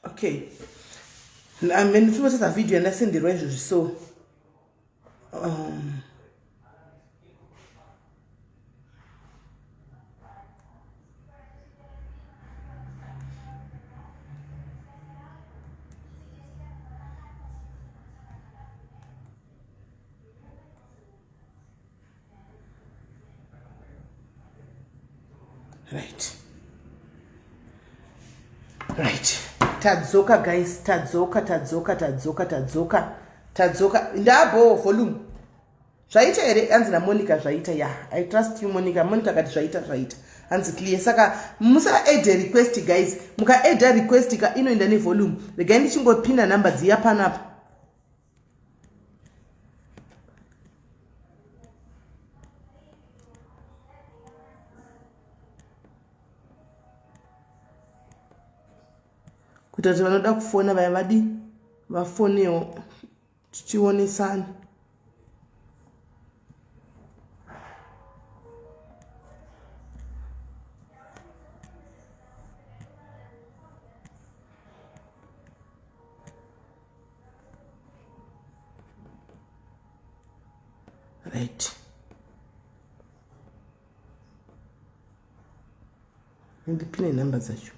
Okay, ndinotarisa video yandasenderwa izvozvi so right right, tadzoka guys, tadzoka tadzoka tadzoka tadzoka tadzoka. Ndabo volume zvaita here? Hanzi naMonica zvaita. Ya, I trust you, Monica. Monica akati zvaita, zvaita, hanzi clear. Saka musa add request guys, muka add request ka inoenda nevolume. Regai ndichingopinda nhamba dziya panapa. Kuita kuti vanoda kufona vaya vadi vafonewo, tichionesana. Right, ndipine nhamba dzacho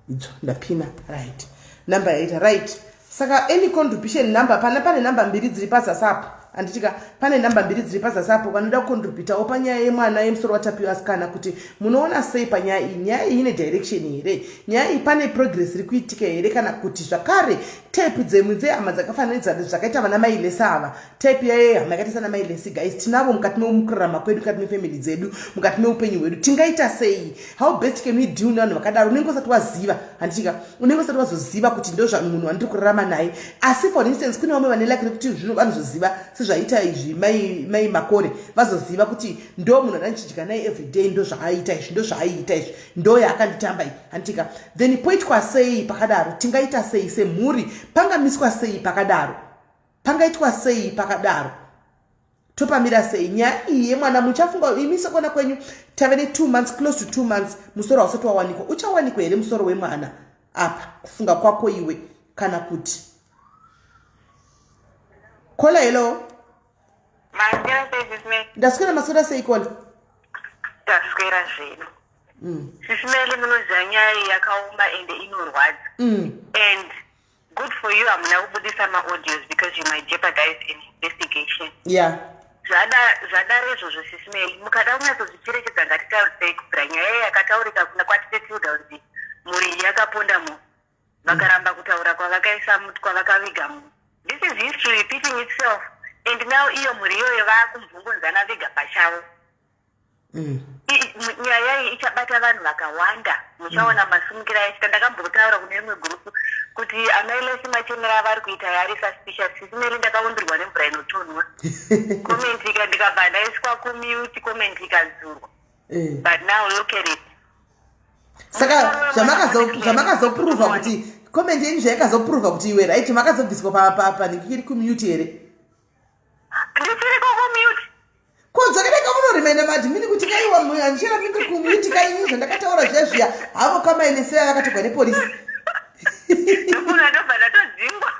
idzo ndapina. Right, number yaita right. Saka any contribution number pana, pane namba mbiri dziri pazasi apo, handitika? Pane namba mbiri dziri pazasi apo. Vanoda kucontributawo panyaya yemwana yemusoro waTapiwa asikana, kuti munoona sei panyaya iyi? Nyaya iyi ine direction here? Nyaya iyi pane progress iri kuitika here? Kana kuti zvakare type dzemwe dzehama dzakafananidza zvakaita vana mailesi ava, type yehama yakaita sana mailesi guys, tinavo mukati memukurarama kwedu, mukati mefamily dzedu, mukati meupenyu hwedu. Tingaita sei? How best can we deal nevanhu vakadaro? Unenge usati waziva, handitika? Unenge usati wazoziva kuti ndo munhu wandiri kurarama naye. Asi for instance, kune vamwe vane laki rekuti zvino vanozoziva sezvaita izvi mai Makore, vazoziva kuti ndo munhu andichidya naye everyday, ndo zvaaiita izvi, ndo zvaaiita izvi, ndo yaakanditamba iyi, handitika? Then poitwa sei pakadaro? Tingaita sei semhuri? Pangamiswa sei pakadaro? Pangaitwa sei pakadaro? Topamira sei nyaya iyi yemwana? Muchafunga imi sekuona kwenyu, tave ne2 months, close to 2 months, musoro hausati wawanikwa. Uchawanikwa here musoro wemwana apa, kufunga kwako iwe? Kana kuti kola, hello. Maswera sei, Sisimeli? Ndaswera, maswera sei, kola? Taswera zvedu. Sisimeli, munoziva nyaya iyi yakaoma ende inorwadza. And good for you, hamuna kubudisa maaudios because you might jeopardize an investigation. Zvadaro izvozvo, Sisimeli, mukada kunyatsozvicherechedza, ngatitaurisei kubvira nyaya iyi yakataurika kuna kwatitetilda kunzi mhuri iyi yakaponda munhu, vakaramba kutaura kwavakaisa kwavakaviga munhu. This is history repeating itself, and now iyo mhuri iyoyo vaakumvungunzana vega pachavo. Nyaya iyi ichabata vanhu vakawanda, muchaona masumukiro aichita. Ndakambotaura kune rimwe gurupu kuti amailesi machemera avari kuita yari suspicious. Sisimeli, ndakaumbirwa nemvura inotonhwa, comment ika ndikabva ndaiswa kumute, comment ikadzurwa. But now look at it. Saka zvamakazoprova kuti comment yenyu zvayakazoprova kuti iwe right, makazobviswa panhingikiri kumute here? Ndichiriko kumute. Kodzokereka munoremainda madhimini kuti kaiwa, handichera mindi kumute kainyi, zvandakataura zviya zviya havo kamainesi vaya vakatogwa nepolisi. Ndofunga ndobva ndatodzingwa.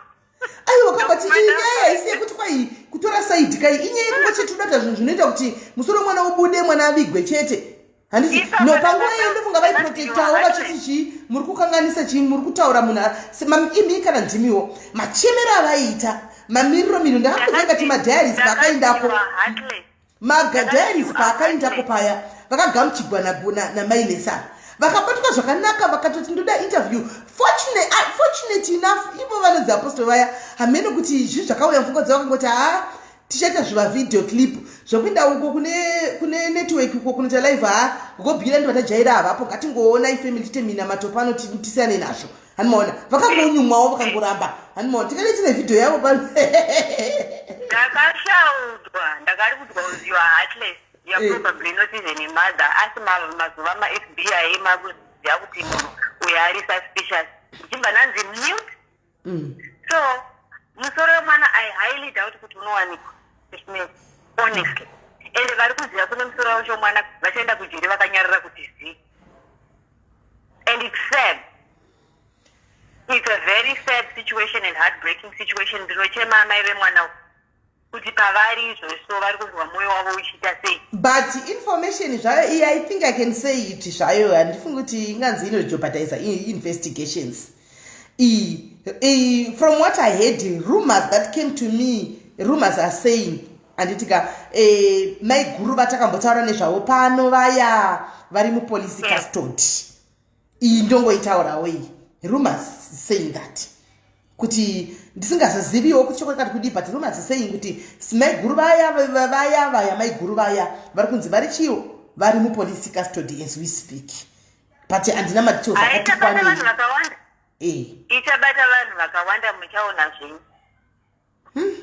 Aiwa, kabati iyi nyaya haisi yekuti kwai kutora side kai, inyaya yekungochitudata zvinhu zvinoita kuti musoro wemwana ubude, mwana avigwe chete, handiti? No, panguva iyo ndofunga vaiprotectawo vachiti chii, muri kukanganisa chii, muri kutaura munhu imi kana ndimiwo, machemero avaiita, mamiriro miro ndakakuziva ngati madiaries paakaendako, magadiaries paakaendako paya, vakagamuchigwa namailesa, vakabatwa zvakanaka, vakatoti ndoda interview. Fortunate enough, ivo vanonzi apostle vaya, hamene kuti zvi zvakauya mupfungwa dzavo, vakangoti haa, tichaita zvimavideo clip zvokuenda uko kune network uko kunoita live. Haa, gobhira ndi vatajaira havapo, ngatingoona ifamily, tiite minamato pano, tisiyane nazvo, hanimaona? Vakangonyumwawo, vakangoramba, hanimaona? Tikane tine vhidhio yavo pano. Ndakashaudwa, ndakariudzwa kunzi you are heartless, you are probably not even a mother. Asi mazuva maFBI makuziva kuti munhu uyo ari suspicious, ndichibva ndanzi mute. So musoro wemwana, I highly doubt kuti unowanikwa, honestly. Ende vari kuziva kune musoro wacho mwana vachaenda kujeri vakanyarara kuti zii. And it's sad, it's a very sad situation and heartbreaking situation. Ndinochema amai vemwana kuti pavari izvozvo vari kunzwa mwoyo wavo uchiita sei. But information zvayo iyi, I think I can say it zvayo, handifungi kuti inganzi inojeopardize investigations iyi. From what I heard, rumors that came to me, rumors are saying, handitika, maiguru vatakambotaura nezvavo pano vaya vari mupolice custody. Iyi ndongoitaurawo iyi, rumors saying that, kuti ndisingazoziviwo kuti chokwadi kati kudii, but rumors saying kuti maiguru vaya vaya vaya, maiguru vaya vari kunzi vari chiwo vari mupolice custody as we speak, but handina madetails akati Haichabata vanhu kwanei. vakawanda. Ichabata vanhu vakawanda, muchaona zvenyu,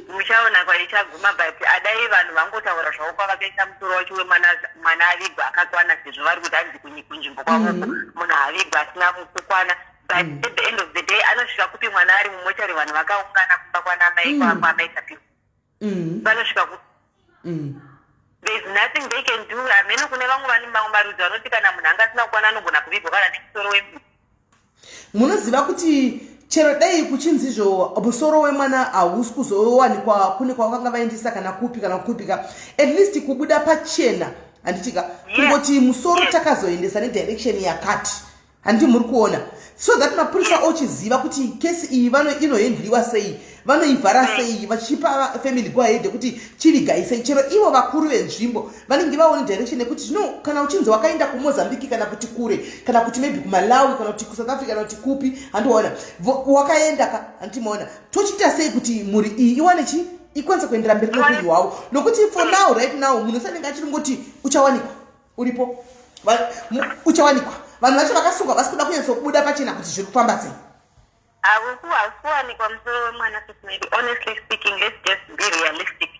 muchaona kwaichaguma. But adai vanhu vangotaura zvavo kwavakaisa musoro wacho wemwana, mwana avigwa akakwana, sezvo vari kuti hanzi kunzvimbo kwavoko munhu avigwa asina kukwana. But at the end of the day, anosvika kupi mwana ari mumochari, vanhu vakaungana kumba kwanamai, kwamai Tapiwa? Vanosvika kupi? There is nothing they can do. Hamene kune vamwe vane mamwe marudzi vanoti kana munhu anga asina kukwana anogona kuvigwa kana nemusoro wembudzi. Munoziva kuti chero dai kuchinzizvo musoro wemwana hausi kuzowanikwa kune kwavakanga vaendesa kana kupi kana kupika, at least kubuda pachena, handitika, kungoti musoro takazoendesa nedirection yakati, handiti muri kuona, so that mapurisa ochiziva kuti kesi iyi inohandliwa sei, vanoivhara sei, vachipa family go ahead kuti chivigai sei. Chero ivo vakuru venzvimbo vanenge vaone direction yekuti zvino kana uchinzi wakaenda kuMozambique kana kuti kure kana kuti maybe kuMalawi kana kuti kuSouth Africa kana kuti kupi, handiona wakaenda ka, handimaona, tochiita sei kuti mhuri iyi iwane chi ikwanise kuendera mberi neupenyu hwavo? Nokuti for now, right now, munhu sanenge achiri ngoti uchawanikwa uripo, uchawanikwa. Vanhu vacho vakasungwa vasi kuda kunyatsobuda pachena kuti zviri kufamba sei. Hausi kuwanikwa musoro wemwana, Sis Mary. Honestly speaking, let's just be realistic.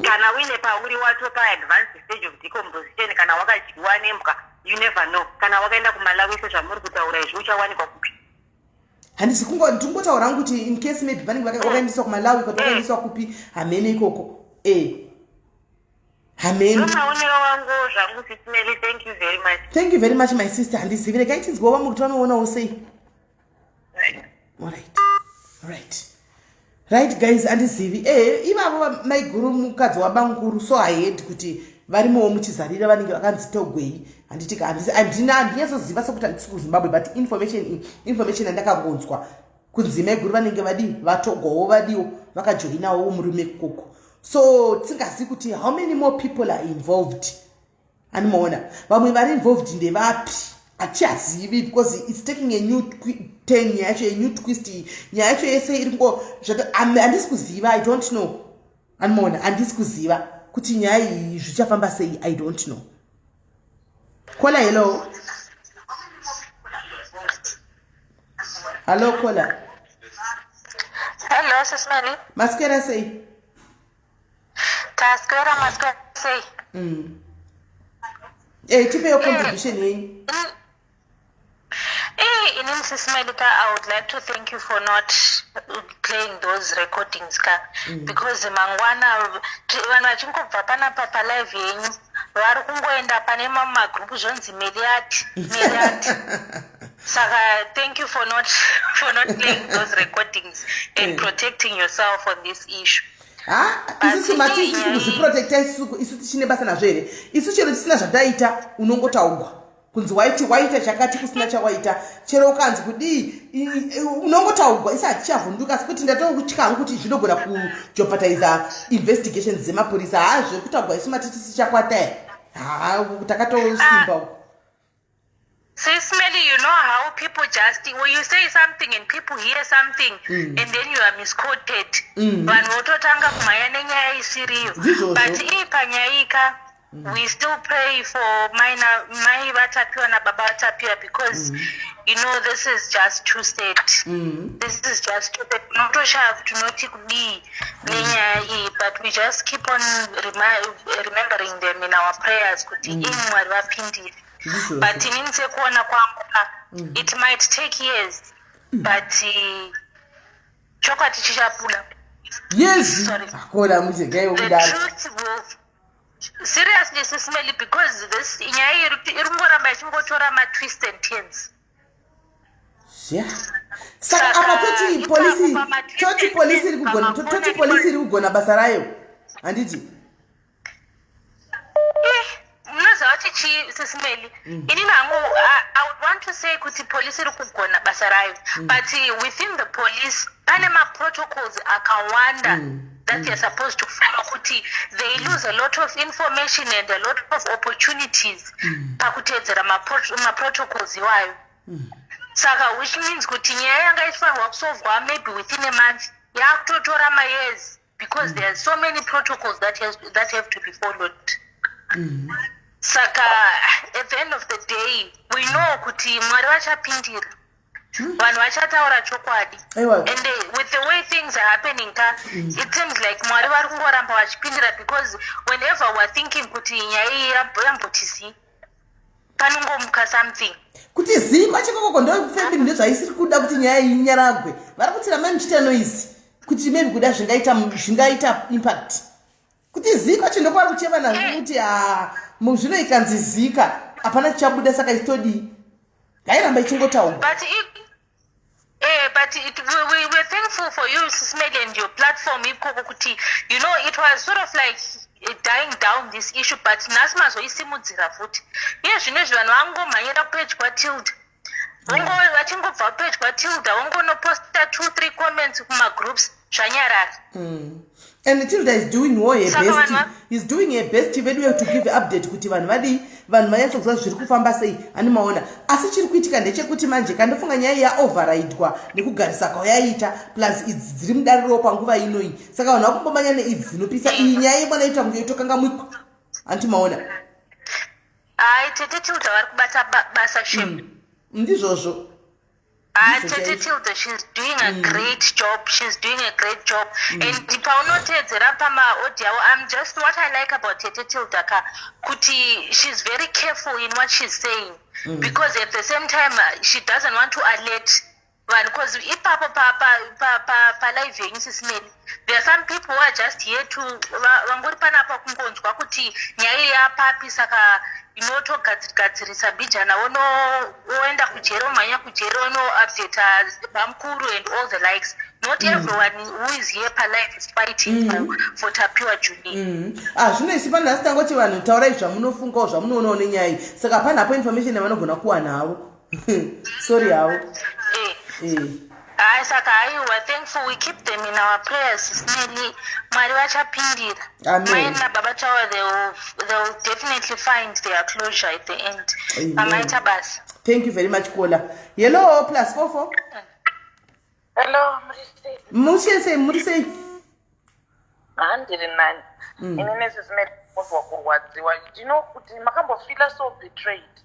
Kana uine pauri watopa advanced stage of decomposition, kana wakadyiwa nembwa, you never know. Kana wakaenda kuMalawi sezvamuri kutaura izvi, uchawanikwa kupi? Handisi ndingotaura hangu kuti in case maybe vanenge wakaendeswa kuMalawi kana wakaendeswa kupi, hamene ikoko, hamene. Ndomaonero wangu zvangu, Sis Mary. Thank you very much. Thank you very much, my sister. Handizivi, regai tinzwawo vamwe kuti vanoonawo sei. Alright, right guys, handizivi. Ivavo maiguru, mukadzi wabanguru, so I heard kuti varimowo muchizarira, vanenge vakanzi togwei, handitika. Handina, handinyatsoziva sekuti handisi kuZimbabwe, but information yandakangonzwa kunzi maiguru vanenge vadii, vatogwawo, vadiwo, vakajoinawo murume ikoko. So tisingazivi kuti how many more people are involved. Animaona vamwe vari involved ndevapi, hatichazivi, because it's taking a new turn nyaya yacho, a new twist nyaya yacho yese iri ngo. Handisi kuziva, I don't know. Animaona, handisi kuziva kuti nyaya iyi zvichafamba sei, I don't know. Caller, hello, hello, caller. Hello, Sis Melly. Maswera sei? Taswera, maswera sei? Tipeyo contribution yenyu. Inini, Sis Melly ka, I would like to thank you for not playing those recordings ka, because mangwana vanhu vachingobva panapa palive yenyu vari kungoenda pane mamwe magroup, zvonzi Meliati, Meliati. Saka thank you for not playing those recordings and protecting yourself on this issue. Ha, isusu mati isusu kuzviprotecta, isusu tichine basa nazvo here? Isu chero tisina zvataita unongotaugwa kunzi waiti waita chakati kusina chawaita. Chero ukanzi kudii unongotaugwa. Isi hatichavhunduka, asi kuti ndatokutya kuti zvinogona kujeopardiza investigations dzemapurisa. Ha, zvekutaugwa isu mati tisichakwata, ha, takatosimba uko. Sis Melly, you know how people just, when you say something and people hear something and then you are misquoted. Vanhu vototanga kumhanya nenyaya isiriyo. Ndizvozvo. But ii panyaya ika, we still pray for mai vaTapiwa nababa vaTapiwa, because this is just too sad. This is just too sad. Unotoshaya kuti unoti kudii nenyaya iyi, but we just keep on remembering them in our prayers kuti imi Mwari vapindire. Ndizvozvo. But inini sekuona kwangu ka, it might take years, but Chokwadi chichabuda. Yes. Sorry. Akona muchegai The kudaro. truth will, seriously, Sis Melly, because this nyaya iri kungoramba ichingotora matwist and turns. Saka Saka, apa toti ipapo polisi pamatwist toti and polisi iri turns, kugona pamakona toti polisi iri kugona basa rayo, handiti? Munoziva kuti chii, Sis Melly? Inini hangu I would want to say kuti polisi iri kugona basa rayo, but within the police pane maprotocols akawanda that they're supposed to follow, kuti they lose a lot of information and a lot of opportunities pakuteedzera maprotocols iwayo. Saka which means kuti nyaya yanga ichifanirwa kusolvwa maybe within a month yakutotora mayears, because there are so many protocols that have to be followed. Saka at the end of the day, we know kuti Mwari vachapindira, vanhu vachataura chokwadi. Aiwa. And with the way things are happening ka, it seems like Mwari vari kungoramba vachipindira, because whenever we are thinking kuti nyaya iyi yamboti zii, panongomuka something. Kuti zii kwachikokoko. Ndo family ndozvaisiri kuda kuti nyaya iyi inyaragwe. Vari kuti ramai muchiita noise, kuti maybe kuda zvingaita impact. Kuti zii kwacho ndokwavari kuchema nazvo, kuti ha, zvino ikanzi zika, hapana chichabuda. Saka isitodii? Ngairamba ichingotaurwa. But we're thankful for you, Sis Melly, and your platform ikoko, kuti it was sort of like dying down, this issue, but nhasi mazoisimudzira futi. Iye zvino izvi vanhu vangomhanyira kupage kwaTilda. Vachingobva page kwaTilda, vongonoposta two three comments kumagroups, zvanyarara. And Tilda is doing all her Saka best. vanhu Is doing her best vedu to give update kuti vanhu vadii, vanhu vanyatsokuziva zviri kufamba sei, ani maona? Asi chiri kuitika ndechekuti manje kandofunga nyaya yaoverridwa nekugarisa kwayaita, plus idzi dziri mudariro panguva inoyi. Saka vanhu vakumbomanya neidzi dzinopisa. Iyi nyaya yemwana ita kunge yotokangamwikwa, anti maona? Hai, tete Tilda vari kubata basa shem. Ndizvozvo. Ah, Ndizvo tete chaizvo. Tilda, she's doing a great job. She's doing a great job. And paunoteedzera pamaaudio avo, I'm just, what I like about tete Tilda ka, kuti she's very careful in what she's saying. Because at the same time, she doesn't want to alert vanhu, because ipapo palive yenyu, Sis Melly, there are some people who are just here to vangori panapa kungonzwa kuti nyaya iyi yapapi. Saka inotogadzirisa mbijana, woenda kujeri, womhanya kujeri, wonoupdata bamukuru and all the likes. Not everyone who is here palive is fighting for Tapiwa Junior. Ah, zvino isi panhasi tangoti vanhu taurai zvamunofungawo, zvamunoonawo nenyaya iyi. Saka panhapo information yavanogona kuwana havo, sorry havo. Eh. Eh. Hayi, saka haiwa, thankful. We keep them in our prayers, Sis Melly. Mwari vachapindira. Amen. Mai nababa Tawa, they will definitely find their closure at the end. Amen. Mamaita basa. Thank you very much, caller. Hello, +44. Hello, muri sei? Mushe sei, muri sei? Handiri nani. Inini, Sis Melly, muzwa kurwadziwa. Do you know kuti makambofeela so betrayed?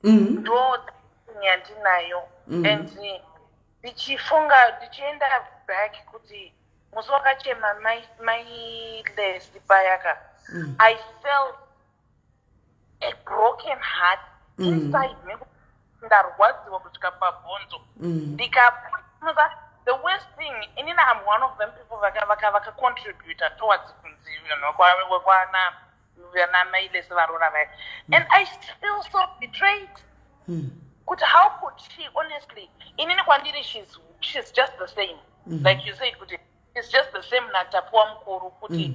Ndo yandinayo. And ndichifunga, ndichienda back kuti musi wakachema mai Lesi payaka, I felt a broken heart inside me. Ndarwadziwa kusvika pabhonzo. Ndikamuza the worst thing, inini I'm one of them people vakacontributa towards kunzi kwana vana mai Lesi varora vaya, and I feel so betrayed kuti how could she? Honestly, inini kwandiri she's just the same, like you said kuti it's just the same naTapiwa mukuru, kuti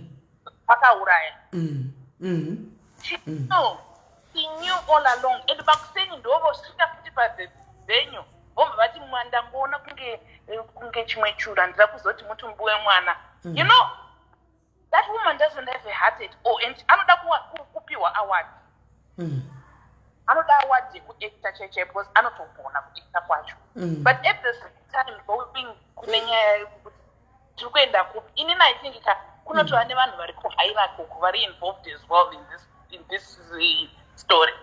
akauraya. She knew, she knew all along. And makuseni ndovosvika futi pavenue, vobva vati, "Mwandangoona kunge chimwe churu, handida kuzoti mutumbi wemwana." You know that woman doesn't have a heart at all, and anoda kupiwa award. Anoda award yekuacta chaichai, because anotogona kuacta kwacho. But at the same time, going kune nyaya yekuti tiri kuenda kupi, inini I think ka kunotova nevanhu vari kuhierarchy vari involved as well in this story.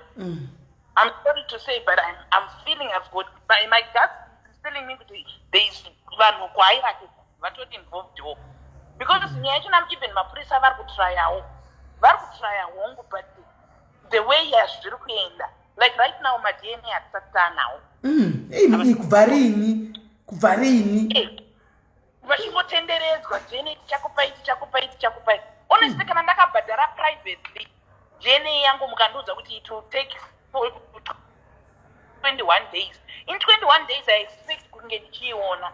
I'm sorry to say, but I'm feeling I've got my gut is telling me kuti there is vanhu kuhierarchy vatori involved wo, because nyaya yacho nam even mapurisa vari kutryawo, vari kutrya hongu, but the way yazviri kuenda, like right now maDNA hatisati taanawo. Ei, kubva rini? Kubva riini? Vachingotenderedzwa, "DNA tichakupai, tichakupai, tichakupai." Honestly, kana ndakabhadhara privately DNA yangu, mukandiudza kuti it will take 21 days, in 21 days I expect kunge ndichiiona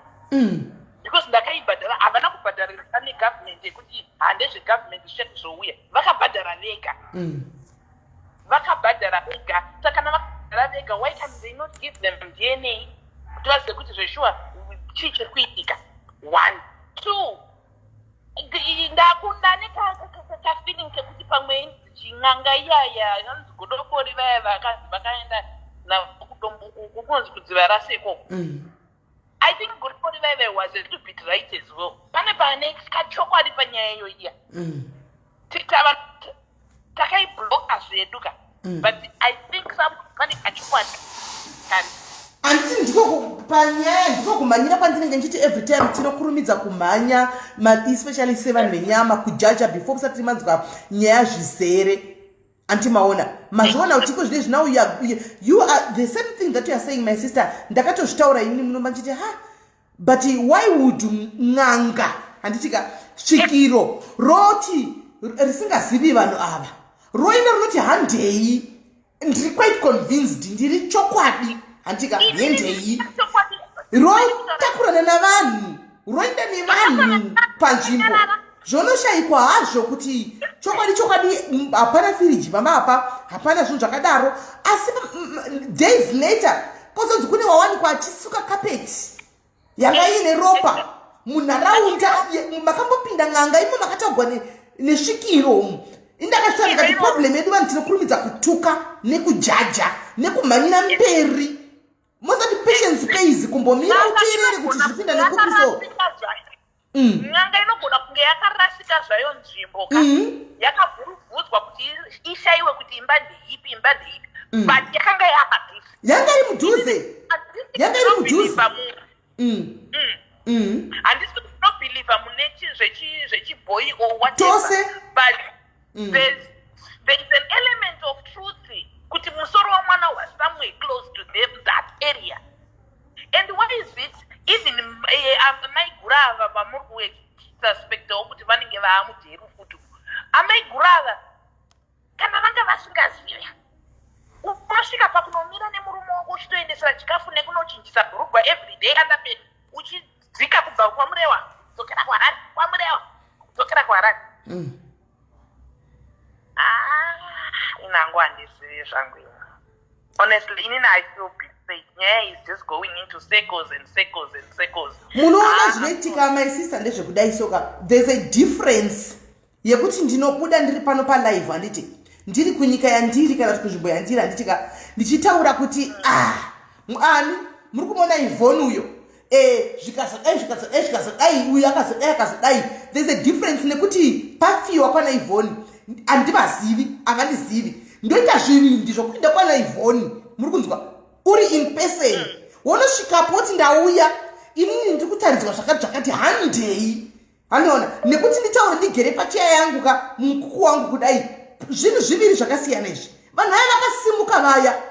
because ndakaibhadhara. Havana kubhadharira negovernment yekuti handezvegovernment zvichati zvouya. Vakabhadhara vega. Vakabhadhara vega. Saka kana vakabhadhara vega, why can they not give them DNA kuti vazive kuti zveshuwa chii chiri kuitika? One, two, ndakunda nekafeeling kekuti pamwe chin'anga iyaya inonzi Godobori, vaya vakazi vakaenda navo kunonzi kudziva rasekoko. I think Godobori vaiva was a little bit right as well. Pane kachokwadi panyaya iyo iya. Tava takaibloka zvedu ka, but I think pane kachokwadi kari. Handiti ndiko panyaya, ndiko kumhanyira kwandinenge ndichiti every time tinokurumidza kumhanya, especially sevanhu venyama, kujaja before musati manzwa nyaya zvizere. Anti maona, mazviona kuti iko zvine now you are the same thing that you are saying, my sister. Ndakatozvitaura inini munomba ndichiti, ha, but why would n'anga, handitika, svikiro roti risingazivi vanhu ava, roina rinoti handei? Ndiri quite convinced, ndiri chokwadi, handika, hendei rotakurana navanhu, roenda nevanhu panzvimbo zvonoshayikwa hazvo kuti chokwadi chokwadi hapana firiji pamba apa, hapana zvinhu zvakadaro. Asi days later kozonzi kune wawanikwa achisuka kapeti yanga iine ropa munharaunda makambopinda n'anga imo, makatagwa nesvikiro umu. Indakasvika ndikati problem yedu vanhu tinokurumidza kutuka nekujaja nekumhanyira mberi. Mozati patience pays, kumbomira uteerere kuti zviri kuinda nekupi so. N'anga inogona kunge yakarasika zvayo nzvimbo ka, yakavhuruvhudzwa kuti ishayiwe kuti imba ndeipi, imba ndeipi, but yakanga yapadhuze. Yanga iri mudhuze, yanga iri mudhuze. Handisi kuti ndinobhilivha mune zvechibhoi or whatever, Tose. but there's an element of truth kuti musoro wamwana was somewhere close to them, that area. And why is it even amaiguru ava vamuri kususpectawo kuti vanenge vaamujeri futi, amaiguru ava, kana vanga vasingazivi, unosvika pakunomira nemurume wako uchitoendesera chikafu nekunochinjisa bhurugwa every day, underpant, uchidzika kubva kwaMurewa kudzokera kuHarare, kwaMurewa kudzokera kuHarare? Ah, inangu handizivi zvangu ini. Honestly, inini I feel betrayed. Nyaya is just going into circles and circles and circles. Munoona, Ah, zvinoitika, my sister, ndezvekudai soka. There's a difference yekuti ndinobuda ndiri pano palive, handiti, ndiri kunyika yandiri kana kuti kunzvimbo yandiri, handiti ka, ndichitaura kuti, ah, ani muri kumuona Ivhoni uyo, zvikazodai, zvikazodai, zvikazodai, uyu akazodai, akazodai. There's a difference nekuti pafiwa kwana Ivhoni, handivazivi, havandizivi, ndoita zvivindi zvokuenda kwana Ivhoni, muri kunzwa, uri in person, wonosvikapo woti ndauya inini, ndiri kutaridzwa zvakati zvakati, handei. Handiona nekuti nditaure ndigere pacheya yangu ka, mukuku wangu kudai. Zvinhu zviviri zvakasiyana izvi. Vanhu vaya vakasimuka, vaya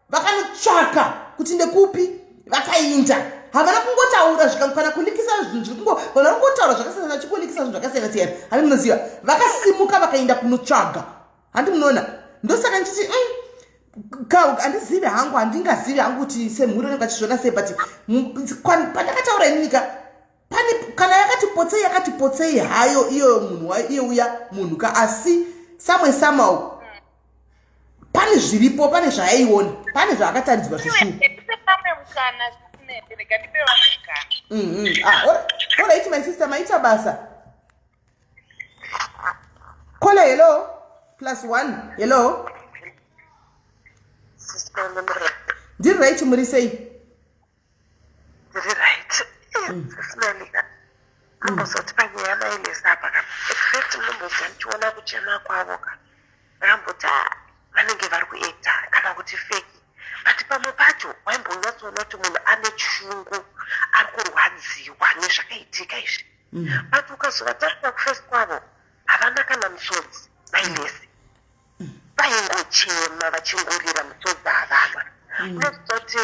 vakanotsvaka kuti ndekupi, vakainda. Havana kungotaura kana kulikisa zvinhu zviri kungo, vanhu vari kungotaura zvakasiyana, vachingolikisa zvinhu zvakasiyana siyana. Handi munoziva, vakasimuka vakaenda kunotsvaga, handi munoona? Ndosaka ndichiti handizivi hangu, handingazivi hangu kuti semhuri unenge vachizviona sei, but pandakataura inini ka, pane kana yakati potsei, yakati potsei hayo iyoyo munhu iye uya munhu ka, asi samwe somehow pane zviripo, pane zvaaiona, pane zvaakataridzwa zvishuwa. Ndipe vamwe mukana, rega ndipe vamwe mukana. Ah, alright, my sister, maita basa. Caller, hello, +1, hello. Ndiri right, muri sei? Ndiri right. Sis Melly ka, mumbozoti panyaya mailesi apa ka, at first munombobva ndichiona kuchema kwavo ka, ndakamboti, "Ah, vanenge vari kuacta kana kuti fake," but pamwe pacho waimbonyatsoona kuti munhu ane chungu, ari kurwadziwa nezvakaitika izvi. But ukazovatarisa kuface kwavo, havana kana musodzi. Mailesi vaingochema, vachingorira, musodzi havana. Unozototi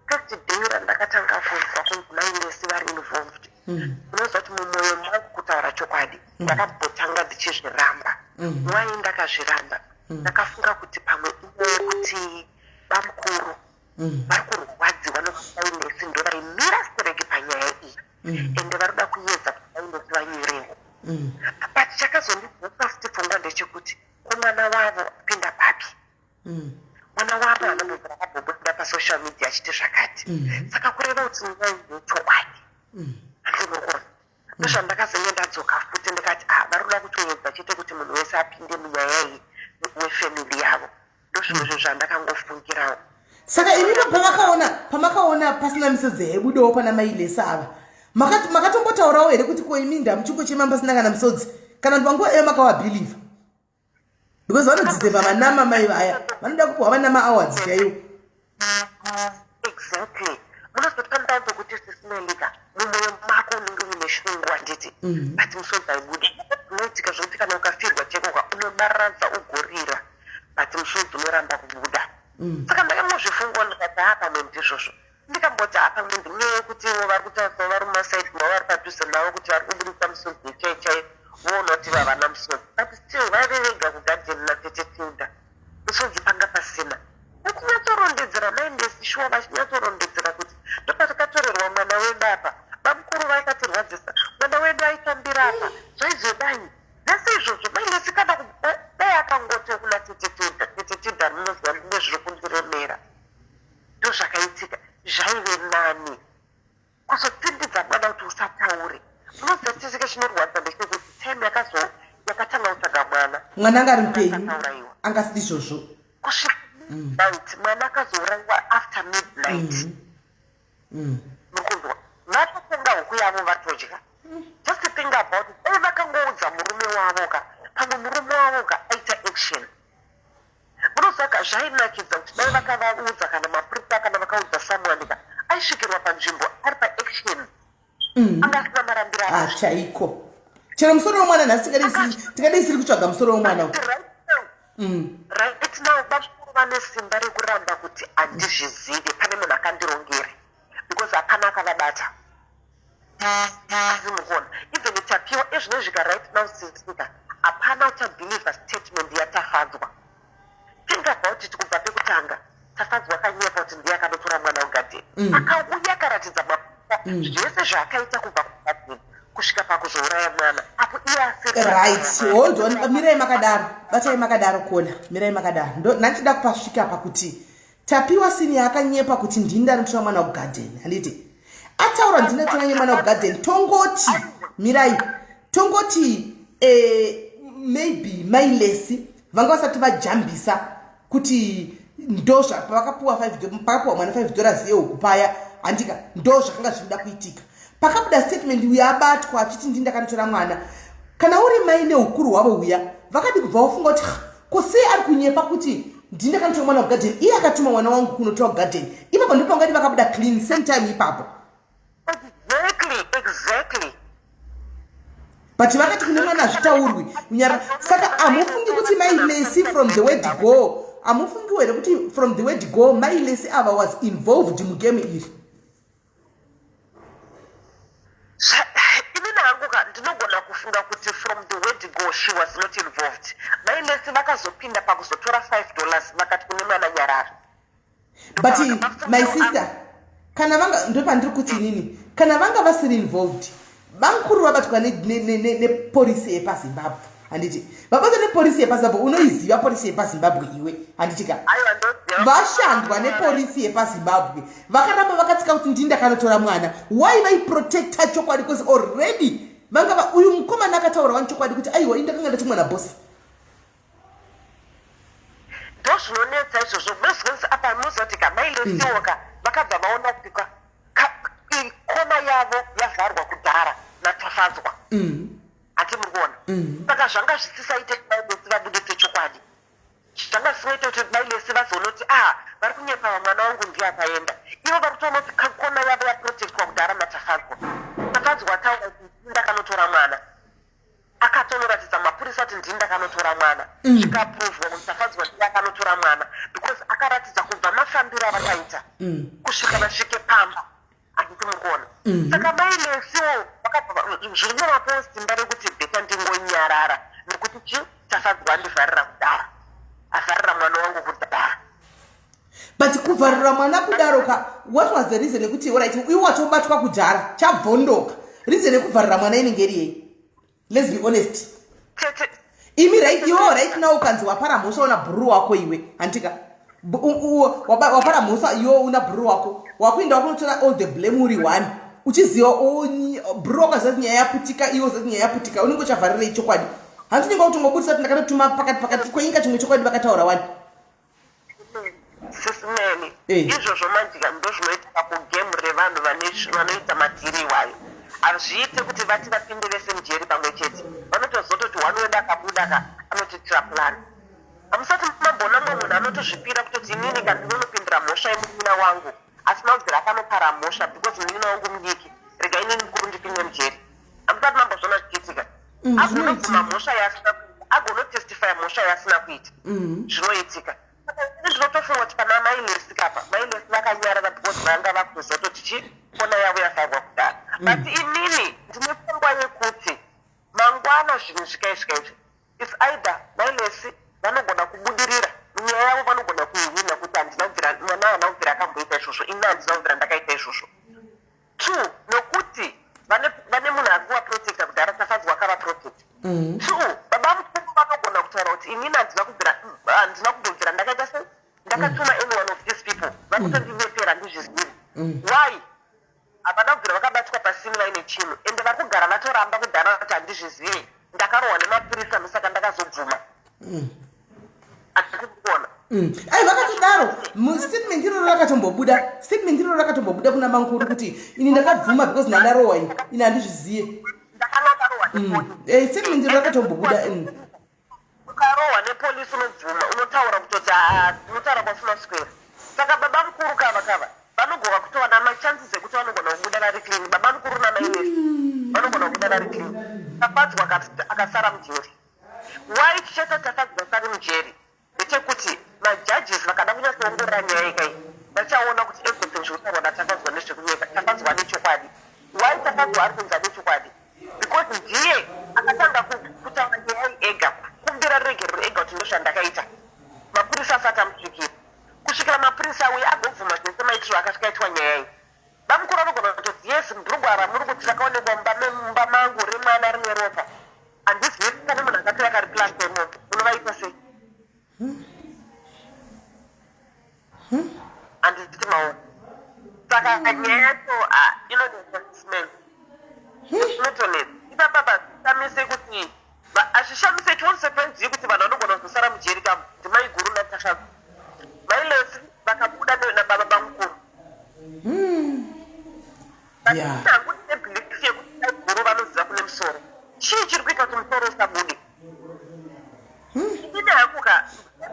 first first day randakatanga kunzwa kunzi Mai Lesi vari involved, unoziva kuti mumwoyo mangu, kutaura chokwadi, ndakambotanga ndichizviramba. Why ndakazviramba? Ndakafunga kuti pamwe inyaya yekuti bamukuru vari kurwadziwa nokuti Mai Lesi ndo vaimira stereki panyaya iyi, ende vari kuda kuedza kuti Mai Lesi vanyorewo. But chakazondibvuka futi pfungwa ndechekuti, kumwana wavo apinda papi? Mwana wavo anobvira akabhobuda pasocial media achiti zvakati. Saka kureva kuti nyaya yechokwadi, handinokuona. Ndozvandakazenge ndadzoka futi, ndikati, "Ah, vari kuda kutoedza chete kuti munhu wese apinde munyaya iyi wefamily yavo." Ndozvimwe zvinhu zvandakangofungirawo. Saka imi pamakaona pasina misodzi yaibudawo pana Mai Lesi ava, makatombotaurawo here kuti, "Ko imi ndamuchingochema pasina kana misodzi?" Kana kuti panguva iyo makavabhilivha? Because vanodeserva manama mai vaya, vanoda kupiwa vanama awards chaiwo. Exactly. Munozoti pandau pekuti sisimelika mumwoyo mako unenge uine shungu, handiti? But musodzi haibudi. Zvinoitika zvokuti kana ukafirwa chekoka, unobaradza ugorira, but musodzi unoramba kubuda. Saka ndakangozvifungawo, ndikati, "Ha, pamwe ndizvozvo." Ndikamboti, "Ha, pamwe ndinyaya yekutiwo vari kutariswa vari mumasaidi mavo, vari padhuze navo, kuti vari kubudisa musodzi yechai chaiyo, voona kuti vavana musodzi." But still vaive vega kugadheni natete Tilda, musodzi panga pasina. Vachinyatsorondedzera Mai Lesi shuwa, vachinyatsorondedzera kuti, "Ndopatakatorerwa mwana wedu apa, bamukuru vakatirwadzisa, mwana wedu aitambira apa, zvaizodai." Zvese izvozvo Mai Lesi kana dai akangoti kuna tete Tilda, "Tete Tilda, munoziva ndine zviri kundiremera, ndozvakaitika," zvaive nani kuzotsindidza mwana kuti usataure. Unoziva, chisika chinorwadza ndechekuti time yakazo yakatanga kutsvaga mwana, mwana anga ari mupenyu. Akaurayiwa. Angasiti izvozvo. Kusvika midnight. Mwana akazourayiwa after midnight. Mukunzwa, vatotenga huku yavo, vatodya. Just think about it, dai vakangoudza murume wavo ka, pamwe murume wavo ka aita action. Munoziva, zvainakidza kuti dai vakavaudza, kana mapurisa, kana vakaudza someone ka, aisvikirwa panzvimbo ari paaction. Anga asina marambiro. Ah, chaiko, chero musoro wemwana nhasi tingadei siri kutsvaga musoro wemwana uyu. Right now, right now bamukuru vane simba rekuramba kuti handizvizivi, pane munhu akandirongera, because hapana akavabata. Asi mukuona, even Tapiwa ezvinozvika right now, sisika hapana uchabhilivha statement yaTafadzwa. Think about it, kubva pekutanga Tafadzwa akanyepa kuti ndiye akanotora mwana kugadheni. Akauya akaratidza mapurisa zvese zvaakaita kubva kugadheni kusvika pakuzouraya mwana, apo iye asiri. Right, hold on, mirai makadaro, batai makadaro kona, mirai makadaro. Ndandichida kupasvika pakuti Tapiwa Senior akanyepa kuti ndini ndanotora mwana kugadheni, handiti? Ataura, "Ndinotora mwana kugadheni." Tongoti, mirai, tongoti maybe Mai Lesi vanga vasati vajambisa kuti ndo pavakapuwa pakapuwa mwana $5 yehuku paya, handika? Ndo zvakanga zvichida kuitika. Pakabuda statement uyo abatwa achiti, "Ndini ndakanotora mwana," kana uri mai neukuru hwavo huya, vakadi kubva vafunga kuti, "Ha, ko sei ari kunyepa kuti ndini ndakanotora mwana kugadheni, iye akatuma mwana wangu kunotora kugadheni?" Ipapo ndipo pangadi vakabuda clean same time ipapo. Exactly. But vakati kune mwana hazvitaurwi kunyara. Saka hamufungi kuti Mai Lesi from the word go, hamufungiwo here kuti from the word go Mai Lesi ava was involved mugame iri? Inini hangu ka, ndinogona kufunga kuti from the word go she was not involved. Mai Lesi vakazopinda pakuzotora $5, vakati kune mwana, "Nyarara." But my sister, kana vanga, ndopandiri kuti inini, kana vanga vasiri involved, bamukuru vabatwa nepolisi yepaZimbabwe, handiti? Vabatwa nepolisi yepaZimbabwe. Unoiziva polisi yepaZimbabwe iwe, handiti ka? Aiwa, ndoziva. Vashandwa nepolisi yepaZimbabwe, vakaramba vakatsika kuti ndini ndakanotora mwana. Why vaiprotecta chokwadi? Because already vanga uyu mukomana akataura wani chokwadi kuti, "Aiwa, ini ndakanga ndatumwa nabhosi." Ndozvinonetsa izvozvo. Mozonzi apa mozoti ka, Mai Lesiwo ka vakabva vaona kuti kona yavo yavharwa kudhara naTafadzwa. Hati muri kuona? Saka zvanga zvisisaite kuti Mai Lesi vabudise chokwadi. Zvanga zvisingaite kuti Mai Lesi vazoona kuti, "Ah, vari kunyepa, mwana wangu ndiye akaenda." Ivo vari kutoona kuti kona yavo yaprotectwa kudhara naTafadzwa. Tafadzwa ataura kuti, "Ndakanotora mwana," akatonoratidza mapurisa. kumapurisa kuti ndini ndakanotora mwana, zvikaprovwa kuti Tafadzwa ndiye akanotora mwana, because akaratidza kubva mafambiro avakaita kusvika vasvike pamba, handiti mukuona? Saka Mai Lesiwo vakabva zviri kuvapawo simba rekuti better ndingonyarara, nekuti chi Tafadzwa andivharira kudaro, avharira mwana wangu kudhara. But kuvharira mwana kudaro ka, what was the reason yekuti, alright, iwe watobatwa kudhara, chabvondoka, reason yekuvharira mwana inenge iri yei? Let's be honest. Tete. Imi, right, iwewo right now ukanzi wapara mhosva, una bhururu wako iwe, handitika? Wapara mhosva iwe, una bhururu wako, wakuenda wakunotora all the blame uri one, uchiziva bhururu wako aziva kuti nyaya yaputika, iwe uziva kuti nyaya yaputika, unenge uchavharirei chokwadi? Hanzi unenge wakutongobudisa kuti ndakatotuma pakati pakati kwenyika chimwe chokwadi vakataura wani. Sis Melly, Eh. izvozvo manjika ndo zvinoitika kugame revanhu vanoita madhiri iwayo. Hazviite kuti vati vapinde vese mujeri pamwe chete. Vanotozototi one wedu akabuda ka, anotiitira plan. Hamusati mamboona mumwe munhu anotozvipira kutoti inini ka ndinonopindira mhosva yemunin'ina wangu asina kubvira akanopara mhosva, because munin'ina wangu mudiki, rega inini mukuru ndipinde mujeri? Hamusati mambozviona zvichiitika? Agonobvuma Zvinoitika. mhosva yaasina kuita, agonotestifya mhosva yaasina kuita. Zvinoitika. Saka ini ndinotofunga kuti pana Mai Lesi kapa, Mai Lesi vakanyarara because vanga vakutoziva kutoti chi kona yavo yavharwa kudhara. But inini ndine pfungwa yekuti mangwana zvinhu zvikaisvika izvi, it's either Mai Lesi vanogona kubudirira munyaya yavo, vanogona kuihwina kuti handina kubvira, mwana haana kubvira akamboita izvozvo, ini handina kubvira ndakaita izvozvo. Two, nokuti vane munhu ari kuvaprotecta kudhara, Tafadzwa akavaprotecta. Two, baba mukuru vanogona kutaura kuti inini handina kumbobvira ndakaita sei, ndakatuma any one of these people, vakutondinepera, ndizvizivi. Why havana kubvira vakabatwa pasini vaine chinhu? Ende vari kugara vatoramba kudhara kuti handizvizivi, ndakarohwa nemapurisa, ndosaka ndakazobvuma. Handisi kuona. Ai, vakatodaro mustatement iroro rakatombobuda, statement iroro rakatombobuda kuna mankuru kuti ini ndakabvuma because ndandarohwa, ini handizviziye. Ndakanga ndarohwa nepolisi. Statement iro rakatombobuda. Ukarohwa nepolisi unobvuma, unotaura kutoti, "Ah," unotaura kwasina square. Saka baba mukuru kava vanogona kutowana machances ekuti vanogona kubuda vari clean. Baba mukuru namainesi vanogona kubuda vari clean, Tafadzwa akasara mujeri. Why tichaita Tafadzwa asari mujeri? Ndechekuti majudges vakada kunyatsoongorora nyaya ikai, vachaona kuti everything zviri kutaurwa naTafadzwa ndezvekunyeka. Tafadzwa ane chokwadi. Why Tafadzwa ari kunzi ane chokwadi? Because ndiye akatanga kutaura nyaya iyi ega, kukumbira ruregerero ega kuti ndozvandakaita, mapurisa asati amusvikira. Kusvikira mapurisa auya, agobvuma zvese maitiro akasvikaitwa nyaya iyi. Bamukuru vanogona kutoti, yes, bhurugwa ramuri kuti rakaonekwa mumba mangu remwana rine ropa, handizivi pane munhu akati rakariplanta imomo. Unovaita sei? Handiti maona? Saka nyaya yacho, ah, inonetsa, Sis Melly, inotonetsa ipapa. Hazvishamise kuti hazvishamise, it won't surprise you kuti vanhu vanogona kuzosara mujeri kamu ndimai guru naTafadzwa. Mai Lesi vakabuda nababa bamukuru. But hangu ndine belief yekuti mai guru vanoziva kune musoro. Chii chiri kuita kuti musoro usabude? Inini hangu ka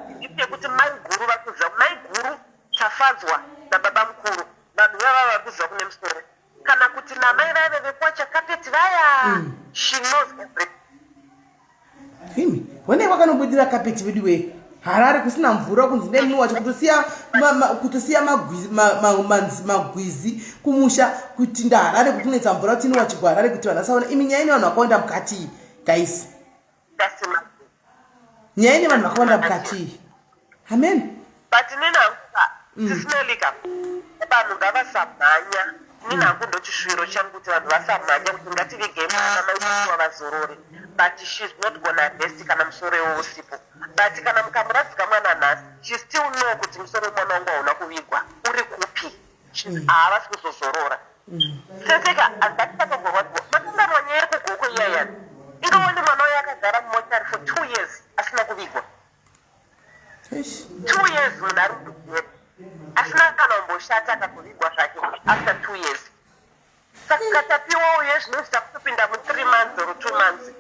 belief yekuti mai guru vari kuziva, mai guru, Tafadzwa nababa mukuru, vanhu vava vari kuziva kune musoro, kana kuti namai vaive vekuwacha kapeti vaya. She knows everything. Imi honai vakanobudira kapeti vedu wee, Harare kusina mvura, kunzi nemini wacho kutosiya kutosiya magwizi kumusha kuti ndaHarare kukunetsa mvura, kuti iniwachigwa Harare kuti vanhu vasaona. Imi, nyaya ine vanhu vakawanda mukati iyi, guys. That's my Nyaya ine vanhu vakawanda mukati iyi, amen. But inini hangu ka, Sis Melly ka, vanhu ngavasamhanya. Inini hangu ndochisviro changu kuti vanhu vasamhanya kuti ngativigei mwana, maitiwa vazorore. But she's not gonna rest kana musoro iwo usipo. But kana mukamuradzika mwana nhasi, she still know kuti musoro wemwana wangu hauna kuvigwa, uri kupi. Haavasi kuzozorora seseka hazvatisatogorwadziwa. Makanganwa nyaya yekuGokwe iyayani? Ingaone mwana uyo akagara mumochari for 2 years asina kuvigwa. Eish. 2 years munhu ari mujeri asina kana kumboshata, akazovigwa zvake after 2 years. Saka tapiwa uye zvinonzi takutopinda mu3 months or 2 months.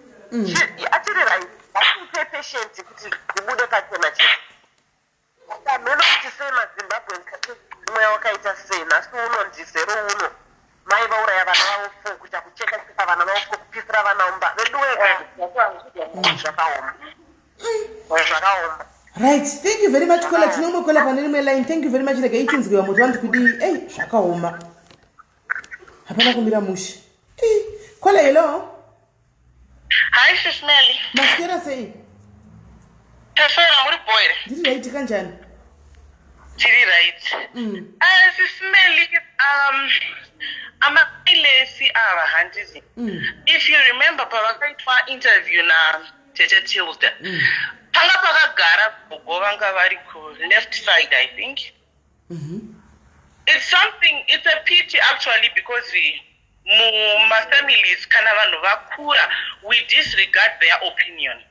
Achiri right, ngatiite patient kuti zibude pachena chete. Saka mheno kuti sei maZimbabweans mweya wakaita sei. Nhasi uno ndizero uno mai vauraya vana vavo four, kuita kucheka cheka vana vavo four, kupisira vana mumba veduweka. Zvakaoma, zvakaoma. Right, thank you very much, caller. Tine umwe caller pane rimwe line. Thank you very much. Rega ichinzwiwa muti vanti kudii. Ei, zvakaoma, hapana kumira mushe. Ei, caller, hello. Hi, Sis Melly. Maswera sei? Taswera, muri bho here? Ndiri right, kanjani? Tiri right. Sis Melly, Amai Lesi ava, handiti? If you remember, pavakaitwa interview na Tete Tilda, panga pakagara gogo vanga vari ku left side, I think. It's something, it's a pity actually, because mumafamilies kana vanhu vakura, we disregard their opinion.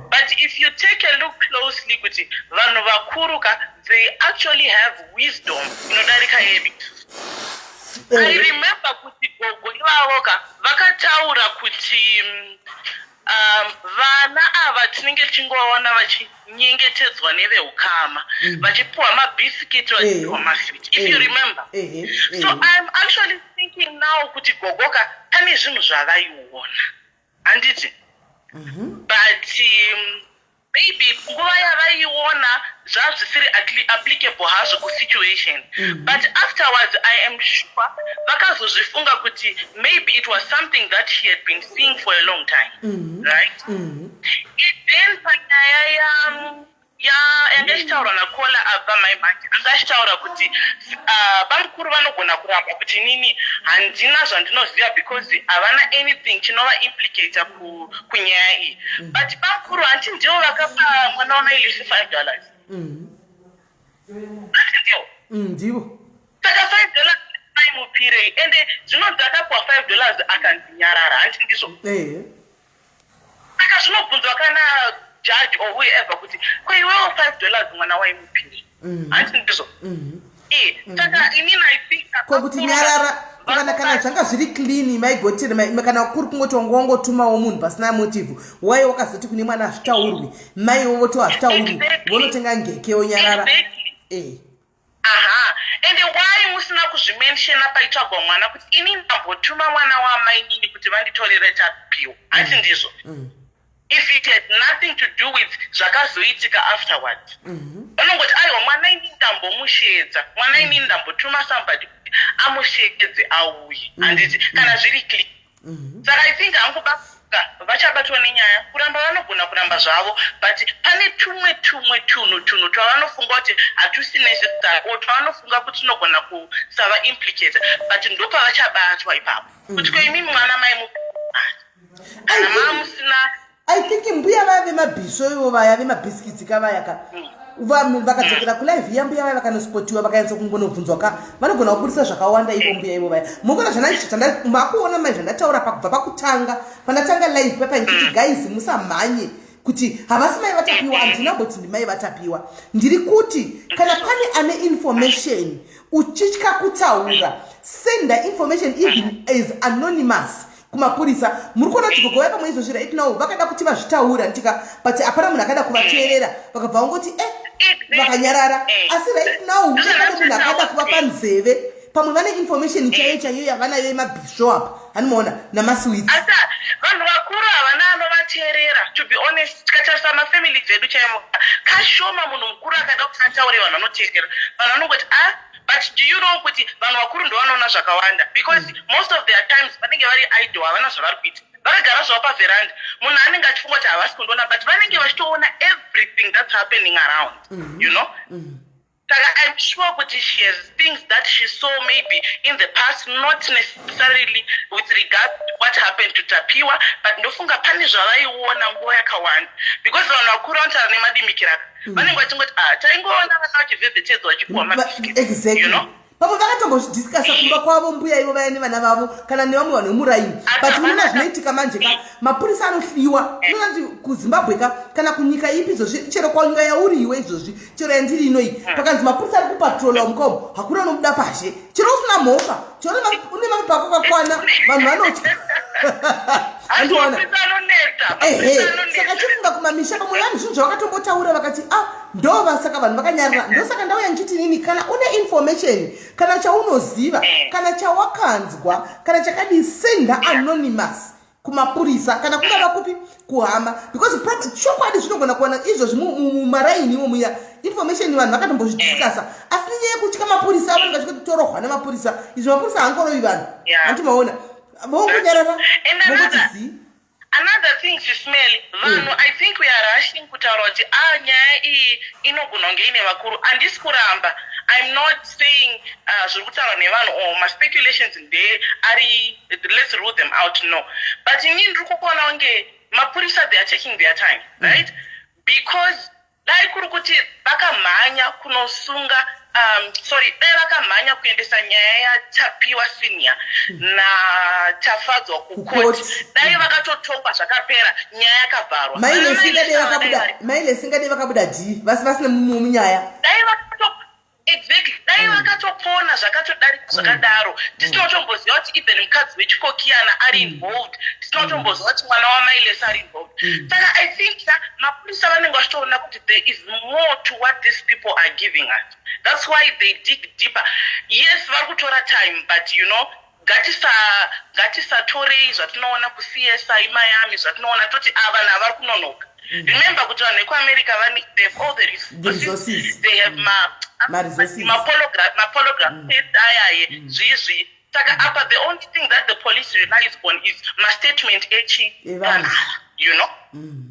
But if you take a look closely kuti vanhu vakuru ka, they actually have wisdom inodarika yedu. I remember kuti gogo ivavo ka vakataura kuti vana ava tinenge tichingovaona vachinyengetedzwa neveukama, vachipiwa mabhisikiti, vachipiwa maswiti, if you remember. So I'm actually thinking now kuti gogoka pane zvinhu zvavaiona, handiti? But maybe nguva yavaiona zvazvisiri applicable hazvo kusituation, but afterwards I am sure vakazozvifunga kuti maybe it was something that she had been seeing for a long time, right? Then panyaya ya yanga ichitaurwa nacaller abva mai manje, anga achitaura kuti bamukuru vanogona kuramba kuti nini handina zvandinoziva because havana anything chinova implicata kunyaya iyi, but bamukuru hanti ndivo vakapa mwana wamailisi $5? Hanti ndivo? Ndivo. Saka $5 aimupirei? Ende zvinonzi akapiwa $5 akanzinyarara, hanti ndizvo? Ehe. Saka zvinobvunzwa kana judge or whoever kuti ko iwewo $5 mwana waimupirei? Hanti ndizvo? E, saka inini I think Ko kuti nyarara, kana zvanga zviri clean, maigotiri, kana kuri kungoti wanga wangotumawo munhu pasina motive, wai wakazoti kune mwana hazvitaurwi, maiwo voti hazvitaurwi? Vonotenga ngeke onyarara. Aha, ende why musina kuzvimentiona paitsvagwa mwana kuti ini ndambotuma mwana wamainini kuti vanditorere Tapiwa, hati ndizvo? If it had nothing to do with zvakazoitika afterwards, vanongoti aiwa, mwana inini ndambomushedza, mwana inini ndambotuma somebody kuti amushedze auye, handiti? Kana zviri clear. Saka I think hangu baka vachabatwa nenyaya. Kuramba vanogona kuramba zvavo, but pane tumwe tunhu twavanofunga kuti hatusi necessary or twavanofunga kuti tinogona kusava implicate, but ndopavachabatwa ipapo kuti ko imimi mwana mai kana maa musina. I think mbuya vaya vemabhisvo ivo, vaya vemabhiskitsi kavaya ka, vanhu vakadzokera kulive yambuya vaya, vakanospotiwa, vakanyatsa kungonobvunzwa ka, vanogona kubudisa zvakawanda ivo mbuya ivo vaya. Mukuona makuona mai zvandataura pakubva pakutanga pandatanga live papa ndichiti, guys, musamhanye kuti havasi mai vaTapiwa. Handina mboti ndimai vaTapiwa. Ndiri kuti kana pane ane information uchitya kutaura, senda information even as anonymous kumapurisa. Muri kuona kuti gogo vaya pamwe izvozvi right now vakada kuti vazvitaura ndika, but hapana munhu akada kuvateerera, vakabva vangoti vakanyarara. Asi right now pane munhu akada kuvapa nzeve, pamwe vane information chaiyo chaiyo yavanayo yemabhisvo apa, hanimaona namaswits. Asi vanhu vakuru havana anovateerera, to be honest. Tikatarisa mafamily dzedu chaimo, kashoma munhu mukuru akada kuti ataure vanhu vanoteerera. Vanhu vanongoti, ah. But do you know kuti vanhu vakuru ndo vanoona zvakawanda? Because most of their times vanenge vari idle, havana zvavari kuita, vakagara zvavo pavheranda. Munhu anenge achifunga kuti havasi kundiona, but vanenge vachitoona everything that's happening around. Saka I'm sure kuti she has things that she saw maybe in the past, not necessarily with regard to what happened to Tapiwa, but ndofunga pane zvavaiona nguva yakawanda, because vanhu vakuru vanotaura nemadimikiraka. Vanenge vachingoti, ah, taingoona vana vachivhevhetedzwa, vachipiwa mabhisikiti. Exactly. You know? Pamwe vakatombozvidiscussa kumba kwavo mbuya ivo vaya nevana vavo kana nevamwe vanhu vemuraini. But unoona zvinoitika manje ka, mapurisa anohliwa. Unoona kuti kuZimbabwe ka, kana kunyika ipi izvozvi, chero kwanyika yauriwe izvozvi, chero yandiri inoi, pakanzi mapurisa ari kupatrola mukaomo, hakuna unobuda pazhe, chero usina mhosva, chero une mapepa ako akakwana, vanhu vanotya, andiona? Mapurisa anonetsa. Ehe. Mapurisa anonetsa. Saka chifunga kumamisha, pamwe vanhu zvinhu zvavakatombotaura vakati, ah, ndova. Saka vanhu vakanyarara. Ndosaka ndauya ndichiti nini, kana une information, kana chaunoziva, kana chawakanzwa, kana chakadii, senda anonymous. Kumapurisa kana kungava kupi, kuhama, because chokwadi zvinogona kuwana izvozvi mumaraini imo muya information, vanhu vakatombozvidiscussa, asi nenyaya yekutya mapurisa, vanenge vachikuti torohwa nemapurisa. Izvo mapurisa haangorovi vanhu. Handiti maona vongonyarara, vongoti zii. Another thing, Sis Melly, vanhu, I think we are rushing kutaura kuti a nyaya iyi inogona kunge ine vakuru. Handisi kuramba, I'm not saying zviri kutaurwa nevanhu or maspeculations nde ari, let's rule them out, no. But inini ndiri kuona kunge mapurisa, they are taking their time, right? Because dai kuri kuti vakamhanya kunosunga, sorry, dai vakamhanya kuendesa nyaya yaTapiwa Senior naTafadzwa Kukoti. Kukoti, dai vakatotongwa, zvakapera, nyaya yakavharwa. Maile singadei vakabuda d vasi vasina munyaya. Dai vakato, exactly, dai vakatopona, zvakatodarika zvakadaro, tisina kutomboziva kuti even mukadzi wechikokiyana ari involved, tisina kutomboziva kuti mwana waMailes ari involved. Saka I think ka mapurisa vanenge vachitoona kuti there is more to what these people are giving us. That's why they dig deeper. Yes, vari kutora time, but you know, ngatisatorei zvatinoona kuCSI Miami, zvatinoona toti a vanhu ava vari kunonoka. Remember kuti vanhu vekuAmerica they have all the The resources. Resources. They have Ma-resources. Mapolygraph test ayaye, zvizvi. Saka apa the only thing that the police relies on is mastatement echi Evanhu. vanhu ava.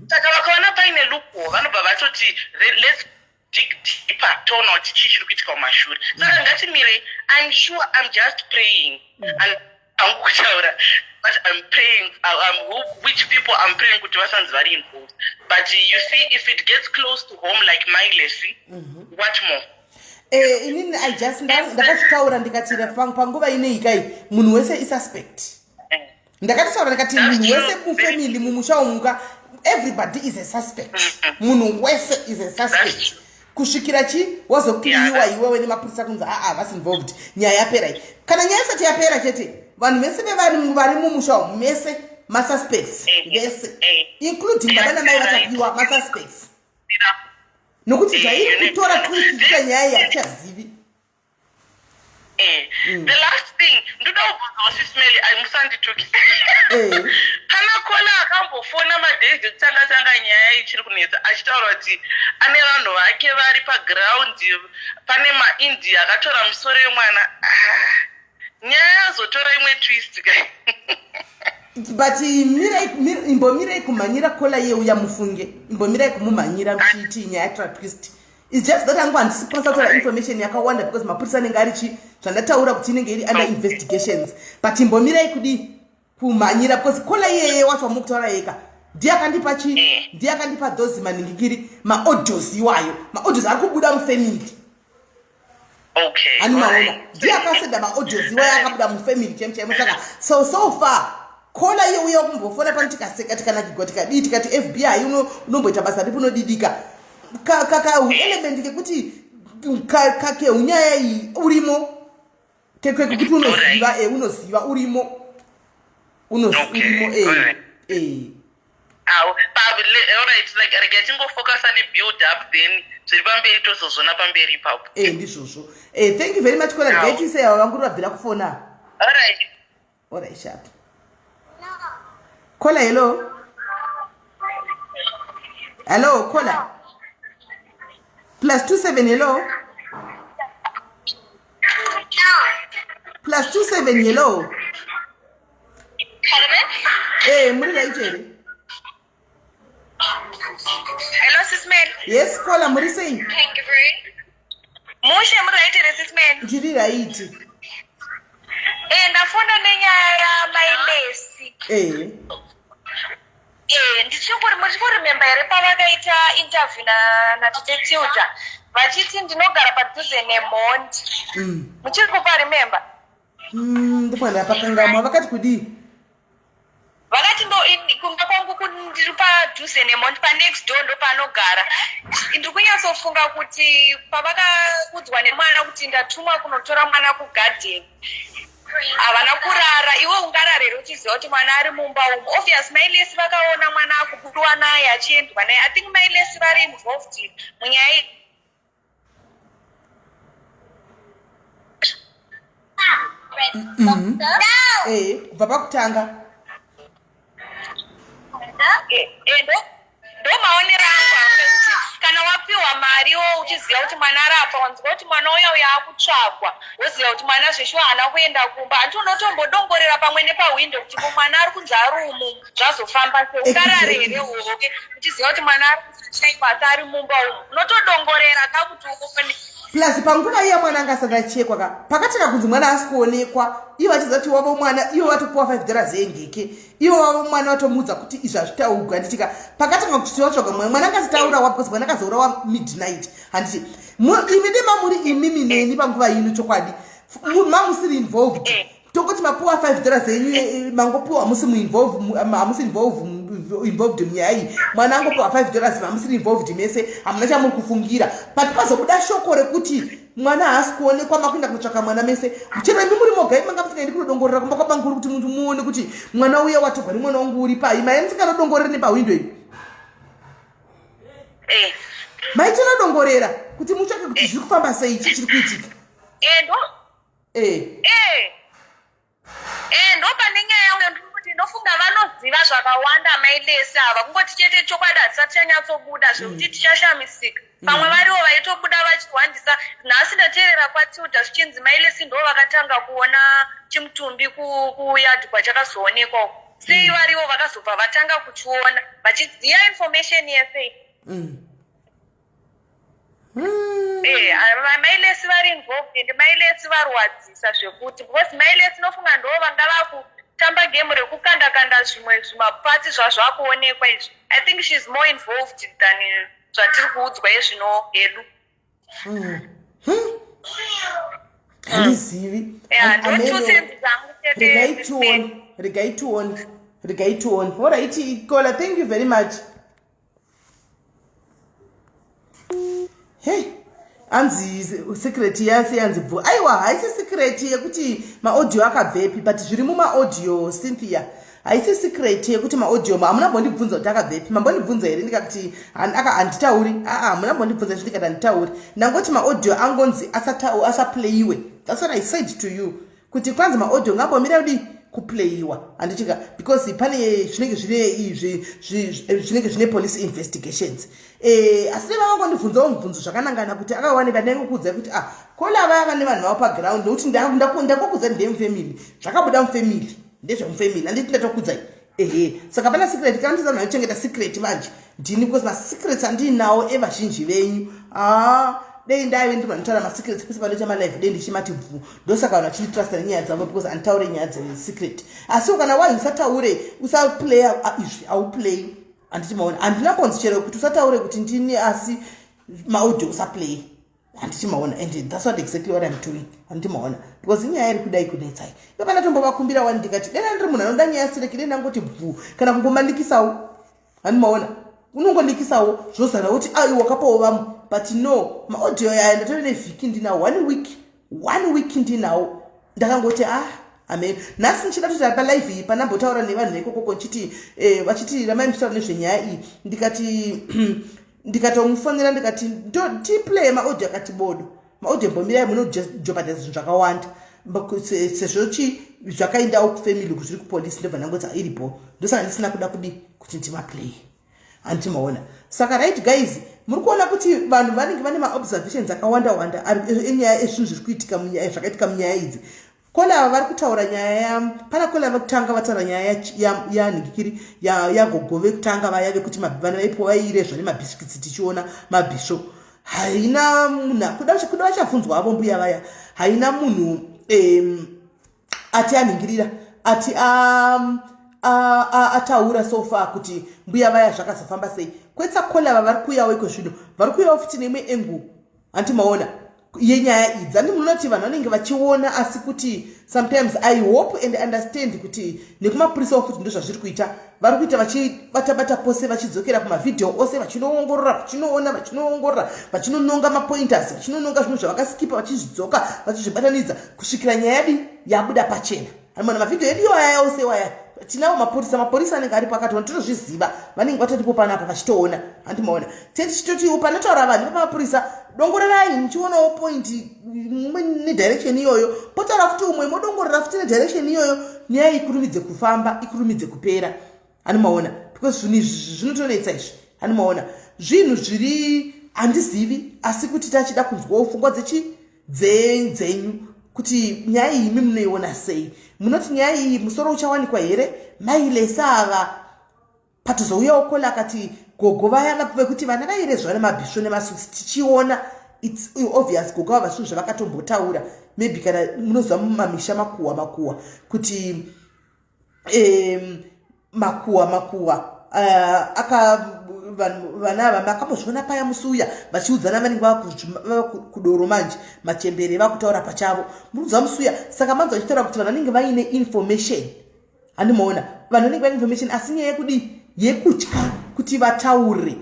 Saka vakaona paine loophole, vanobva vatoti, "Let's dig deeper, toona kuti chii chiri kuitika kumashure." Saka ngatimirei. I'm sure, I'm just praying and hangu kutaura, but I'm praying, which people I'm praying kuti vasanzi vari involved. But you see, if it gets close to home like Mailesi, what more? Inini I just ndakazvitaura ndikati panguva inei kai munhu wese isuspect. Ndakatotaura ndikati munhu wese mufamily, mumusha umuka, everybody is a suspect. Munhu wese is a suspect kusvikira chi wazocleariwa iwewe nemapurisa kunzi aa, vasi involved, nyaya yapera iyi. Kana nyaya isati yapera chete, vanhu vese vari mumusha umu mese masuspects, vese, including baba namai vaTapiwa, masuspects, nokuti zvairi kutora twist ita nyaya iyi hatichazivi. The last thing ndoda kubvunzawo, Sis Melly, musandituki. Pana caller akambofona madays ekutanga tanga nyaya ichiri kunetsa, achitaura kuti ane vanhu vake vari paground, pane maIndia akatora misoro yemwana. Ah, nyaya yazotora imwe twist kai. But imbomirai kumhanyira caller yeuya, mufunge, imbomirai kumumhanyira muchiiti nyaya yatora twist. It's just that angu handisi kukwanisa kutora information yakawanda because mapurisa anenge ari chi zvandataura kuti inenge iri under investigations. But imbomirai kudi kumhanyira, because caller iyeye wacho wamukutaura yeka ndiye akandipa chi ndiye akandipa those maningikiri maaudios iwayo, maaudios ari kubuda mufamily. Hani maona, ndiye akasenda maaudios iwayo akabuda mufamily chaimo chaimo. Saka so far caller iye uya kumbofona pano, tikaseka, tikanakigwa, tikadii, tikati FBI unomboita basa ripi, unodidika kaelement kekuti keunyaya iyi urimo, kekuti unoziva, unoziva urimo. Urimo. Alright, like rega tingofocusa nebuild up, then zviri pamberi tozozvona pamberi ipapo. Ndizvozvo. Thank you very much, caller. Gaitise ava vanguri vabvira kufona. Alright. Alright, sharp. Caller, hello, hello, caller, +27, hello, +27, hello. Muri right here? Hello, Sis Melly. Yes, caller, muri sei? Thank you very. Mushe, muri right here, Sis Melly? Ndiri right. Ndafona nenyaya yaMailesi. Ndichingori muchikuremember here pavakaita interview na natete Tilda vachiti ndinogara padhuze nemhondi? Muchiri kupa remember? Ndifanira pakangamwa, vakati kudii? Vakati ndo kumba kwangu ndiri padhuze nemhondi, panext door ndo paanogara. Ndiri kunyatsofunga kuti pavakaudzwa nemwana kuti ndatumwa kunotora mwana kugadheni, havana kurara. Iwe ungarara here uchiziva kuti mwana ari mumba umu? Obvious Mailesi vakaona mwana akubudiwa naye, achiendwa naye. I think Mailesi vari involved munyaya iyi. Kubva pakutanga. Endo ndo maonero angu angu ekuti kana wapiwa mari wo uchiziva kuti mwana arapa, wanzwa kuti mwana uya uya akutsvagwa, woziva kuti mwana zveshuwa haana kuenda kumba, hanti unotombodongorera pamwe nepahwindo kuti ko mwana ari kunzi ari umu, zvazofamba sei? Ungarare here uhoke uchiziva kuti mwana ari kunzi ashaikwa asi ari mumba umu? Unotodongorera ka kuti uone. Plus panguva iya mwana anga asati achekwa ka, pakatanga kunzi mwana asi kuonekwa, ivo vachiziva kuti wavo mwana, ivo vatopuwa $5 yengeke, ivo vavo mwana vatomuudza kuti izvi hazvitaugwi, handitika? Pakatanga kuti tivatsvaga mwana, mwana akasati aurawa, because mwana akazourawa midnight, handiti? Imi demamuri imimi neni panguva ino, chokwadi mamusiri involved. Tongoti mapuwa $5 enyu, mangopuwa, hamusi muinvolve, hamusi involved munyaya iyi. Mwana angopuwa $5, hamusiri involved mese, hamuna chamuri kufungira. But pazobuda shoko rekuti mwana haasi kuonekwa, makuenda kunotsvaka mwana mese. Chero imi muri moga, imi manga musingaendi kunodongorera kumba kwabanguru kuti muntu muone kuti mwana uya watogwa nemwana wangu uri pai? Mai musinganodongorere nepahwindo imi? Maitonodongorera kuti mutsvake kuti zviri kufamba sei, chii chiri kuitika. Ndo pane nyaya yangu ndikuti ndofunga vanoziva zvakawanda mailesi ava, kungoti chete chokwadi hatisati chanyatsobuda zvekuti tichashamisika. Pamwe varivo vaitobuda vachihwandisa. Nhasi ndateerera kwaTilda zvichinzi mailesi ndo vakatanga kuona chimutumbi kuyadhi kwachakazoonekwa uko. Sei varivo vakazobva vatanga kuchiona vachiziva information yese? Mailesi vari involved and mailesi varwadzisa zvekuti, because mailesi nofunga ndo vanga vakutamba game rekukanda kanda zvimwe zvimapatsi zvazvakuonekwa izvi. I think she is more involved than zvatiri kuudzwa yezvino hedu. Handizivi. Regai tione, regai tione, regai tione. Alright Kola, thank you very much. Hey, anzi secret yase yanzi bvu. Aiwa, haisi secret yekuti maaudio akabvepi, but zviri mumaaudio, Cynthia, haisi secret yekuti maaudio. Hamuna mbondibvunza kuti akabvepi. Mambondibvunza here ndikati handitauri? Aa, hamuna mbondibvunza izvi ndikati handitauri. Ndangoti maaudio angonzi asaplayiwe. That's what I said to you, kuti kwanzi maaudio ngambomira kudii, kuplayiwa, handitika? Because pane zvinenge zvine zvinenge zvine police investigations. Asi dai vavangondibvunzawo mubvunzo zvakanangana kuti akawanikwa, ndaingokuudzai kuti ah, kola vaya vane vanhu vavo paground, nokuti ndakokuudzai ndemufamily, zvakabuda mufamily, ndezvemufamily, handiti? Ndatokuudzai. Ehe, saka pana secret kana ndizanhu vanochengeta secret manje ndini, because masecrets andiinawo evazhinji venyu, ah, dei ndaive ndiri vanotaura masecrets pese panoita malive, dei ndichimati bvu. Ndosaka vanhu vachinditrasta nenyaya dzavo, because handitaure nyaya dzesecret. Asiwo kana wai usataure, usaplaya izvi, auplay, handiti? Maona, handina mbonzi chero kuti usataure kuti ndini, asi maaudio usaplay, handiti? Maona? And that's what exactly what I'm doing, handiti? Maona? Because inyaya iri kudai kunetsai. Ivo pana tombovakumbira wani, ndikati dena ndiri munhu anoda nyaya sireki, dei ndangoti bvu kana kungomalikisawo, handi? Maona, unongolikisawo zvozara woti ai wakapawo vamwe. But no, maaudio aya ndatove nevhiki ndinawo, one week, one week ndinawo. Ndakangoti ah, amen. Nhasi ndichida kuti palive iyi panambotaura nevanhu vekokoko nchiti vachiti ramai muchitaura nezvenyaya iyi, ndikati ndikatomufonera, ndikati tiplay maaudio, akati bodo, maaudio mbomirai, munojeopardise zvinhu zvakawanda sezvo chi zvakaendawo kufamily kuzviri kupolisi. Ndobva ndangoti iripo, ndosaka ndisina kuda kudi kuti ndimaplay, handiti? Maona? Saka right guys, muri kuona kuti vanhu vanenge vane maobservations akawanda wanda enyaya, ezvinhu zviri kuitika munyaya, zvakaitika munyaya idzi. Kola ava vari kutaura nyaya ya pana kola vekutanga vataura nyaya yanhingikiri yagogo vekutanga vaya vekuti vana vaipiwa, vairezva nemabhisikitsi, tichiona mabhisvo. Haina munhu kuda vachabvunzwa avo mbuya vaya. Haina munhu ati anhingirira, ati ataura so far kuti mbuya vaya zvakazofamba sei. Kwetsa kola ava vari kuuyawo iko zvino, vari kuuyawo futi neimwe angle, hanti? Maona yenyaya idzi, handi? Munoti vanhu vanenge vachiona, asi kuti sometimes I hope and understand kuti nekumapurisawo futi ndozvazviri kuita, vari kuita vachibatabata pose, vachidzokera kumavhidhiyo ose, vachinoongorora, vachinoona, vachinoongorora, vachinononga mapointers, vachinononga zvinhu zvavakaskipa, vachizvidzoka, vachizvibatanidza kusvikira nyaya yadi yabuda pachena. Amana mavhidhiyo edu iwaya ose waya tinawo mapurisa, mapurisa anenge aripo akatoona, totozviziva, vanenge vatoripo panapa vachitoona, handi? Maona? Tichitotiwo panotaura vanhu pamapurisa, dongorerai muchionawo point nedirection iyoyo, potaura futi umwe, modongorera futi nedirection iyoyo, nyaya ikurumidze kufamba, ikurumidze kupera, ani? Maona? Because zvinhu izvi zvinotonetsa izvi, handimaona zvinhu zviri, handizivi, asi kuti tachida kunzwawo pfungwa dzechi dzenyu kuti nyaya iyi imi munoiona sei. Munoti nyaya iyi musoro uchawanikwa here? Mailesa ava patozouyawo kola akati gogo vaya vekuti vana vairezva nemabhisvo nemasusi, tichiona it's obvious gogo ava zvinhu zvavakatombotaura. Maybe kana munoziva mumamisha makuhwa makuhwa kuti makuhwa makuhwa aka vana ava makambozviona paya musi uya vachiudzana, vanenge vava kudoro manje, machembere vakutaura pachavo, murikuziva musi uya. Saka manzwa vachitaura kuti vanhu vanenge vaine information, handimaona vanhu vanenge vaine information, asi nyaya yekudii, yekutya kuti vataure,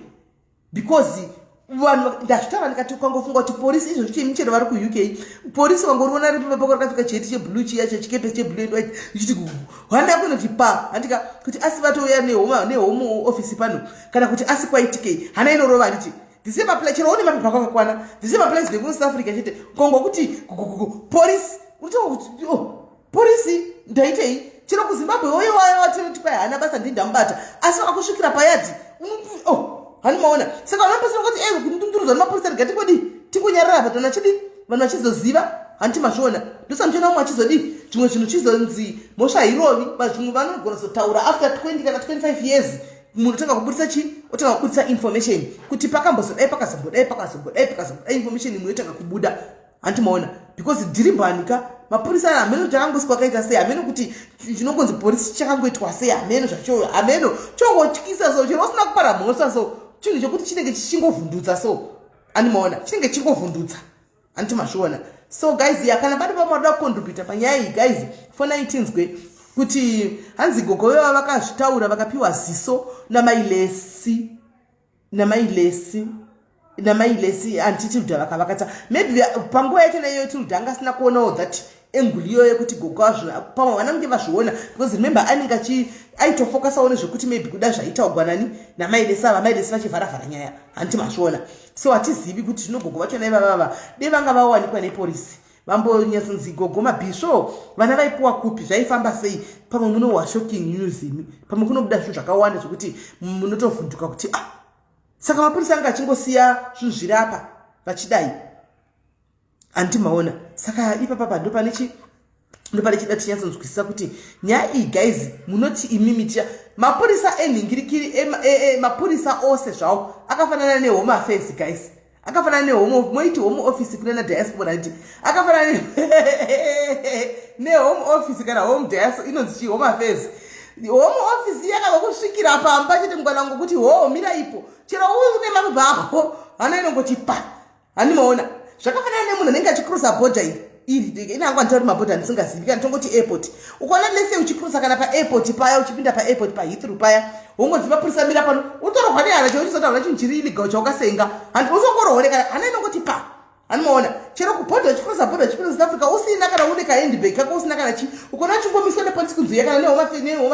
because vanhu, ndazvitaura ndikati ukangofunga kuti polisi izvo zvichii, michero vari kuUK, polisi wangoriona ripi pako rakapfeka chiheti cheblue chiya, chechikepesi cheblue and white, ichiti handa kunoti pa handika kuti asi vatouya nehome office pano, kana kuti asi kwaitikei, hana inorova, handiti? The same apply chero une mapepa akakwana, the same applies nekuno South Africa chete. Kongwa kuti polisi, unotonga kuti, oh, polisi ndaitei? Chero kuZimbabwe woye watinoti kwai haana basa, ndii ndamubata, asi vakakusvikira payadhi, oh, hanimaona. Saka vanopesera kuti e kundundurudzwa nemapurisa, rega tingodii, tingonyarara apa, tona chidi vanhu vachizoziva, handiti mazviona? Ndosamuchiona umwe achizodii, zvimwe zvinhu chizonzi mhosva hairovi, zvimwe vanogona kuzotaura after 20 kana 25 years. Munhu otanga kubudisa chi, otanga kubudisa information kuti pakambozodai, pakazombodai, pakazombodai, pakazombodai, information imwe yotanga kubuda, handiti maona? Because dhirimbwanika mapurisa hameno kuti akangoswa akaita sei, hameno kuti chinongonzi polisi chakangoitwa sei, hameno zvacho, hameno chongotyisa. So chero usina kupara mhosva, so chinhu chokuti chinenge chichingovhundutsa, so andimaona chinenge chichingovhundutsa, handiti mazviona? So guys, ya, kana pane pamwe kucontributa panyaya iyi, guys, fonai tinzwe kuti hanzi gogo veva vakazvitaura, vakapiwa ziso namailesi, namailesi, namailesi, handiti? Tilda vakavakata maybe panguva yacho naiyo Tilda anga asina kuonawo that angle iyoyo yekuti gogo pamwe vanange vazviona, because remember anenge achi aitofocusawo nezvekuti maybe kuda zvaitaugwa nani namailesi ava, mailesi vachivharavhara nyaya, handiti mazviona? So hatizivi kuti zvino gogo vachona ivavava de vanga vawanikwa nepolisi, vambonyatsonzi gogo mabhisvo vana vaipuwa kupi, zvaifamba sei. Pamwe munohwa shocking news imi, pamwe kunobuda zvinhu zvakawanda zvokuti munotovhunduka kuti, ah, saka mapurisa anga achingosiya zvinhu zviri apa vachidai, handiti maona? Saka ipapapa ndopane chi, ndopane chida tinyatsonzwisisa kuti nyaya iyi, guys, munoti imimi ticha mapurisa enhingirikiri, mapurisa ose zvawo akafanana nehome affairs, guys, akafanana nehome, moiti home office kune nadiaspora, nditi akafanana nehome office kana home diaspora inonzi chii? Home affairs, home office yakava kusvikira pamba chete mukana ngokuti ho mira ipo, chero une mapepa ako, hana inongoti pa, handimaona? Zvakafanana nemunhu anenge achicrossa border iri iri inangu, handitauri mabhodha ndisingazivi, kana tongoti airport, ukaona lese uchicrossa kana paairport paya, uchipinda paairport paHeathrow paya, wongonzi mapurisa mira pano, utororwa nehana chero uchizotaura chinhu chiri illegal chaukasenga, handi uzongorohwa nekana hana inongoti pa, handimaona? Chero kubhodha, uchicrossa bhodha uchipinda South Africa, usina kana une kahandbag kako, usina kana chi, ukaona uchingomiswa nepolisi kunzi uya kana nehome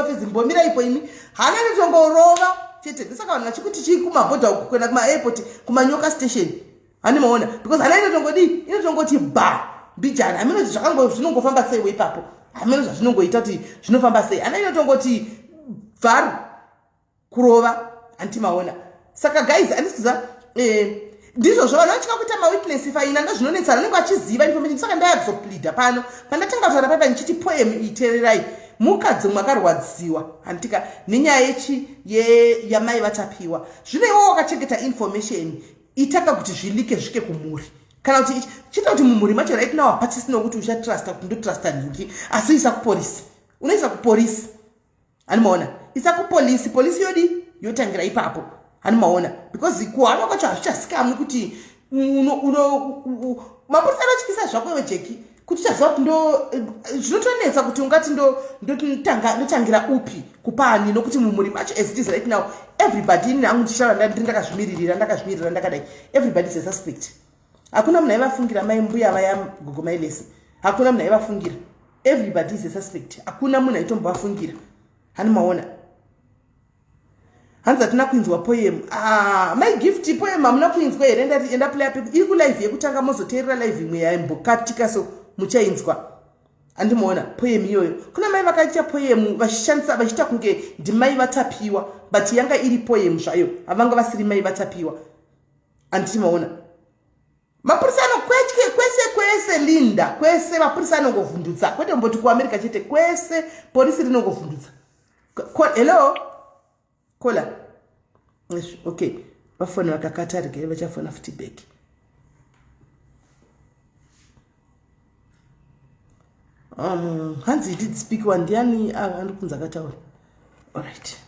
affairs, mbomira ipo imi, hana inotongorova chete. Ndosaka vanhu vachikuti chii kumabhodha uku, kuenda kumaairport, kumanyoka station, handimaona? Because hana inotongodii, inotongoti ba mbijana, hameno kuti zvakango zvinongofamba seiwo ipapo, hameno zvazvinongoita kuti zvinofamba sei, hana inotongoti bvaru kurova, handiti maona? Saka guys, handisiza ndizvozvo vanhu vachika kuita mawitness faina, ndozvinonetsa, vanenge vachiziva information. Saka ndaya kuzopleada pano pandatanga kutaura paipa ndichiti poem itererai, mukadzi mumwe akarwadziwa, handitika, nenyaya yechi yamai vatapiwa. Zvino iwo wakachengeta information, itaka kuti zvileake zvike kumhuri, kana kuti chiita kuti mumhuri macho right now hapachisina kuti uchatrusta, kuti ndotrusta nhingi, asi isa kupolisi, unoisa kupolisi, handimaona? Isa kupolisi, polisi yodi yotangira ipapo, handimaona? Because kuhama kwacho hazvichasikamwi kuti mapurisa anotyisa zvako iwe Jeki, kuti uchaziva kuti ndo zvinotonetsa kuti ungati ndotangira upi kupani, nokuti mumhuri macho as it is right now, everybody, ini hangu ndichitaura ndiri ndakazvimiririra, ndakazvimirira ndakadai, everybody is a suspect. Hakuna munhu aivafungira mai mbuya vaya, gogo mailesi, hakuna munhu aivafungira. Everybody is a suspect, hakuna munhu aitombovafungira, hani maona? Hanzi hatina kuinzwa poem. Ah, my gift, poem hamuna kuinzwa here? Ndati enda play iri kulive yekutanga, mozoteerera live imwe yaimbokatika, so muchainzwa. Andimuona poem iyoyo. Kuna mai vakaita poem vachishandisa vachiita kunge ndimai vatapiwa but yanga iri poem zvayo. Havanga vasiri mai vatapiwa. Anditi maona. Mapurisa anokwetye kwese kwese Linda kwese mapurisa anongovhundutsa kwete kumboti kuAmerica chete kwese polisi rinongovhundutsa. Hello Kola. Okay. Vafona vakakata regai vachafona futi back. Hanzi he did speak one ndiani ah, andikunzi akataura. Alright.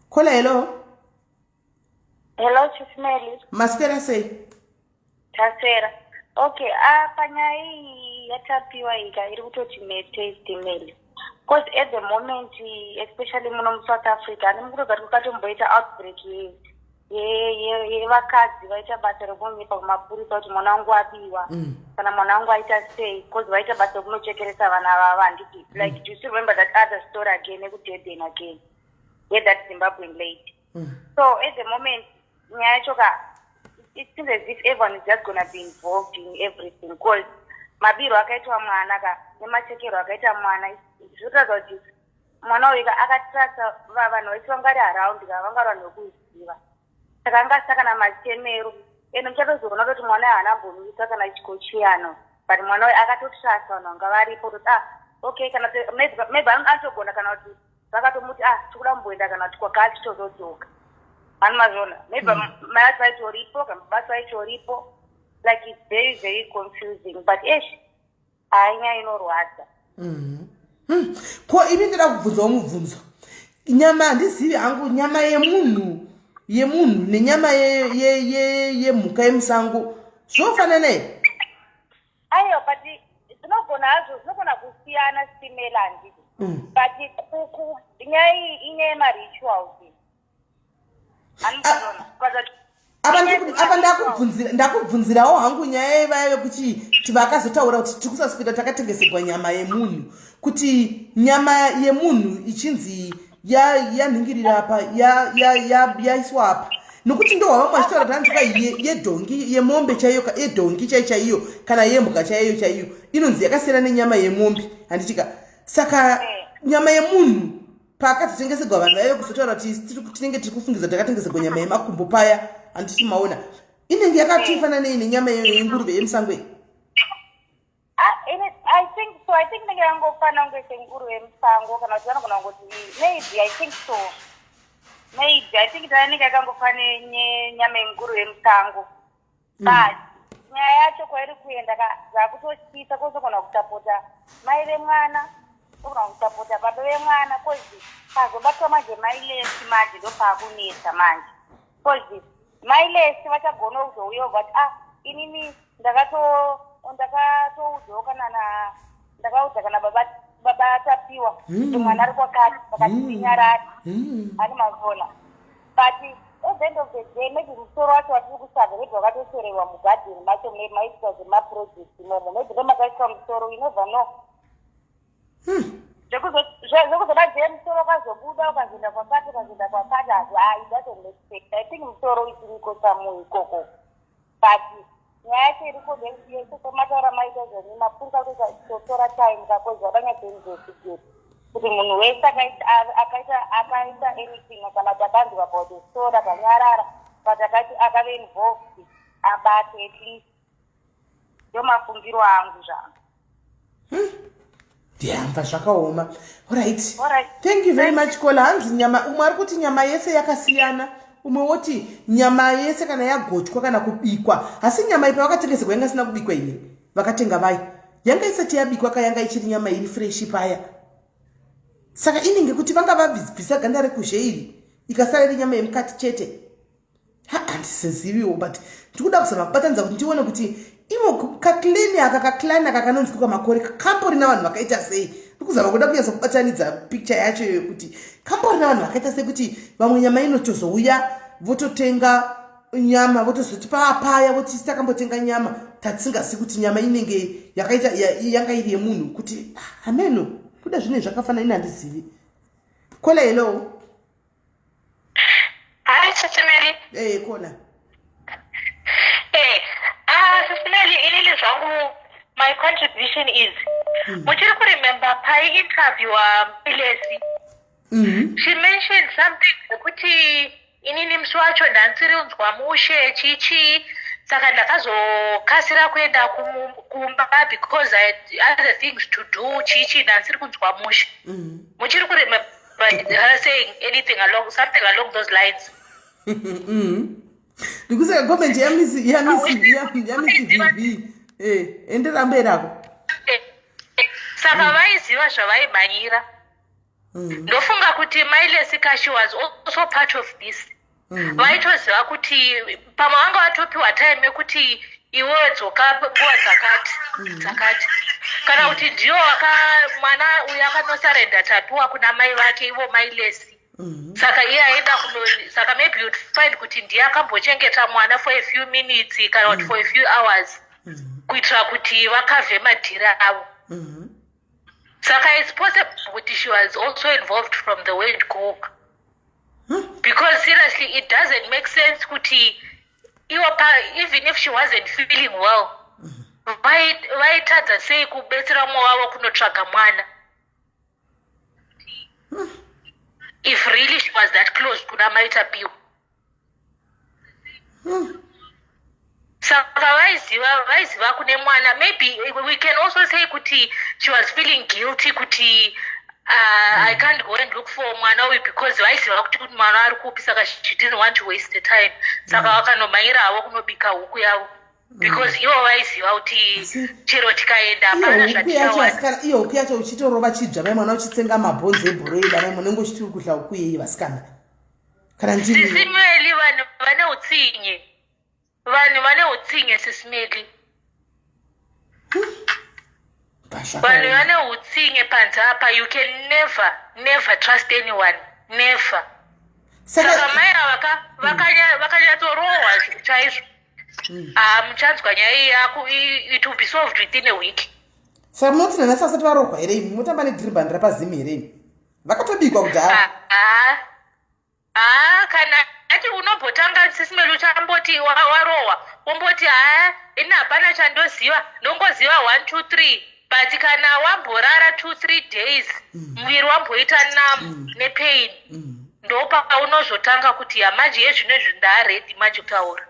Kola hello. Hello Chisimeli. Maswera sei? Taswera. Okay, ah panyaya iyi yatapiwa ika iri kutoti mete Simeli. Because at the moment especially muno muSouth Africa ani mukutoziva kuti kukatomboita outbreak yevakadzi vaita basa rekunyepa kumapurisa kuti mwana wangu abiwa mm. kana mwana wangu aita sei because vaita basa rekunochekeresa vana vavo handiti mm. like do you still remember that other story again yekudurban again yethat zimbabwean lady mm. so at the moment nyaya yacho ka it seems as if everyone is just gonna be involved in everything bcause mabiro akaitwa mwana ka nemachekero akaita mwana zvinotaridza kuti mwana uyu ka akatrasa vanhu vese vanga vari around ka vanga vari vanhu vekuziva saka anga asina kana machemero and muchatozoona kutoti mwana uyu haana mbomisa kana chikochiyano but mwana uyu akatotrasa vanhu vanga varipo kuti ah okay kana maybe anotogona kana kuti vakatomuti ah tikuda kumboenda kana kuti kwakati tozodzoka hani mazviona maybe mm. mai vacho vaitoripo kana baba vacho vaitoripo like its very very confusing but esh hayi nyaya inorwadza mm-hmm. hmm. ko ini ndida kubvunzawo mubvunzo nyama handizivi hangu nyama yemunhu yemunhu nenyama yemhuka yemusango zvofanana here aiwa but zvinogona hazvo zvinogona kusiyana stimela handiti mm. but nyaya iyi inyaya yemarituals apa ndakubvunzirawo hangu nyaya yevaya vekuti vakazotaura kuti tiri kusasipita takatengesegwa nyama yemunhu kuti nyama yemunhu ichinzi yanhingirira apa yaiswa apa nokuti ndo wavamwe vachitaura kuti hanzi kai yedhongi yemombe chaiyo yedhongi chai chaiyo kana yembwa chaiyo chaiyo inonzi yakasiyana nenyama yemombe handitika saka eh. nyama yemunhu paakatotengesegwa vanhu vaive kuzotaura kuti tinenge tiri kufungidza takatengesegwa nyama yemakumbo paya handiti maona inenge yakatofanana nei nenyama yenguruve yemusango iyi Ah, I think so. I think ndinge yangofana kunge senguruve yemusango kana kuti vanogona kungoti maybe I think so. Maybe I think inenge yakangofana nenyama yenguruve yemusango. Mm. But nyaya yacho kwairi kuenda ka zvakutotyisa kosogona kusapota mai vemwana togona kusapota baba vemwana kozi pazobatwa manje mai lesi manje ndopaakunetsa manje kozi Mai Lesi vachagona kuzouya vobva vati ah inini ndakato ndakatoudzawo kana na ndakaudza kana baba baba Tapiwa kuti mm. mwana ari kwakati vakati mm. ndinyarare mm. ani mazvona but at the end of the day maybe musoro wacho watiri kutsvaga maybe wakatoshorerwa mugadheni macho maiitwa zvemaproject imomo maybe ndomakaiswa musoro you never know Hmm. Zvekuzoda je musoro ukazobuda ukazoenda kwakati ukazoenda kwakati hazvo ah, it doesn't make sense. I think musoro ichiriko samu ikoko but nyaya yacho iriko ndeyekuti mataura maita zvoni mapurisa kutotora time kakozi vadanyatsoinvestigate kuti munhu wese akaita akaita anything kana kuti akanzwa about the story akanyarara but akati akave involved abate at least ndomafungiro angu zvangu Ndiyamba zvakaoma. Alright. Thank you very much Kola. Hanzi nyama umwe ari kuti nyama yese yakasiyana. Umwe woti nyama yese kana yagochwa kana kubikwa. Asi nyama ipa vakatengeserwa yanga isina kubikwa ini. Vakatenga vai. Yanga isati yabikwa ka yanga ichiri nyama iri fresh paya. Saka inenge kuti vanga vabvisa ganda rekuzhe iri ikasara iri nyama yemukati chete. Handisiziviwo but ndikuda kuzama kubatanidza kuti ndione kuti imo kaklini aka kaklani aka kanonzi kukamakore kamborina vanhu vakaita sei ndikuzama kuda kunyatsa kubatanidza picture yacho iyoyo kuti kamborina vanhu vakaita sei kuti vamwe nyama inotozouya vototenga nyama votozoti paapaya voti takambotenga nyama tatisingasi kuti nyama inenge yakaita yanga iri yemunhu kuti hameno kuda zvinenge zvakafanana ini handizivi kola hello Hi, Sister Mary. Hey, eh, Kona. Hey, eh, ah, Sister Mary, inini zvangu, my contribution is, Muchiri kuremember paiinterviewa Lesi? She mentioned something zvekuti inini musi wacho ndansirinzwa mushe chichii, saka ndakazokasira kuenda kumba because I had other things to do, chichii, ndansiri kunzwa mushe. Muchiri kuremember her saying anything along something along those lines? Ndikuseka comment yamisi yamisi yamisi vv. Endera mberi ako. Saka vaiziva zvavaimhanyira. Ndofunga kuti Mai Lesi ka, she was also part of this. Vaitoziva kuti pamwe vanga vatopiwa time yekuti iwewe dzoka nguva dzakati dzakati, kana kuti ndiyo waka mwana uyu akanosarenda Tapiwa kuna mai vake, ivo Mai Lesi. Saka iye aenda kuno, saka maybe you'd find kuti ndiye akambochengeta mwana for a few minutes kana kuti for a few hours, kuitira kuti vakavhe madhiri avo. Saka it's possible kuti she was also involved from the word go, because seriously, it doesn't make sense kuti iwo pa, even if she wasn't feeling well, vaitadza sei kubetsera mumwe wavo kunotsvaga mwana if really she was that close kuna Mai Tapiwa? Saka vaiziva kune mwana. Maybe we can also say kuti she was feeling guilty kuti I can't go and look for mwana uyu, because vaiziva kuti mwana ari kupi, saka she didn't want to waste the time. Saka vakanomhanyira havo kunobika huku yavo, because ivo vaiziva kuti chero tikaenda hapana Iyo huku yacho zvatichawana. Asikana, iyo huku yacho uchitorova chidzva, mai mwana, uchitsenga mabhonzo ebhoroida, mai, munenge uchiti uri kudya huku yei, vasikana, kana ndimi? Sisi Meli, vanhu vane utsinye, vanhu vane utsinye, Sisi Meli. Vanhu vane utsinye panze apa. You can never, never trust anyone, never. Saka mai ava vakanyatsorohwa chaizvo. Ah, muchanzwa nyaya iyi yako, it will be solved within a week. Saka munoti nanhasi vasati varohwa here imi? Motamba nedhiribhandi rapazimi here imi? Vakatobikwa kudhara. Ah, ah, kana ati unombotanga, Sisi Meli, uchamboti warohwa, womboti, "Haa, ini hapana chandoziva, ndongoziva 1 2 3." But kana wamborara 2 3 days, muviri wamboita numb nepain, ndopaunozotanga kuti, "Yamanje yezvino izvi ndaaready manje kutaura."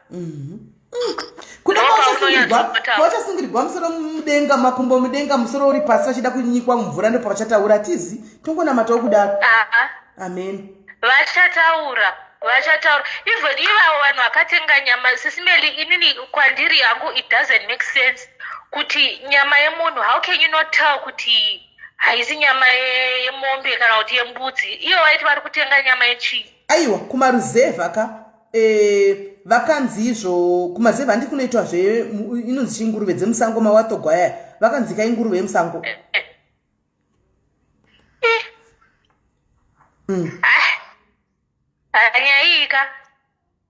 Kuna Ndopaunonyatsotaura. pavachasungirirwa musoro mudenga, makumbo mudenga, musoro uri pasi, vachida kunyikwa mumvura, ndopavachataura. Tizi tongonamatawo kudaro. Aha. Amen. Vachataura, vachataura. Even ivavo vanhu vakatenga nyama, Sisi Meli, inini kwandiri yangu it doesn't make sense kuti nyama yemunhu, how can you not tell kuti haisi nyama yemombe kana kuti yembudzi? Iyo vaiti vari kutenga nyama yechii? Aiwa, kumaruzevha ka, vakanzi izvo kumazevha handi kunoitwa zve inonzi chinguruve dzemusango, mawarthog aya, vakanzi ka inguruve yemusango. Ah, nyaya iyi ka,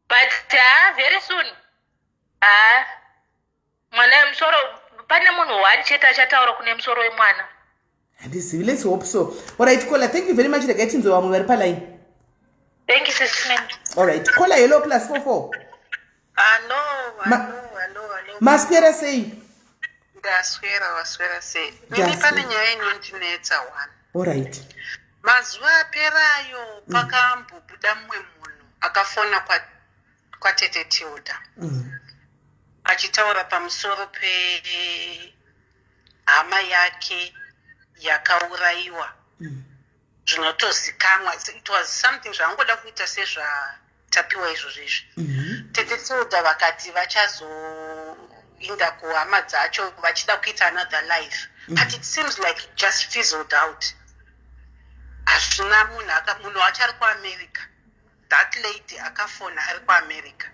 but ha, very soon, ha, mwana musoro, pane munhu one chete achataura kune musoro wemwana. Handizivi, let's hope so. Alright caller, thank you very much. Regai tinzwe vamwe vari paline. Thank you, Sisi Meli. Alright caller, hello, +44. Hallo, hallo, hallo, hallo. Maswera sei? Ndaswera, waswera sei? Mimi Ndaswera. pane nyaya inondinetsa one. Alright. Mazuva aperayo pakambobuda mumwe munhu akafona kwatete Tilda achitaura pamusoro pehama yake yakaurayiwa zvinotozikanwa. It was something zvaangoda kuita sezvatapiwa izvozvo izvi. Tete Tilda vakati vachazoinda kuhama dzacho vachida kuita another life, but it seems like it just fizzled out. Hazvina munhu munhu wacho ari kuAmerica. That lady akafona ari kuAmerica.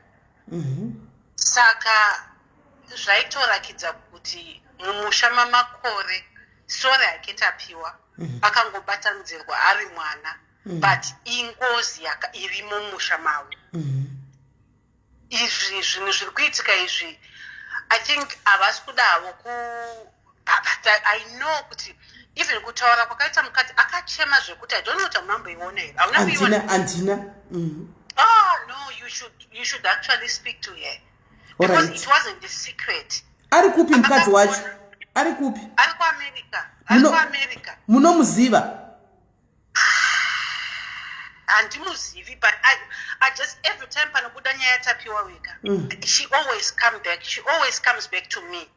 Saka zvaitorakidza kuti mumusha mamakore, sorry hake Tapiwa, akangobatanidzirwa ari mwana, but ingozi iri mumusha mavo. Izvi zvinhu zviri kuitika izvi, I think havasi kuda havo ku, but I know kuti even kutaura kwakaita mukadzi akachema zvekuti, I don't know kuti hamunamboiona here, hauna kuiona? Handina, handina. Oh no, you should actually speak to her because it wasn't a secret. Ari kupi mukadzi wacho? Ari kupi? Ari kuAmerica. Ari kuAmerica. Munomuziva? Handimuzivi, but I just, every time panobuda nyaya yaTapiwa wega, she always come back, she always comes back to me,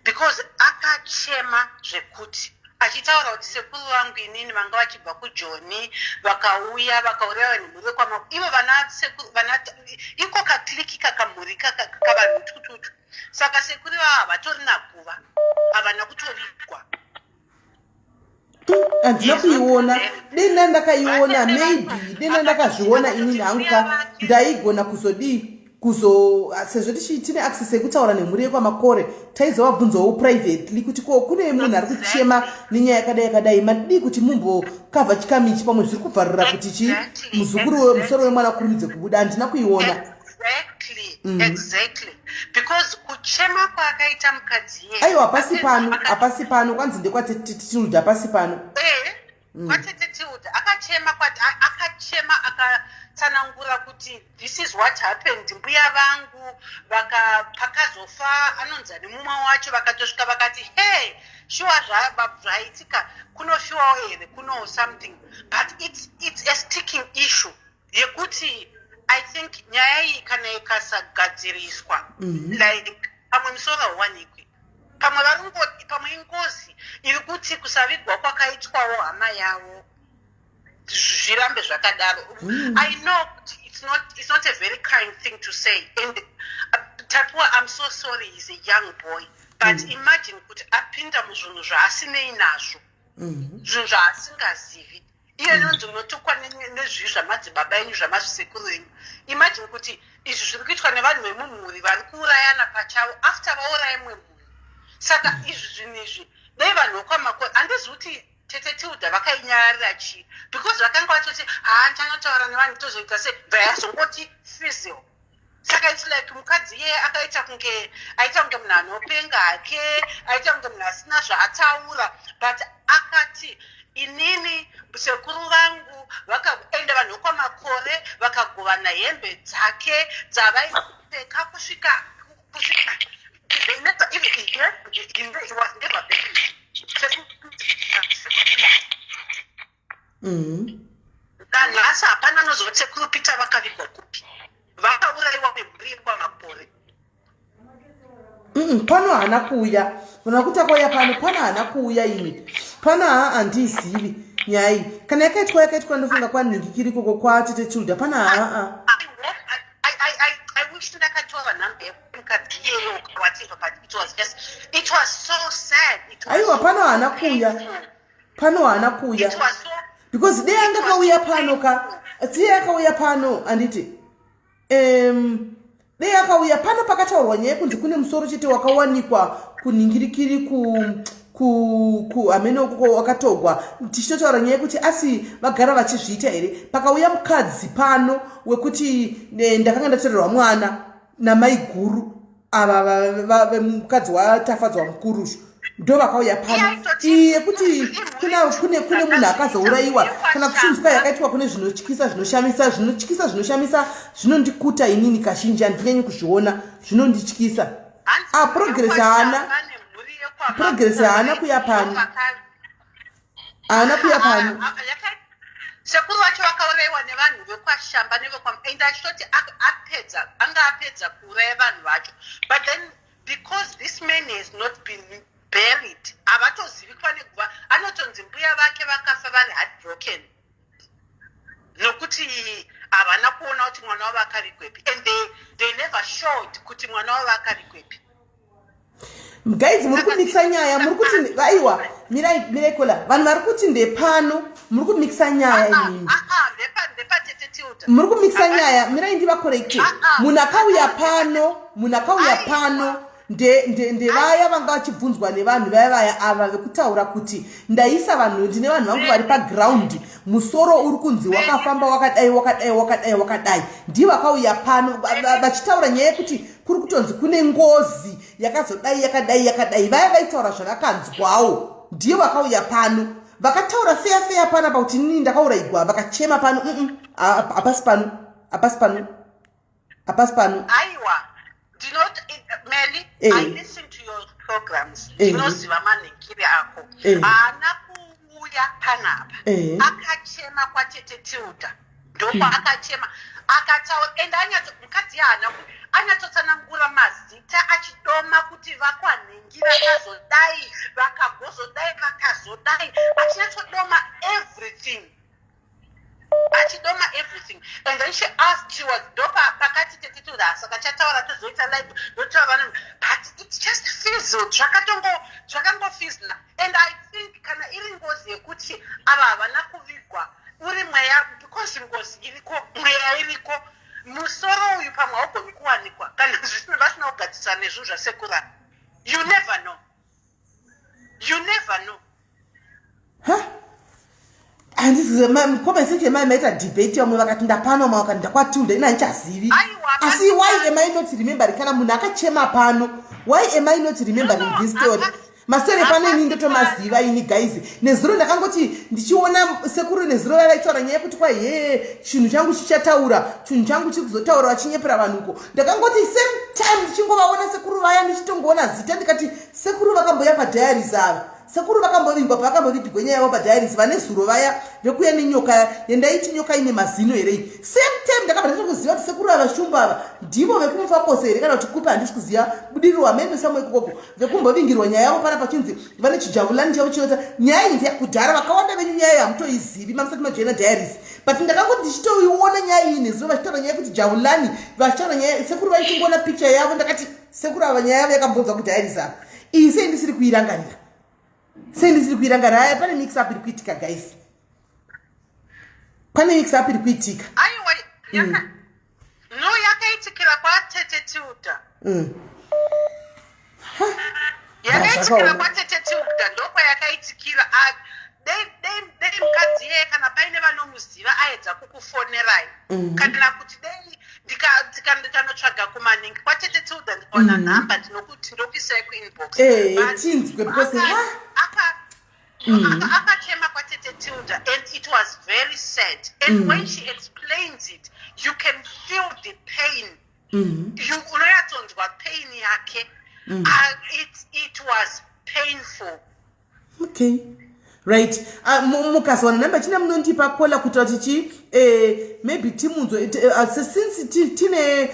because akachema zvekuti achitaura kuti sekuru vangu inini vanga vachibva kuJoni, vakauya vakauraya vanhu mhuri vekwama ivo vana sekuru vana iko kaclique kakamhuri kavanhu tututu. Saka sekuru vava havatorina guva, havana kutovigwa. Handina kuiona. Dena ndakaiona, maybe dena ndakazviona inini hangu ka, ndaigona kuzodii, kuzo sezvo tine access yekutaura nemhuri yekwaMakore, taizovabvunzawo privately kuti ko kune munhu ari kuchema nenyaya yakadai yakadai, madii kuti mumbokavha chikamichi, pamwe zviri kubvarira kuti chi muzukuru musoro wemwana kurumidze kubuda. Handina kuiona. Exactly, because kuchema kwaakaita mukadzi iye. Aiwa, hapasi pano, hapasi pano. Kwanzi ndekwaTete Tilda, hapasi pano. KwaTete Tilda akachema, akachema akatsanangura kuti this is what happened, mbuya vangu pakazofa anonzani mumwe wacho, vakatosvika vakati, "Hey, shuwa zvaitika kunofiwawo here kuno something?" But it's a sticking issue yekuti I think nyaya iyi kana ikasagadziriswa, like pamwe musoro hauwanikwi, pamwe vari, pamwe ingozi iri kuti kusavigwa kwakaitwawo hama yavo zvirambe zvakadaro. I know kuti it's not a very kind thing to say, and Tapiwa, I'm so sorry, he's a young boy, but imagine kuti apinda muzvinhu zvaasinei nazvo, zvinhu zvaasingazivi iye. Inonzi unotukwa nezvivi zvamadzibaba enyu, zvamazvisekuru enyu. Imagine kuti izvi zviri kuitwa nevanhu vemumhuri vari kuurayana pachavo after vauraya mumwe munhu. Saka izvi zvinhu izvi, dei vanhu vekwaMakore, handizi kuti Tete Tilda vakainyararira chii, because vakanga vatoti, "Haa, ndichanotaura nevanhu, tozoita sei," bva yazongoti fizzle. Saka it's like mukadzi iyeye akaita kunge, aita kunge munhu anopenga hake, aita kunge munhu asina zvaataura, but akati, "Inini sekuru vangu vakaenda, vanhu vekwaMakore vakagovana hembe dzake dzavaipfeka kusvika they never even, he was never buried." Nanhasi hapana anozoti sekuru Peter vakavigwa kupi, vakaurayiwa nemhuri yekwaMakore. Pano haana kuuya. Vanhu vakuti akauya pano, pano haana kuuya. Ini pano haa, handizivi nyaya iyi. Kana yakaitwa, yakaitwa, ndofunga kwanhingikiri ikoko kwaTete Tilda. Pano haa. I wish ndakatora nhamba yemukadzi iyeyo, whatever, but it was so sad. Aiwa, pano haana kuuya, pano haana kuuya, because dei anga akauya pano ka, dei akauya pano, handiti, dei akauya pano pakataurwa nyaya yekunzi kune musoro chete wakawanikwa kunhingirikiri ku hamene ukoko wakatogwa, tichitotaura nyaya yekuti asi vagara vachizviita here. Pakauya mukadzi pano wekuti ndakanga ndatorerwa mwana namaiguru ava, mukadzi waTafadzwa Mukurushu, ndo vakauya pano. Iyi yekuti kune munhu akazourayiwa kana kuchinzwa yakaitwa, kune zvinotyisa zvinoshamisa, zvinotyisa zvinoshamisa zvinondikuta inini. Kazhinji handinyanyi kuzviona, zvinondityisa. A progress haana, progress haana kuya pano, haana kuya pano. Sekuru vacho vakaurayiwa nevanhu vekwaShamba nevekwa, ende achitoti apedza, anga apedza kuuraya vanhu vacho, but then because this man has not been buried, havatozivikwa neguva. Anotonzi mbuya vake vakafa vari heartbroken nokuti havana kuona kuti mwana wavo akavigwepi, and they never showed kuti mwana wavo akavigwepi. Guys, muri kumikisa nyaya. Muri kuti, aiwa, mirai, mirai kola. Vanhu vari kuti ndepano, muri kumikisa nyaya imimi. Muri kumikisa nyaya, mirai ndivacorrecte. Munhu akauya pano, munhu akauya pano ndevaya vanga vachibvunzwa nevanhu vaya vaya ava vekutaura kuti ndaisa vanhu, ndine vanhu vangu vari paground, musoro uri kunzi wakafamba wakadai wakadai wakadai wakadai. Ndivo vakauya pano vachitaura nyaya yekuti kuri kutonzi kune ngozi yakazodai yakadai yakadai. Vaya vaitaura zvavakanzwawo, ndivo vakauya pano vakataura feya feya panapa kuti inini ndakaurayigwa, vakachema pano. Hapasi pano, hapasi pano, hapasi pano. Aiwa, ndinot Meli, I listen to your programs, ndinoziva manhingiri ako. Haana kuuya panapa. Akachema kwatete Tilda, ndokwaakachema, akataura and anyatso mukadzi haana anyatsotsanangura mazita achidoma kuti vakwanhingi vakazodai, vakagozodai, vakazodai, achinyatsodoma everything, achidoma everything. And then she asked, she was ndopa pakati tete Tilda, saka chataura tozoita live, ndotaura vanhu, but it just fizzled, zvakatongo zvakangofizzla. And I think kana iri ngozi yekuti ava havana kuvigwa, uri mweya, because ngozi iriko, mweya iriko, musoro uyu pamwe haugoni kuwanikwa kana zvisina vasina kugadzisana nezvinhu zvasekura. You never know, you never know. Ha, handizive, comment section mai maita debate, vamwe vakati ndapano, vamwe vakati ndakwaTilda, ina handichazivi. Aiwa, Asi why am I not remembering kana munhu akachema pano? Why am I not remembering No, this story? Hapasi Mastori pano ini hapasi ndotomaziva ini, guys. Nezuro ndakangoti ndichiona sekuru nezuro vavaitaura nyaya yekuti kwai he, chinhu changu chichataura, chinhu changu chiri kuzotaura, vachinyepera vanhuko. Ndakangoti same time ndichingovaona sekuru vaya, ndichitongoona zita, ndikati sekuru vakamboya padiaries ava, sekuru vakambovingwa pavakambovigwa nyaya yavo padiaries, vane zuro vaya vekuya nenyoka yendaiti nyoka ine mazino here iyi. Same time ndakabva ndatokuziva kuti sekuru ava, Shumba ava, ndivo vekumufa here kana kuti kupi, handisi kuziva, Budiriro, hamene samwe ikokoko, vekumbovingirwa nyaya yavo pana pachinzi vane chijavulani chavo chinota. Nyaya iyi ndeyakudhara, vakawanda venyu nyaya iyi hamutoizivi, mamusati majoina diaries. But ndakangoti ndichitoiona nyaya iyi nezuro vachitaura nyaya yekuti javulani, vachitaura nyaya sekuru vaichingoona picture yavo, ndakati sekuru ava nyaya yavo yakambonzwa kudiaries ava. Iyi sei ndisiri kuirangarira? Sei ndisiri kuirangarira? Aya, pane mix up iri kuitika, guys, pane mix up iri kuitika. Aiwa, no, yakaitikira kwatete Tilda. Yakaitikira Zvakaoma. kwatete Tilda, ndokwayakaitikira. Ah, dei mukadzi iyeye, kana paine vanomuziva, aedza kukufonerai, kana kuti dei ndikanotsvaga kumaningi kwatete Tilda, ndikaona nhamba, ndinokuti ndokuisai kuinbox. But Tinzwe because akachema kwatete Tilda and it was very sad, and when she explains it, you can feel the pain. You unonyatsonzwa pain yake. It was painful. Okay, right. Mukazowana namba china munondipa kola kuitira kuti chi maybe timunzwe. Since tine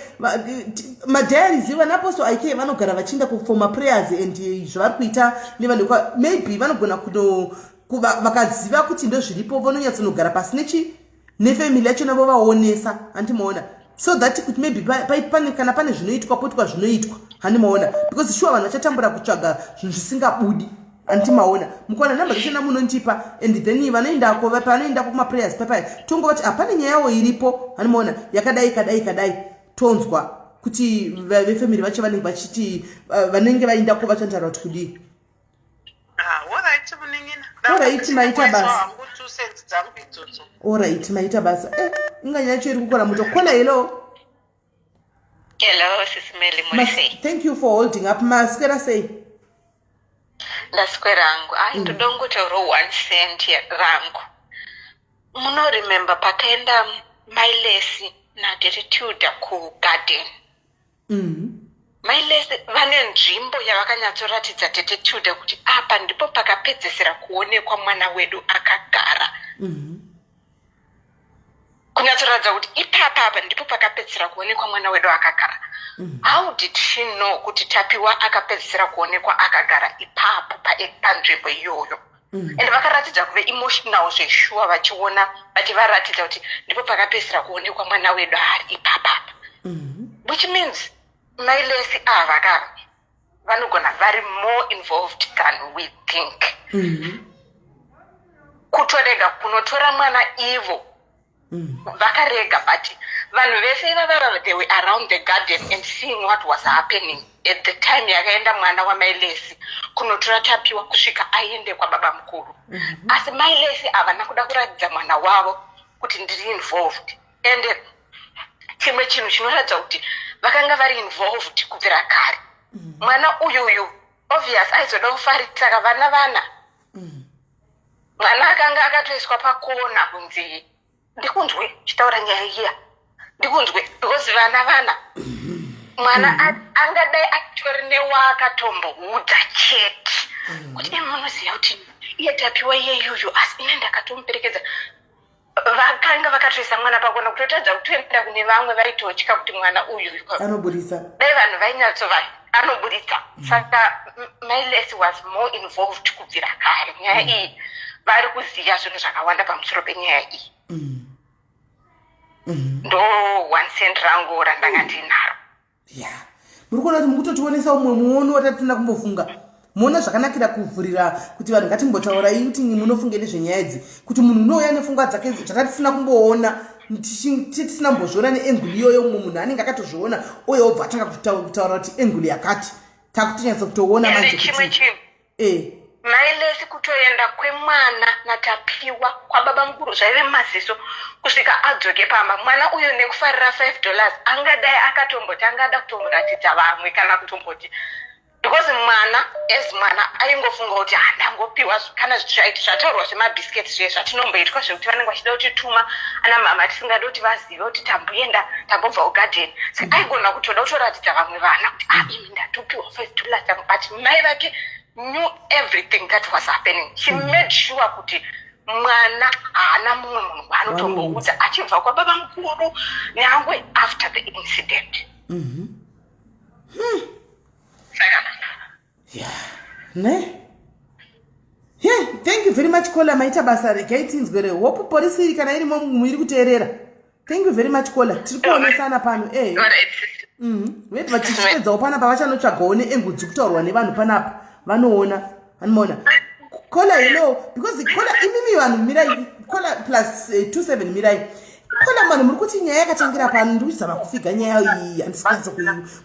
madiaries, vanapostle ik vanogara vachienda for maprayers and zvavari kuita nevanhu, maybe vanogona kuno vakaziva kuti ndozviripo, vanonyatsonogara pasi nechi nefamily yacho navo vaonesa, handimaona, so that kuti maybe pane kana pane zvinoitwa, poitwa zvinoitwa, handimaona, because sure vanhu vachatambura kutsvaga zvinhu zvisingabudi, handimaona. Mukaona namba dzachona munondipa, and then vanoendako, panoendako kumaprayers papaya, tongovati hapane nyayawo iripo, handimaona, yakadai, kadai, kadai, tonzwa kuti vefamily vacho vanenge vachiti vanenge vaendako vachantaura kuti kudii. Ah, alright, munin'ina. Alright, maita basa. Hangu 2 cents dzangu idzodzo. Alright, maita basa. Inganya yacho iri kukora muto. Kola, hello. Hello, Sisi Meli, muri sei? Thank you for holding up. Maswera sei? Ndaswera hangu. Ai, ndoda kungotaurawo 1 cent rangu. Munoremember pakaenda Mailesi natete Tilda kugarden? Mailesi vane nzvimbo yavakanyatsoratidza tete Tilda kuti apa ndipo pakapedzisira kuonekwa mwana wedu akagara. Kunyatsoratidza kuti ipapa apa ndipo pakapedzisira kuonekwa mwana wedu akagara. How did she know kuti Tapiwa akapedzisira kuonekwa akagara ipapo panzvimbo iyoyo? And vakaratidza kuve emotional zveshuwa vachiona, vachivaratidza kuti ndipo pakapedzisira kuonekwa mwana wedu ari ipapapa, which means Mailesi ava ka vanogona vari more involved than we think. Kutorega kunotora mwana ivo vakarega, but vanhu vese ivava, they were around the garden and seeing what was happening at the time yakaenda mwana waMailesi kunotora Tapiwa kusvika aende kwababa mukuru. Asi Mailesi havana kuda kuratidza mwana wavo kuti ndiri involved. And chimwe chinhu chinoratidza kuti vakanga vari involved kubvira kare, mwana uyuyu obvious aizoda kufarisa ka vana vana. Mwana akanga akatoiswa pakona kunzi ndikunzwe chitaura nyaya iya, ndikunzwe, because vana vana. Mwana angadai atori newaakatomboudza chete kuti imi munoziva kuti iye Tapiwa iyeyuyu, asi ine ndakatomuperekedza. Vakanga vakatoisa mwana pakona, kutotadza kutoenda kune vamwe, vaitotya kuti mwana uyu anoburitsa. Dai vanhu vainyatsova anoburitsa. Saka Mai Lesi was more involved kubvira kare. Nyaya iyi vari kuziva zvinhu zvakawanda pamusoro penyaya iyi. Ndo one cent rangu randanga ndinaro. Ya, muri kuona kuti mukutotionesa umwe muono watatisina kumbofunga. Muona zvakanakira kuvhurira kuti vanhu ngatimbotaurai kuti munofunge nezvenyaya idzi, kuti munhu unouya nepfungwa dzake zvatatisina kumboona, tisina kumbozviona neangle iyoyo. Mumwe munhu anenge akatozviona uye obva atanga kutaura kuti angle yakati takutonyatsa kutoona manje. Chimwe kuti chinhu, Mai Lesi kutoenda kwemwana naTapiwa kwababa mukuru zvaive mumaziso kusvika adzoke pamba. Mwana uyo nekufarira $5 angadai akatomboti angada kutomboratidza vamwe kana kutomboti, because mwana as mwana aingofunga kuti handangopiwa kana zvataurwa zvemabhisiketi zviye zvatinomboitwa zvekuti vanenge vachida kutituma ana mama, tisingadi kuti vazive kuti tamboenda, tambobva kugadheni. Saka aigona kutoda kutoratidza vamwe vana kuti, "Ah, imi ndatopiwa $5 yangu." But mai vake knew everything that was happening. She made sure kuti mwana haana mumwe munhu waanotomboudza achibva kwababa mukuru, nyangwe after the incident. Saka Ya, ne ye, thank you very much, caller. Maita basa. Regai tinzwere hope polisi iri kana irimo iri kuteerera. Thank you very much, caller. Tiri kuonesana pano e. Alright, sister. Maybe vachichipedzawo panapa vachanotsvagawo neangle dziri kutaurwa nevanhu panapa, vanoona, vanomaona. Caller, hello. Because caller, imimi vanhu mirai. Caller plus 27, mirai. Caller, vanhu muri kuti nyaya yakatangira pano. Ndiri kuchizama kufiga nyaya iyi, handisi kunyatsa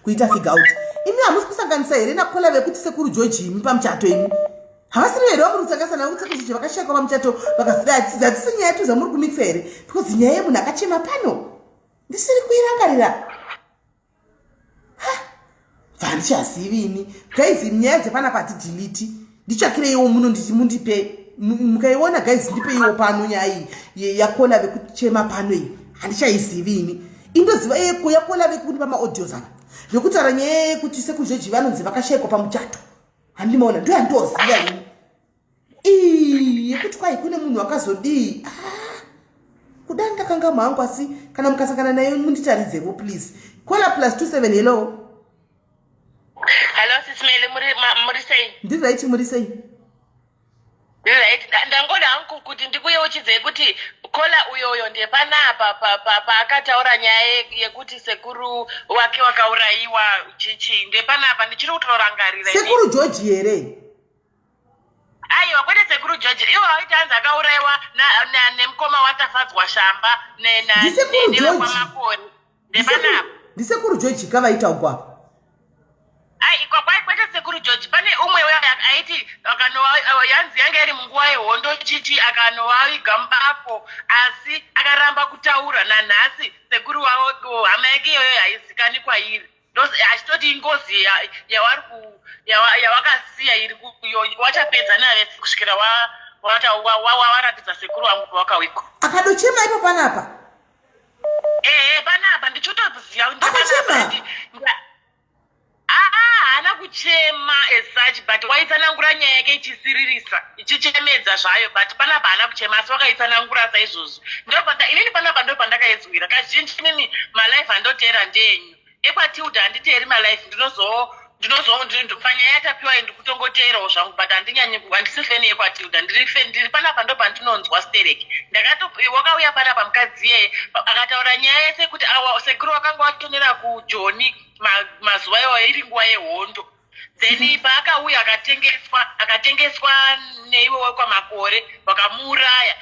kuita figure out. Imi hamusi kusanganisa here nacaller vekuti sekuru George imi pamuchato? Imi havasiri here vamuri kusanganisa navo kuti sekuru George vakashayikwa pamuchato? Vakazida hadzisi nyaya tuza muri kumikisa here? Because nyaya yemunhu akachema pano ndisiri kuirangarira, handichazivi ini. Guys, nyaya dzepanapa hatidelete. Nditsvakireiwo muno, nditi mundipe mukaiona. Guys, ndipeiwo pano nyaya iyi yacaller vekuchema pano iyi, handichaizivi ini. Indoziva yacaller vekunipa maaudios ava vekutaura nyaya yekuti sekuZheji vanonzi vakashayikwa pamuchato. Handimaona, ndo yandoziva ini. Ii yekuti kwai kune munhu akazodii. Ah, kuda ndakanga mhangu, asi kana mukasangana naye munditaridzevo please. Caller plus 27, hello. Hello, Sis Melly, muri sei? Ndiri right, muri sei? Ndiri right. Ndangoda hangu kuti ndikuyeuchidzei kuti caller uyoyo ndepanapa paakataura nyaya yekuti sekuru wake wakaurayiwa chichi, ndepanapa ndichiri kutorangarira inini. Sekuru George here? Aiwa, kwete sekuru George. Iwo waiti hanzi akaurayiwa nemukoma waTafadzwa Shamba Ndisekuru George. nevekwaMakoni, ndepanapa. Ndisekuru George kavaita uko apa. Ai, kwete sekuru George. Pane umwe uya aiti akanowa, yanzi yanga iri munguva yehondo chichi, akanovaviga mubako, asi akaramba kutaura nanhasi. Sekuru wavo, hama yake iyoyo haizikani kwairi. Achitoti ingozi yawakasiya iri wachapedza navese kusvikira waratidza sekuru wangu pawakawigwa. Akadochema ipo panapa? Ehe, panapa ndichotoziva. Akachema? Aa, haana kuchema as such, but waitsanangura nyaya yake ichisiririsa, ichichemedza zvayo, but panapa haana kuchema, asi wakaitsanangura saizvozvo. Ndopanda inini panapa ndopandakaizwira kazhinji. Inini malive andoteera ndeenyu ekwaTilda, handiteeri malive. Ndinozo panyaya yatapiwa iyi ndikutongoteerawo zvangu, but handinyanyi, handisi fan yekwaTilda. Ndiri fan, ndiri panapa ndopandinonzwa stereki. Ndakato wakauya panapa mukadzi iyeye akataura nyaya yese kuti awa sekuru wakanga watonera kuJoni mazuva iwayo iri nguva yehondo, then paakauya akatengeswa neiwe wekwaMakore, vakamuuraya.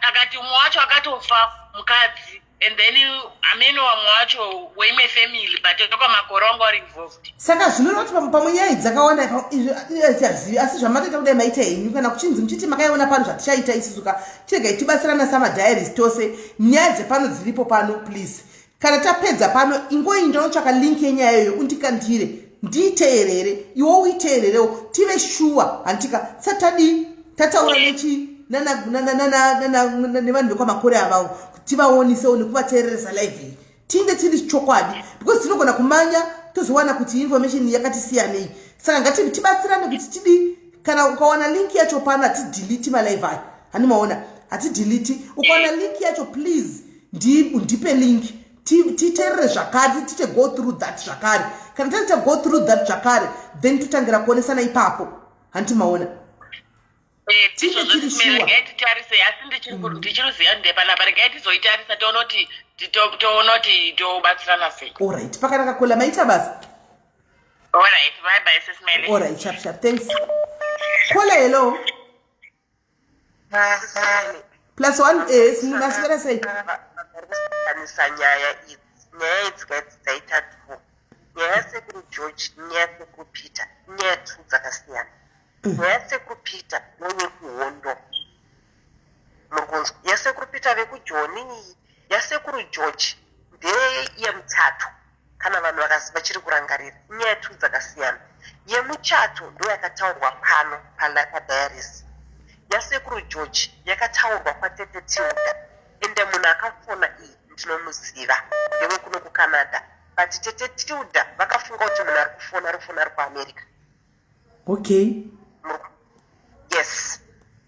Akati umwe wacho akatofa mukadzi, and then amene wamwe wacho weimwe family, but wekwaMakore wanga uri involved. Saka zvinoreva kuti pamwe nyaya idzi dzakawanda tichazivi, asi zvamatoita kudai maita henyu. Kana kuchinzi muchiti makaiona pano, zvatichaita isusu ka, chiregai tibatsirana samadiaries tose. Nyaya dzepano dziripo pano, please. Kana tapedza pano, ingoinda unotsvaka link yenyaya iyoyo, undikandire ndiiteerere, iwe uiteererewo, tive shuwa. Handika tisati tataura nechi nevanhu vekwaMakore avavo, tivaonisewo nekuvateereresa live iyi, tinge tiri chokwadi, because tinogona kumanya. tozowana kuti information yakati siyanei. Saka ngati tibatsirane kuti tidii. Kana ukawana link yacho pano hatidelete malive ayo, hani maona, hatidelete. Ukawana link yacho please ndipe link titeerere zvakare, tiite go through that zvakare. Kana tati ta go through that zvakare, then totangira kuonesana ipapo, hanti maona? Tinge tiri sure. Regai titarise, asi ndichiri kuziva ndepanapa. Regai tizoitarisa toona kuti toona kuti tobatsirana sei. Alright, pakanaka kola, maita basa. Alright, bye bye Sis Melly. Alright, sharp sharp, thanks kola. Hello, +1 maswera sei? Kusanganisa nyaya idzi, nyaya idzi kaidzi dzaita two. Nyaya yasekuru George, nyaya yasekuru Peter, nyaya two dzakasiyana. Nyaya yasekuru Peter neyekuhondo, muri kunzwa? Yasekuru Peter vekujoni iyi, yasekuru George ndeyemuchato. Kana vanhu vachiri kurangarira, inyaya two dzakasiyana. Yemuchato ndo yakataurwa pano padiaries. Yasekuru George yakataurwa kwatete Tilda, ende munhu akafona iyi ndinomuziva, ndewekuno kuCanada, but tete Tilda vakafunga kuti munhu ari kufona ari kufona ari kuAmerica. Yes,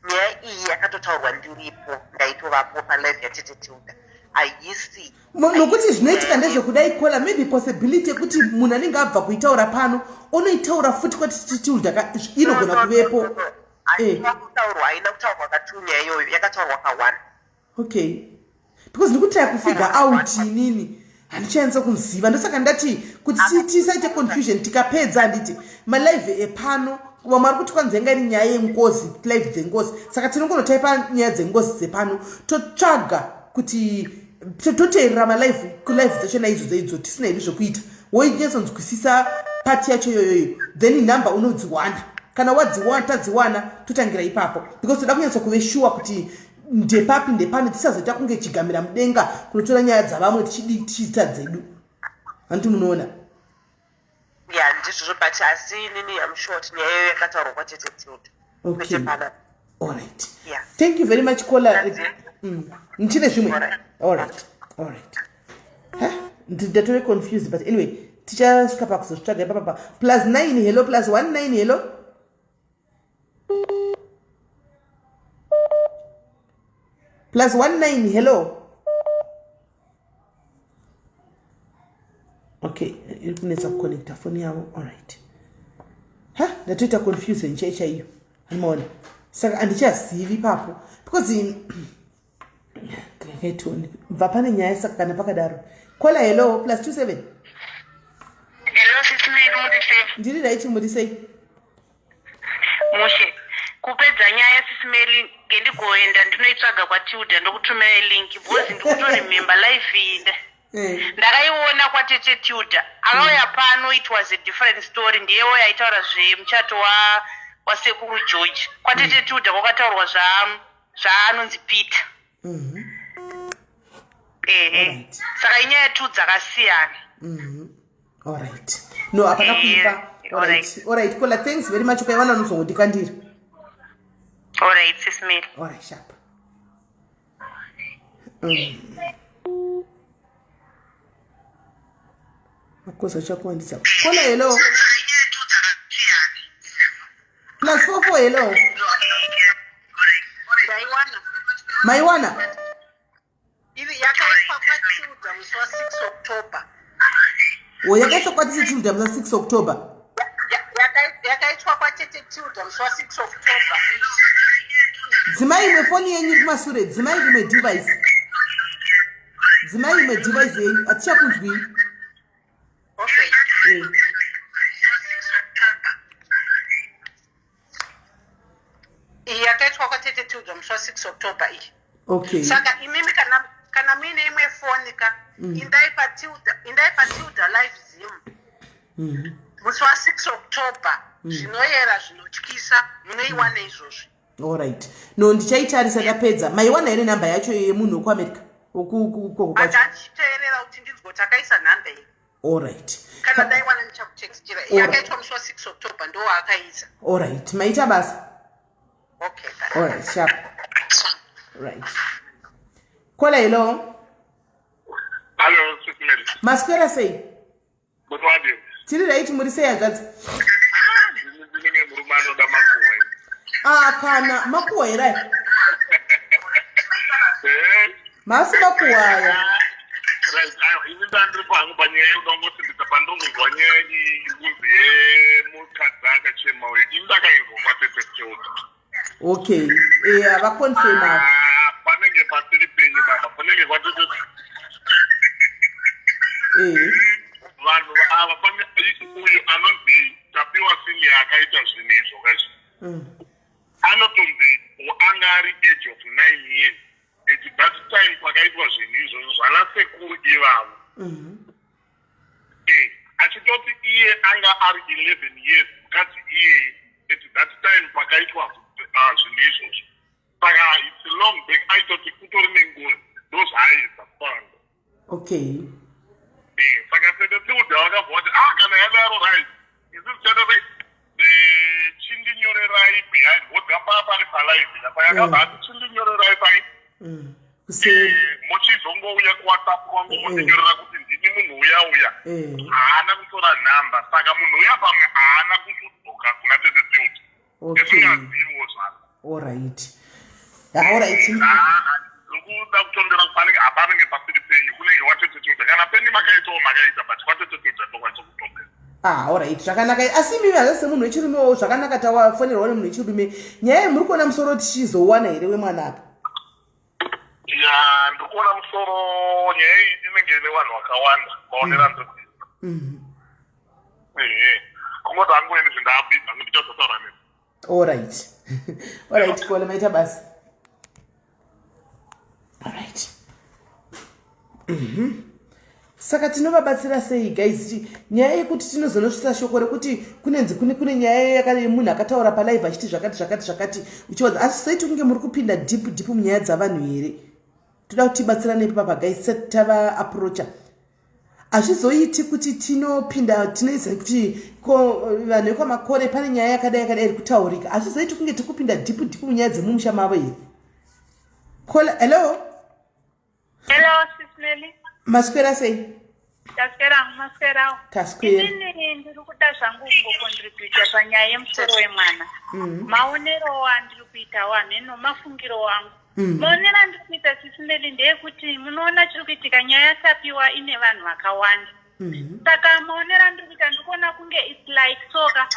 nyaya iyi yakatotaurwa ndiripo, ndaitovapo palive yatete Tilda. Haisi Nokuti zvinoitika ndezvekudai kola, maybe possibility yekuti munhu anenge abva kuitaura pano onoitaura futi kwati Tilda inogona kuvepo. Haina kutaurwa, haina kutaurwa katu nyaya iyoyo, yakataurwa ka1. Okay, because ndikutraya kufigure out inini, handichanyatsa kuziva. Ndosaka ndati kuti tisaite confusion. Tikapedza, handiti, malive epano, vamwe vari kuti kwanzi yanga iri nyaya yengozi, live dzengozi, saka tinongonotaipa nyaya dzengozi dzepano, totsvaga kuti toteerera malive kulive dzacho naidzodzo idzo tisina hedu zvekuita. Woinyatsonzwisisa pati yacho iyoyoyo, then number unodziwana. Kana wadziwana, tadziwana, totangira ipapo, because toda kunyatsa kuve sure kuti ndepapi ndepani, tisazoita kunge chigamira mudenga kunotora nyaya dzavamwe tichidi tichiita dzedu, hanti munoona? Ya, ndizvozvo, but asi inini am sure kuti nyaya iyoyo yakataurwa kwatete Tilda, kwete panapa. Alright. Thank you very much caller. Ndichine zvimwe. Alright. Ndatove confused, but anyway tichasvika pakuzozvitsvaga ipapapa. +9, hello. +19, hello. +19, hello. Okay, iri kunetsa kuconnecta foni yavo. Alright, ha, ndatoita confusion chai chaiyo, animaona? Saka handichazivi ipapo because tione bva pane nyaya. Saka kana pakadaro, kola, hello, +27. Hello, Sis Mary, muri sei? Ndiri right, muri sei? Mushe. Kupedza nyaya, Sis Mary, ngendigoenda ndinoitsvaga kwaTilda, ndokutumirai link because ndikutoremember life iyi. Ndakaiona kwatete Tilda. Akauya pano it was a different story, ndiye uyo aitaura zvemuchato wa wasekuru George. Kwatete Tilda kwakataurwa zva zvaanonzi Peter. Ehe. Saka inyaya two dzakasiyana. Alright, no, hapana kuipa. Alright kola, thanks very much. Ukaiwana unozongondikandira. Alright, Sis Mary. Alright, sharp. Makosa achakuwandisa. Kola, hello, +44, hello. Ndaiwana. Maiwana? Iri yakaiswa kwaTilda musi wa6 October. O, yakaiswa kwatete Tilda musi wa6 October? Yakaitwa kwatete Tilda musi wa6 October. Dzimai imwe foni yenyu iri kumasure, dzimai imwe device, dzimai imwe device yenyu, hatichakunzwii. Okay. Iyi yakaitwa kwatete Tilda musi wa6 October iyi. Saka imimi kana muine imwe foni ka, indai paTilda Live Zim musi wa6 October, zvinoyera zvinotyisa, munoiwana izvozvi. Alright, no, ndichaitarisa ndapedza. Maiwana here namba yacho yemunhu wekuAmerica? Wokukoko kwacho? Handichiteerera kuti ndinzwe kuti akaisa nhamba iyi. Alright. Kana ndaiwana ndichakutextira. Yakaitwa musi wa6 October, ndo waakaisa. Alright, maita basa. Okay, bye. Alright, sharp. Right, kola, hello. Hello, Sis Mary. Maswera sei? Good morning. Tiri right, muri sei hanzvadzi? Ndinenge murume anoda makuhwa. Ah, kana makuhwa here aya? Eh? Masi makuhwa aya. Right, aiwa, ini ndandiri pangu panyaya yekuda kungosimbisa pandinongonzwa nyaya iyi kunzi yemukadzi akachema uyu. Ini ndakainzwa kwatete Tilda. Okay, eh, havaconfirm ava. Ah, panenge pasiri penyu baba, panenge kwatete Eh. Vanhu ava pane uyu anonzi Tapiwa Senior akaita zvinhu izvo kaizvo. Anotonzi anga ari age of 9 years at that time pakaitwa zvinhu izvozvo zvana sekuru ivavo. Eh, achitoti iye anga ari 11 years mukadzi iyeye at that time pakaitwa zvinhu izvozvo. Saka it's long back, aitoti kutori nengozi, ndozvaaiedza kutaura. Okay. Eh, saka tete Tilda vakabva vati, ah, kana yadaro right, isu tichaita sei, eh, chindinyorerai behind voga paa pari palive saka akabva ati chindinyorerai pai Kuseri. Eh, muchizongouya kuWhatsApp kwangu mondinyorera kuti ndini munhu uya uya. Haana kutora nhamba, saka munhu uya pamwe haana kuzodzoka kuna tete Tilda. Ndisingaziviwo zvako. Alright. Alright. Ndikuda kutondera panenge hapanenge pasiri penyu, kunenge kwatete Tilda. Kana penyu makaitawo makaita, but kwatete Tilda ndokwanisa kutondera. Ah, alright, zvakanaka. Asi imimi hazvasi semunhu wechirumewo zvakanaka tawafonerwa nemunhu wechirume. Nyaya iyi muri kuona musoro tichizowana here wemwana apa? Ya, ndiri kuona musoro, nyaya iyi inenge ine vanhu vakawanda maonero andiri kuita. Ehe, kungoti hangu ini zvindabhiza hangu ndichazotaura nemi. Alright. Alright, Kola, maita basa. Alright. Saka tinovabatsira sei guys? Nyaya yekuti tinozonosvitsa shoko rekuti kunenzi kune nyaya yemunhu akataura palive achiti zvakati zvakati zvakati, uchiwadza asi soiti kunge muri kupinda deep deep munyaya dzavanhu here? Toda kuti tibatsirane ipapa guys, tisati tava approacha. Hazvizoiti kuti tinopinda tinoisa kuti ko vanhu vekwaMakore pane nyaya yakadai yakadai iri kutaurika. Hazvizoiti kunge tiri kupinda deep deep munyaya dzemumusha mavo here? Kola, hello. Hello, Sis Melly. Maswera sei? Taswera, maswera. Taswera. Inini ndiri kuda zvangu kungocontributa panyaya yemusoro wemwana. Maonero andiri kuitawo hameno mafungiro angu. Maonero andiri kuita, Sis Melly, ndeyekuti munoona chiri kuitika, nyaya yaTapiwa ine vanhu vakawanda. Saka maonero andiri kuita, ndiri kuona kunge it's like soka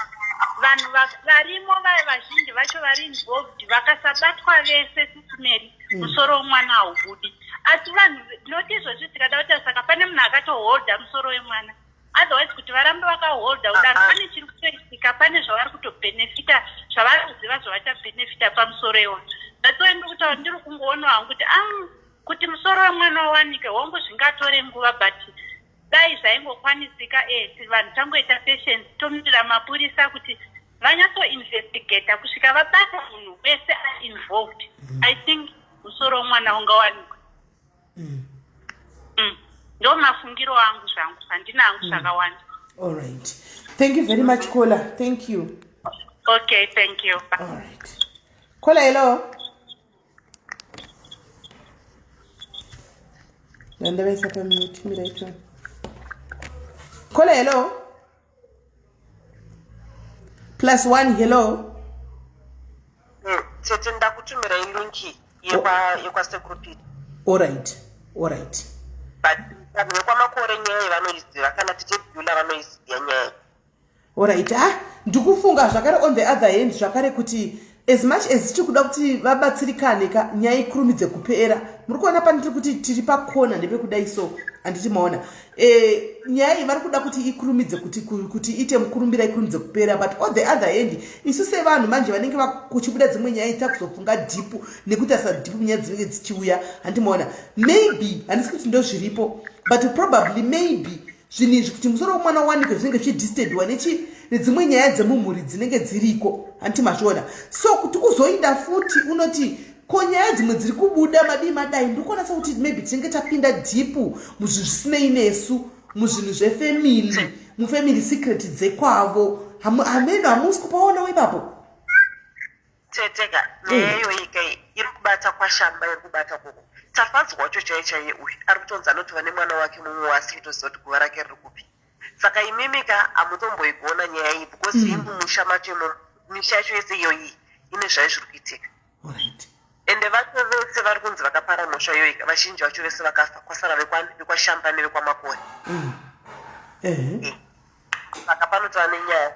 vanhu varimo vazhinji vacho vari involved vakasabatwa vese, Sis Melly, musoro wemwana haubudi. Asi vanhu noti izvozvi tikada kuita, saka pane munhu akatoholda musoro wemwana. Otherwise kuti varambe vakaholda kudaro, pane chiri kutoitika, pane zvavari kutobhenefita, zvavari kuziva zvavachabhenefita pamusoro iwona. That's why ndiri kutaura, ndiri kungoonawo hangu kuti ah, kuti musoro wemwana uwanike, hongu zvingatore nguva, but dai zvaingokwanisika vanhu tangoita patience, tomirira mapurisa kuti vanyatsoinvestigata kusvika vabata munhu wese ari involved. I think musoro wemwana ungawanikwa. Ndo mafungiro angu zvangu, handina hangu zvakawanda. Alright. Thank you very much, Kola. Thank you. Okay, thank you. Alright. Kola, hello. Ndandavaisa pamute, mirai tione. Kola, hello. +1, hello. Tete, ndakutumirai link yekwasekuru Peter. Alright. But vanhu vekwaMakore nyaya yevanoiziva, kana tete Bula vanoiziva nyaya. Alright. Ah, ndikufunga zvakare on the other hand zvakare kuti as much as tiri kuda kuti vabatsirikane ka, nyaya ikurumidze kupera. Muri kuona pandiri kuti tiri pakona ndepekudai, so handiti maona e, nyaya iyi vari kuda kuti ikurumidze kuti iite mukurumbira, ikurumidze kupera, but on the other hand isu sevanhu manje vanenge kuchibuda dzimwe nyaya takuzofunga deep nekuti asa deep munyaya dzinenge dzichiuya, handiti maona? Maybe handisi kuti ndo zviripo, but probably maybe zvinhu izvi kuti musoro wemwana uwanike zvinenge zvichidisturbwa nechi nedzimwe nyaya dzemumhuri dzinenge dziriko, handiti mazviona? So kuti uzoinda futi unoti ko nyaya dzimwe dziri kubuda madii madai, ndikuona sekuti maybe tinenge tapinda deep muzvinhu zvisinei nesu, muzvinhu zvefamily, mufamily secret dzekwavo. Hameno, hamusi kupaonawo ipapo? Teteka, nyaya iyoyi ikai iri kubata kwaShamba, iri kubata koko. Tafadzwa wacho chaiye chaiye uyu ari kutonzi anotova nemwana wake mumwe waasiri kutoziva kuti guva rake riri kupi. Saka imimi ka hamutomboigona nyaya iyi because mm. mumusha macho imomo misha yacho yese iyoyi ine zvayo zviri kuitika. Ende vacho vese vari kunzi vakapara mhosva iyoyi vazhinji vacho vese vakafa kwasara vekwaShamba nevekwaMakore. Mm. Eh. Saka panotova nenyaya.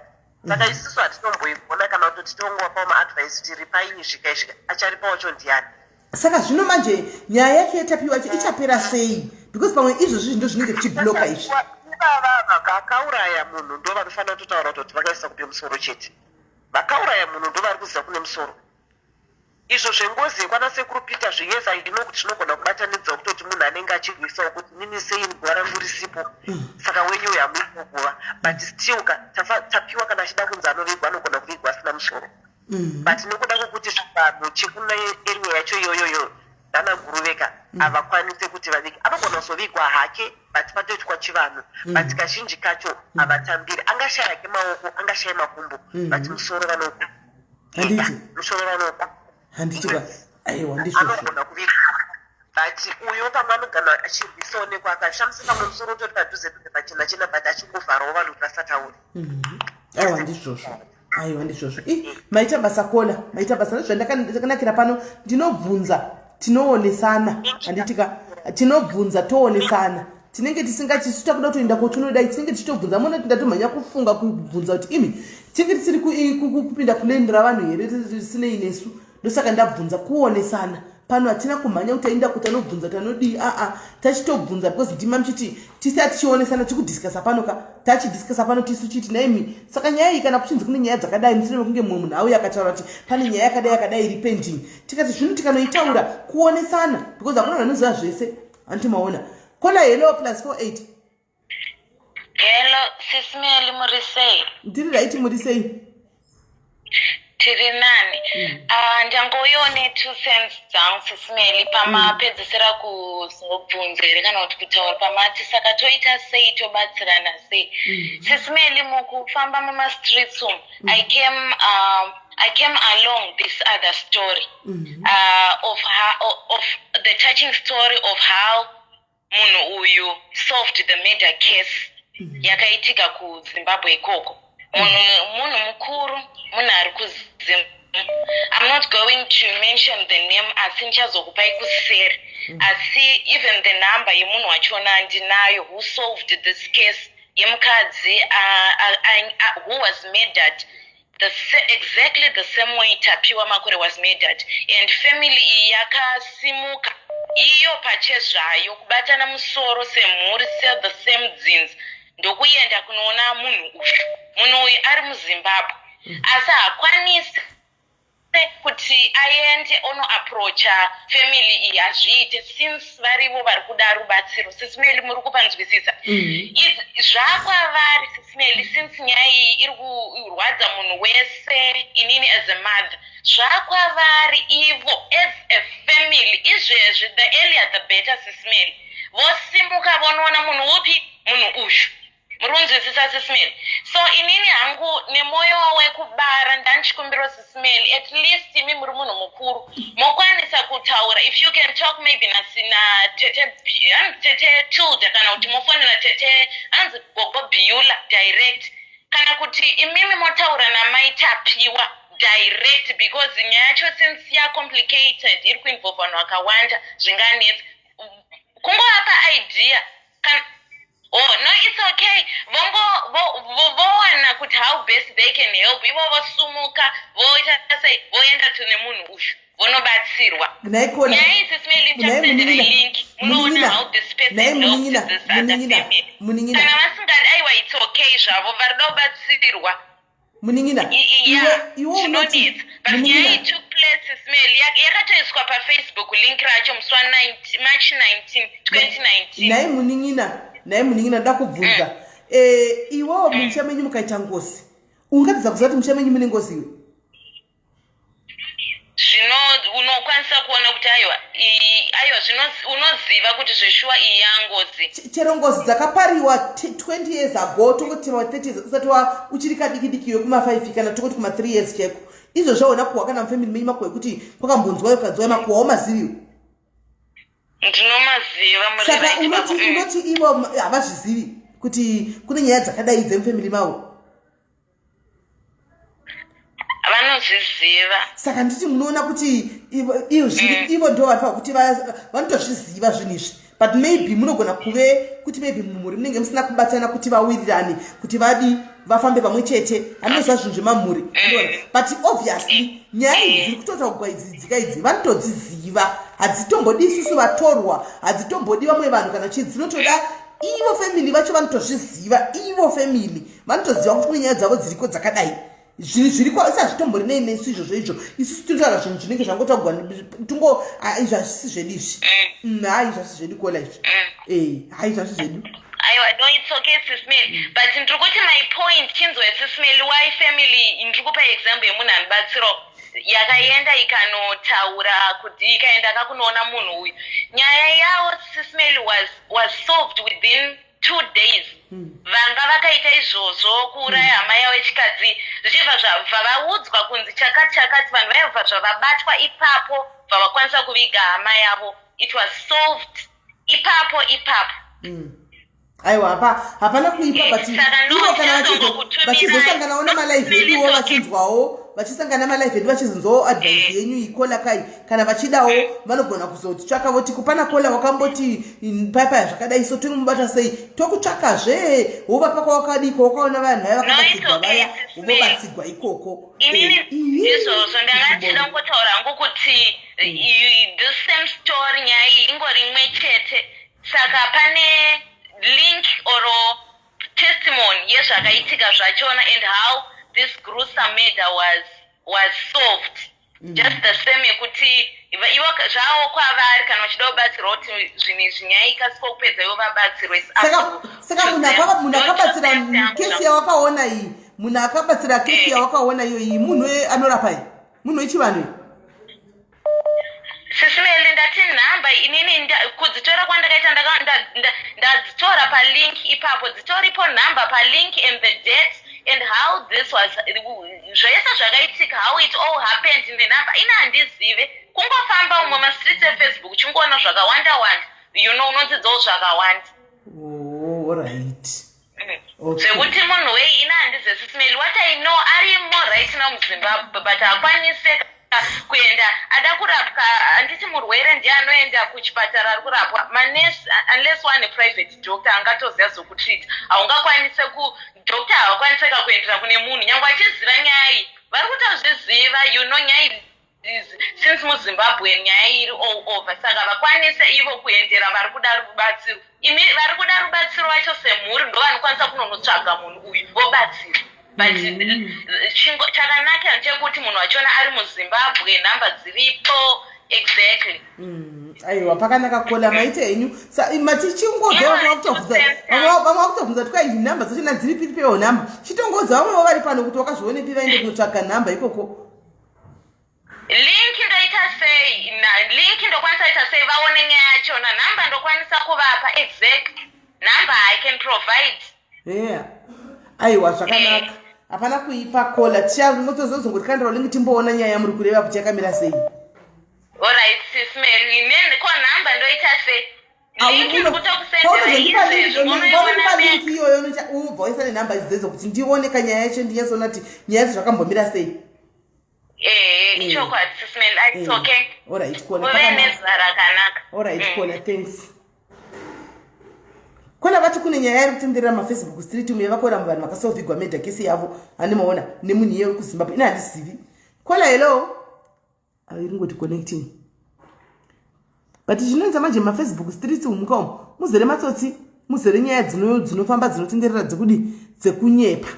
Saka mm. isusu hatitomboigona kana kutoti tongovapawo maadvice kuti ripai izvi ka izvi acharipa wacho ndiani. Saka zvino manje nyaya yacho yatapiwa yacho ichapera sei because pamwe izvozvi ndo zvinenge zvichibloka izvi. Ivava vakauraya munhu ndo vanofanira kutotaura kutoti vakaisa kupi musoro chete. Vakauraya munhu ndo vari kuziva kune musoro. Izvo zvengozi yekwana sekuru Peter zve yes I know kuti zvinogona kubatanidzwa kutoti munhu anenge achirwisawo kuti inini sei guva rangu risipo saka wenyu uyu hamuipo guva but still ka Tapiwa kana achida kunzi anovigwa anogona kuvigwa asina musoro mm. but nekuda kwekuti zvivanhu chekune area yacho iyoyoyo nana guruveka mm. havakwanise kuti vavige anogona kuzovigwa hake but patoitwa chivanhu mm. but kazhinji kacho havatambiri angashaya hake maoko angashaya makumbo mm. but musoro vanoku handiti musoro vanoku handiti ba aiwa ndizvo anogona kuvigwa but uyo pamwe anogana achirwisaonekwa akashamisa pamwe musoro utori padhuze dhuze pachena chena but achingovharawo vanhu kuti vasataure mm-hmm. aiwa ndizvozvo aiwa ndizvozvo i maita basa kola maita basa ndozvandakanakira pano ndinobvunza tinoonesana handitika tinobvunza toonesana tinenge tisingachisu takuda kutoenda kotinodai tinenge tichitobvunza mona kuti ndatomhanya kufunga kubvunza kuti imi tinenge tisiri kupinda kulendi ravanhu here risinei nesu ndosaka ndabvunza kuonesana pano hatina kumhanya kuti taenda kuti anobvunza kuti anodii aa tachitobvunza because ndima muchiti tisi atichionesana tikudiscussa pano ka tachidiscussa pano tisu chiti naimi saka nyaya iyi kana kuchinzi kune nyaya dzakadai musine mekunge mumwe munhu auya akataura kuti pane nyaya yakadai yakadai iri pending tikati zvino tikanoitaura kuonesana because hakuna vanhu vanoziva zvese hanti maona kona hello plus 48 Hello, sis Meli muri sei? Ndiri right muri sei? Tiri nani. Mm. Uh, ndangouyawo ne two cents dzangu sis Meli pamapedzisira mm. kuzobvunza here kana kuti kutaura pamati saka toita sei tobatsirana sei? Mm. Sis Meli mukufamba mumastreets umu mm. I came um, I came along this other story mm -hmm. uh, of, how, of the touching story of how munhu uyu solved the murder case mm. yakaitika kuzimbabwe ikoko munhu munhu mukuru munhu ari kuzim i'm not going to mention the name asi ndichazokupai kuseri mm. asi even the number yemunhu wachona ndinayo who solved this case yemukadzi uh, uh, uh, who was murdered the exactly the same way Tapiwa Makore was murdered and family iyi yakasimuka iyo pachezvayo kubatana musoro semhuri se the same dzinza ndokuenda kunoona munhu uyu munhu uyu ari muzimbabwe asi haakwanisi kuti aende onoaproacha family iyi hazviite since varivo vari kuda rubatsiro sisimeli muri kupanzwisisa mm. zvakwavari sisimeli since nyaya iyi iri kurwadza munhu wese inini as a mother zvakwavari ivo as a family izvezvi the earlier the better sisimeli vosimuka vonoona munhu upi munhu uyu Muri kunzwisisa sis Melly? So inini hangu nemoyo wekubara ndanchikumbiro sis Melly at least imi muri munhu mukuru mokwanisa kutaura if you can talk maybe na na tete hanzi tete Tilda kana kuti mofonera tete hanzi gogo Beulah direct kana kuti imimi motaura namai Tapiwa direct because nyaya yacho since ya complicated iri kuinvolve vanhu vakawanda zvinganetsa kungovapa idea kana Oh, no, it's okay. Vongo vowana kuti how best they can help. Ivo vosumuka, voita sei, voenda to nemunhu uyu. Vonobatsirwa. Nyaya iyi sis Melly ndichakusendera link. Munoona how this person helped this other family. Kana vasingadi aiwa it's okay zvavo varida kubatsirwa. Munin'ina, iwe iwe unoti but nyaya iyi took place smell yakatoiswa pafacebook link racho musi wa march 19 2019 nhai munin'ina nhai munin'ina ndoda kubvunza mm. eh, iwewo mm. mumusha menyu mukaita ngozi ungatadza kuziva kuti musha menyu mune ngozi iwe Zvino unokwanisa kuona kuti aiwa aiwa zvino unoziva kuti zveshuwa iyi yangozi. Chero ngozi dzakapariwa 20 years ago tongoti 30 years usati wa uchiri kadiki diki iwe kuma 5 kana tongoti kuma 3 years chaiko. Izvo zvaona kuwa kana mufamily menyu makuwa ekuti kwakambonzwa ukanzwa makuwa wamaziviwo. Ndinomaziva muri Saka unoti mm. unoti ivo havazvizivi. Kuti kune nyaya dzakadai dzemufamily mavo? Vanozviziva. Saka nditi munoona kuti ivo zviri ivo ndo vanofanira kuti vanotozviziva zvinhu izvi, but maybe munogona kuve kuti maybe mumhuri munenge musina kubatana kuti vawirirane, kuti vadi vafambe pamwe chete. Handinoziva zvinhu zvemamhuri, but obviously nyaya idzi dziri kutotaugwa idzi dzika idzi vanotodziziva. Hadzitombodi isusu vatorwa, hadzitombodi vamwe vanhu kana chii, dzinotoda ivo family vacho. Vanotozviziva ivo family, vanotoziva kuti kune nyaya dzavo dziriko dzakadai. Zvinhu zviriko asi hazvitombori nei nesu izvozvo izvo. Isusu tinotaura zvinhu zvinenge zvangotaugwa tungo. Izvi hazvisi zvedu izvi. Hai, izvi hazvisi zvedu, caller, izvi. Hai, izvi hazvisi zvedu. Aiwa, no, it's okay, Sis Melly, but ndiri kuti my point, chinzwa, Sis Melly, why family, ndiri kupa example yemunhu anobatsirawo, yakaenda ikanotaura kuti ikaenda kakunoona munhu uyu, nyaya yavo, Sis Melly, was solved within 2 days. Vanga vakaita izvozvo kuuraya hama yavo yechikadzi, zvichibva zvabva vaudzwa kunzi chakati chakati, vanhu vaibva zvavabatwa ipapo, bva vakwanisa kuviga hama yavo. It was solved ipapo ipapo. Aiwa, hapana kuipa, but Saka no, ivo kana tichazongokutumirai. Vachizosanganawo namalive eduwo, vachinzwawo, vachisangana namalive edu, vachizonzwawo advice yenyu icaller kai, kana vachidawo vanogona kuzotitsvaka voti kupana caller wakamboti paya zvakadai, so tonomubata sei? Tokutsvakazve, wovapa kwawakadii, kwawakaona vanhu vaya vakabatsigwa vaya, vobatsigwa ikoko. Inini Izvozvo ndanga ndichida kungotaura hangu kuti the same story, nyaya iyi ingori imwe chete, saka pane link or testimony yezvakaitika zvachona and how this gruesome murder was solved. Just the same yekuti ivo zvavo kwavari, kana vachida kubatsirwa kuti zvinhu izvi, nyaya ikasika kupedza, ivo vabatsirwe. It's up Saka to munhu them. munhu akabatsira kesi yawakaona iyi, munhu akabatsira kesi yawakaona iyo iyi, munhu anorapa iyi, munhu wechivanhu iyi? Sis Melly, ndati nhamba inini kudzitora kwandakaita, ndadzitora palink ipapo, dzitoripo nhamba palink and the date and how this was, zvese zvakaitika, how it all happened nenhamba. Ina handizive, kungofamba umwe mastreets eFacebook, chingoona zvakawanda wanda, unodzidzawo zvakawanda. Oh, alright. Okay. Zvekuti munhu wei, ina handizive, Sis Melly. What I know, arimo right now muZimbabwe, but haakwanise kuenda ada kurapwa. Handiti murwere ndiye anoenda kuchipatara ari kurapwa, manesi, unless wane private doctor angatoziva zokutreat. Haungakwanise ku doctor havakwaniseka kuendera kune munhu nyange achiziva nyaya iyi, vari kutozviziva, nyaya iyi since muZimbabwe nyaya iri all over, saka vakwanise ivo kuendera vari kuda rubatsiro. Imi vari kuda rubatsiro vacho semhuri ndo vanokwanisa kunonotsvaga munhu uyu vobatsira, but chakanaka ndechekuti munhu wachona ari muZimbabwe, nhamba dziripo exactly. Aiwa, pakanaka, caller, maite henyu. Mati chingodza vamwe vakutobvunza, vamwe vakutobvunza kuti kwai nhamba dzachona dziripi, pewo nhamba. Chitongodza vamwewo vari pano kuti wakazvionepi, vaende kunotsvaga nhamba ikoko. Link ndoita sei? Link ndokwanisa ita sei vaone nyaya yachona? Nhamba ndokwanisa kuvapa, exact number I can provide. Yeah, aiwa, zvakanaka, hapana kuipa, caller. Tichamotozozongotikandirawo link, timboona nyaya yamuri kureva kuti yakamira sei. Alright, Sis Melly, ko nhamba ndoita sei? Link ndikutokusendera izvezvi, Paunozondipa unoiona. link iyoyo, ubva waisa nenhamba idzi dzedzo kuti ndione kanyaya yacho, ndinyatsoona kuti nyaya yadzo zvakambomira sei. Ehe, ichokwadi, Sis Melly, it's okay. Alright, caller. Uve Pakanaka. nezuva rakanaka. Alright, caller, thanks. Kona vati kune nyaya iri kutenderera maFacebook street umu yavakoramba vanhu vakasolvigwa murder case yavo, handimaona nemunhu iye wekuZimbabwe. Ina handizivi. Caller, hello. Iri ngoti connecting, but chinoenza manje maFacebook streets umuka umu muzere matsotsi, muzere nyaya dzinofamba dzinotenderera dzekudi dzekunyepa.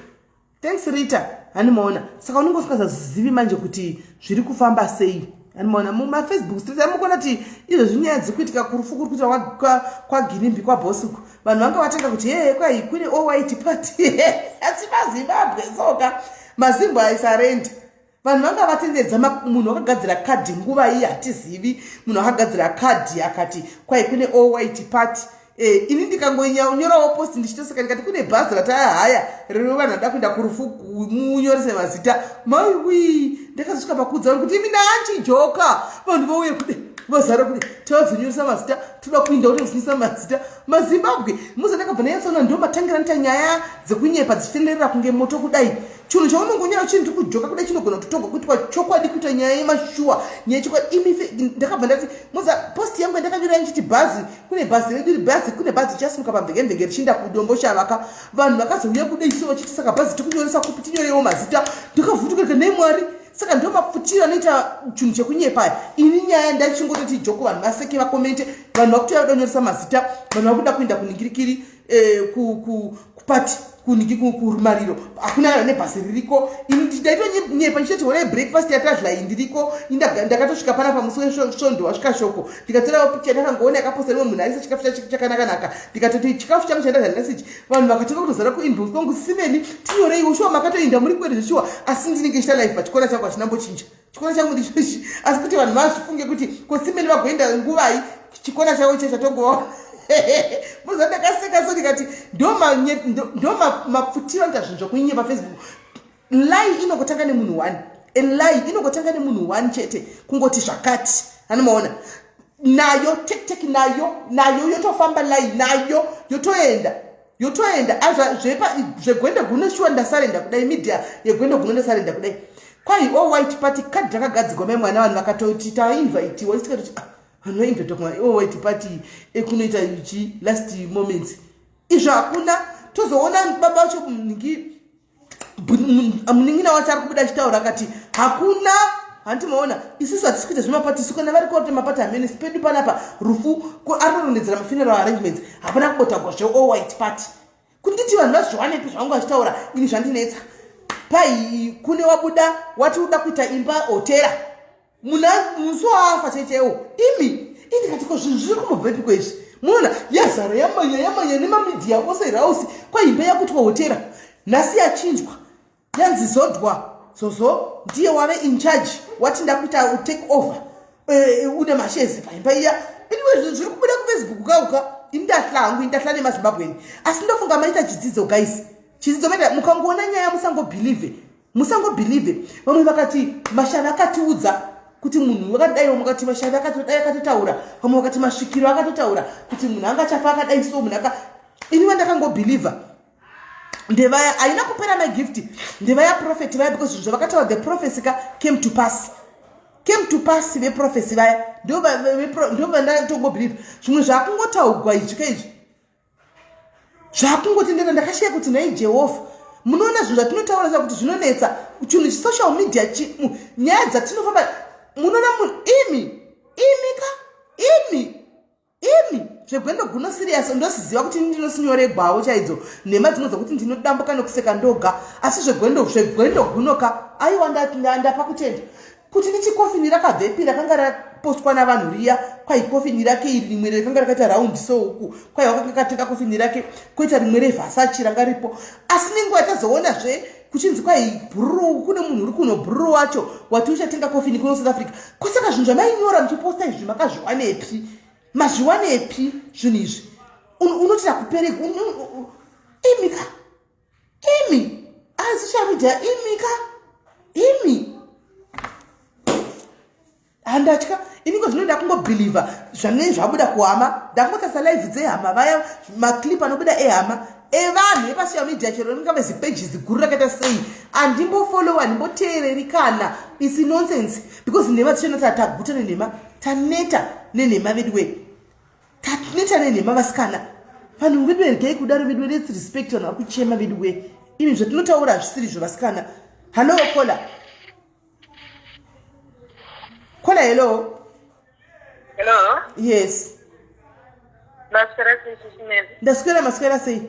Thanks, Rita. Handimaona, saka unenge usingazazivi manje kuti zviri kufamba sei. Handimaona mumaFacebook streets amukona kuti izvezvi nyaya dziri kuitika kurufu kuri kuitwa kwaGinimbi, kwaBhosuku, vanhu vanga vatanga kuti hee, kwai kune all white party, asi maZimbabwe soka maZimbo aisarenda. Vanhu vanga vatendedza munhu wakagadzira kadhi nguva iyi, hatizivi munhu akagadzira kadhi akati kwai kune all white party. Ini ndikangonyorawo post ndichitoseka, ndikati kune bhazi ratayahaya rino vanhu vada kuenda kurufu, munyorese mazita. Maiwi, ndakazosvika pakuudza vanhu kuti imi, ndanchijoka. Vanhu vauye kude vazara kude, tavazonyoresa mazita. Toda kuinda kutozinisa mazita maZimbabwe. Muza ndakabva ndanyatsoona ndo matangira nita nyaya dzekunyepa dzichitenderera kunge moto kudai. Chinhu chaunongonyora chinhu tiri kujoka kudai chinogona kutotogwa kuitwa chokwadi, kuita nyaya yemashuwa, nyaya yechokwadi. Imi ndakabva ndati muza post yangu yandakanyora ndichiti bhazi kune bhazi redu iri bhazi kune bhazi richasimuka pamvenge-mvenge richiinda kudombo chavaka. Vanhu vakazouya kudai so vachiti saka bhazi tikunyoresa kupi, tinyoreiwo mazita. Ndakavhunduka ndikati nei Mwari, saka ndo mapfutiro anoita chinhu chekunyepa. Ini nyaya ndachingototi joko, vanhu vaseke vakomente, vanhu vakutoya kuda kunyoresa mazita, vanhu vakuda kuenda kuningirikiri kupati kuniki kurumariro, hakuna kana nebhasi ririko. Ini ndaitonyepa ndichiti honai breakfast yatadla iyi ndiriko. Ndakatosvika panapa musi wesvondo wasvika shoko, ndikatorawo picha ndakangoona yakaposta rimwe munhu aisa chikafu chakanakanaka, ndikatoti chikafu changu chandadla nhasi ichi. Vanhu vakatanga kutozara kuinbox kwangu, simeni tinyoreiwo shuwa makatoinda muri kwere zveshuwa. Asi ndinenge chita live pachikora changu hachinambochinja, chikora changu ndichochi, asi kuti vanhu vazvifunge kuti kosimeni vagoenda nguvai, chikora chavo icho chatongova. Muza ndakaseka so ndikati ndo mapfutiro anoita zvinhu zvokunyepa Facebook. Lie inongotanga nemunhu one, a lie inongotanga nemunhu one chete, kungoti zvakati anomaona nayo tek tek, nayo nayo yotofamba lie nayo yotoenda yotoenda. Zvegwendo guno shuwa ndasarenda kudai, media yegwendo guno ndasarenda kudai. Kwai all white party kadhi rakagadzigwa mai mwana, vanhu vakatoti tainvitiwa, tikatoti ah, vanhu vainvitwa kuma all white party ekunoita chi last moments izvo hakuna. Tozoona baba vacho ngi munin'ina wacho ari kubuda achitaura akati hakuna, hanti maona isusu hatisi kuita zvemapati isu, kana vari kuita mapati hamene pedu panapa rufu ari kurondedzera mafuneral arrangements, hapana kumbotagwa zve all white party. Kunditi vanhu vazviwanepi zvangu vachitaura, ini zvandinetsa pai kune wabuda wati uda kuita imba hotera muna musi waafa chaichaiwo. Imi indikati ko zvinhu zviri kumbobvepiko izvi? Munoona yazara yamanya yamanya nemamidhiya ose rausi kwaimba yakutwa hotera, nhasi yachinjwa yanzi Zodwa Zozo ndiye wave in charge, wati ndakuita take over, une mashezi paimba iya. Anyway, zvinhu zviri kubuda kuFacebook kauka, indahla hangu, indahla nemaZimbabweni, asi ndofunga maita chidzidzo guys, chidzidzo maita. Mukangoona nyaya musangobhilivhe, musangobhilivhe. Vamwe vakati mashavi akatiudza kuti munhu wakadaiwo, mukati mashavi akatodai akatotaura, vamwe vakati masvikiro akatotaura kuti munhu angachafa akadai, so munhu aka ini vandakangobhilivha ndevaya haina kupera magift, ndevaya prophet vaya, because zvinhu zvavakataura, the prophecy ka came to pass, came to pass. Veprophecy vaya ndo vandatongobhilivha. Zvimwe zvakungotaugwa izvi ka izvi zvakungotendera, ndakashiya kuti nhai Jehovha, munoona zvinhu zvatinotaura sa kuti zvinonetsa chinhu chisocial media, nyaya dzatinofamba munoona munhu imi imi ka imi imi zvegwendo guno serious. Ndosiziva kuti ndinosinyoregwawo chaidzo nhema dzimwe dzokuti ndinodambuka nokuseka ndoga, asi zvegwendo guno ka aiwa, ndapa kutenda kuti ndichikofini rakabvepi rakanga rapostwa navanhu riya, kwai kofini rake iri rimwe rakanga rakaita raundi so uku, kwai wakanga katenga kofini rake, koita rimwe reVersace ranga ripo. Asi nenguva yatazoonazve kuchinzi kwai bhururu kune munhu uri kuno bhururu wacho wati uchatenga kofini kuno South Africa, kosaka zvinhu zvamainyora muchiposta izvi makazviwanepi? Mazviwanepi zvinhu izvi? Unoti rakupereka imi ka imi asi media imi ka imi handatya iniko zvino ndakungobhilivha zvanei zvabuda kuhama, ndakungotarisa live dzehama vaya, maclip anobuda ehama evanhu epasocial media, chero ringave zipeji ziguru rakaita sei, handimbofollow, handimboteereri kana. It's nonsense because nhema dzichona, taguta nenhema, taneta nenhema vedu we, taneta nenhema vasikana. Vanhu vedu regai kudaro vedu, let's respect vanhu vari kuchema vedu we. Imi zvatinotaura hazvisiri izvo vasikana. Hallo caller, caller, hello. Hello. Yes. Maswera sei, Chichimezi? Ndaswera, maswera sei?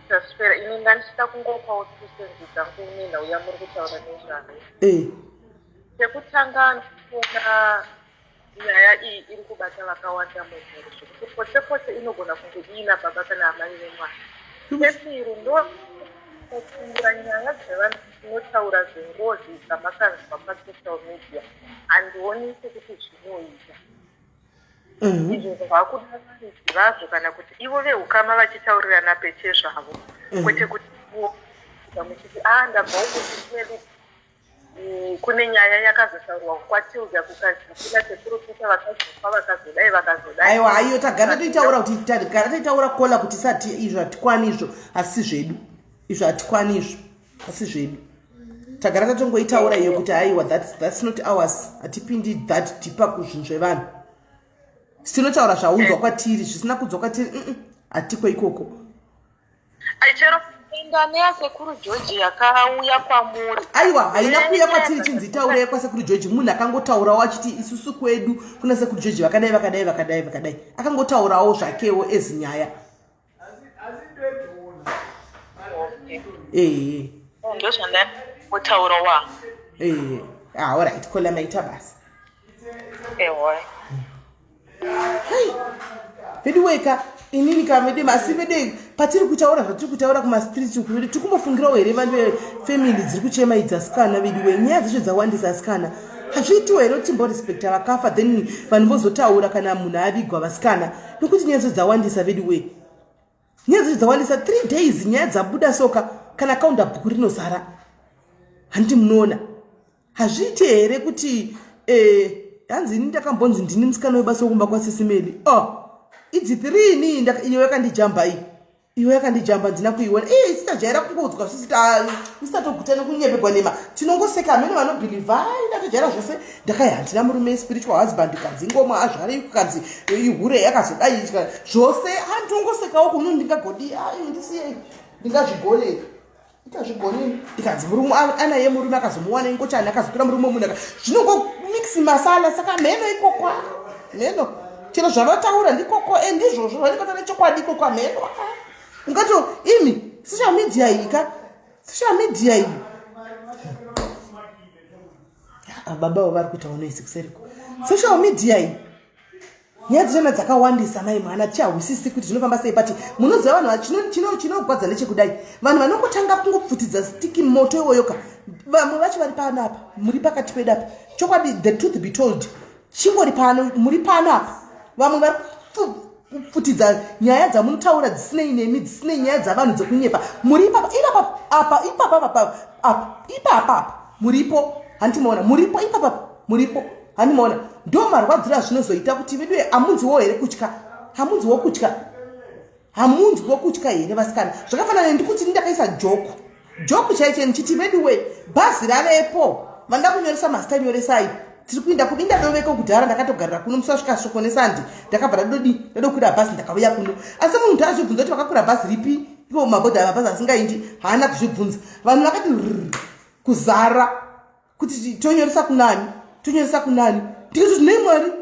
Ndaswera. Ini ndandichida kungopawo 2 cents dzangu nenhau yamuri kutaura nezvayo. Chekutanga, ndikuona nyaya iyi iri kubata vakawanda mumhuri, zvekuti potse potse inogona kunge iina baba kana amai vemwana. Chepiri, ndopfuura nyaya dzevanhu tinotaura zvengozi dzamakanzwa pasocial media, handioni sekuti zvinoita izvo zvakuda varidzi vazvo kana kuti ivo veukama vachitaurirana pechezvavo, kwete kuti ivo muchiti a ndabva uko. Mm, kune nyaya yakazotaurwa kwatilda kukazi kuna sekuru peter vakazofa vakazodai vakazodai aiwa haiyo tagara toitaura kuti tagara toitaura kola kuti isati izvo hatikwani izvo asi zvedu izvo hatikwani izvo asi zvedu tagara tatongoitaura iyo kuti haiwa that's, that's not ours hatipindi that deeper kuzvinhu zvevanhu tinotaura zvaunzwa kwatiri zvisina kunzwa kwatiri hatiko ikoko Chero kuenda neyasekuru George yakauya kwamuri. Aiwa haina kuuya kwatiri chinzi itaurei kwasekuru George munhu akangotaurawo achiti isusu kwedu kuna sekuru George vakadai vakadai vakadai vakadai akangotaurawo zvakewo as nyaya. Ehe. Ndozvandangotaurawo. Ehe. Ah, all right, kola maita basa. Ehe. Veduweka inini ka vedu asi vedu patiri kutaura zvatiri kutaura kumastreets uku vedu tiri kumbofungirawo here vanhu vefamily dziri kuchema idzi asikana veduwe nyaya dzacho dzawandisa asikana hazviitiwo here kuti timborespekta vakafa then vanhu vozotaura kana munhu avigwa vasikana nokuti nyaya dzacho dzawandisa veduwe nyaya dzacho dzawandisa three days nyaya dzabuda soka kana kaunda bhuku rinozara handiti munoona Hazviiti here kuti eh, hanzi ini ndakambonzi ndini musikana webasa wekumba kwasisi Meli. Oh, idzi three ini iyo yakandijamba iyi. Iyo yakandijamba ndina kuiona. Eh, isitajaira kungoudzwa sisi ta isitatoguta nekunyepegwa nema. Tinongoseka amene vanobhilivha. Ai, ndatojaira zvose. Ndakai handina murume spiritual husband kanzi ngoma azvare kanzi ihure yakazodai zvose. Ah, ndinongosekawo kuno ndingagodi. Ai, ndisiye. Ndingazvigoneka. Ndazvigoni ikanzi murume anaye murume akazomuwana ingochani akazotora murume munhu zvinongomix masala saka mheno ikoko mheno chero zvavataura ndikoko e ndizvozvo vanenge vatane chokwadi ikoko mheno ungato imi social media iyi ka social media iyi ah, baba avo vari kuitawo noise kuseriko social media iyi nyaya dzachona dzakawandisa mai mwana tichahwisisi kuti zvinofamba sei but munoziva vanhu chinogwadza nechekudai vanhu vanongotanga kungopfutidza stiki moto iwoyoka vamwe vacho vari pano apa muri pakati pedu apa chokwadi the truth be told chingori pano muri pano apa vamwe vari kupfutidza nyaya dzamunotaura dzisinei nemi dzisinei nyaya dzavanhu dzekunyepa muri ipapa ipapa apa ipapa apa apa ipapa apa muripo handimaona muripo ipapa muripo Hani maona ndo marwadziro azvinozoita kuti veduwe amunzwiwo here kutya hamunzwiwo kutya hamunzwiwo kutya here vasikana zvakafanana ndikuti ndakaisa joku joku chaicho ndichiti veduwe bhazi ravepo vanoda kunyoresa mazita nyoresai tiri kuinda kubinda doveko kudhara ndakatogarira kuno musi wasvika shoko nesandi ndakabva ndadodi ndadokwira bhazi ndakauya kuno asi munhu taazvibvunza kuti vakakwira bhazi ripi ivo mabhodha mabhazi asingaindi haana kuzvibvunza vanhu vakati kuzara kuti tonyoresa kunani tonyoresa kunani ndikati nei mwari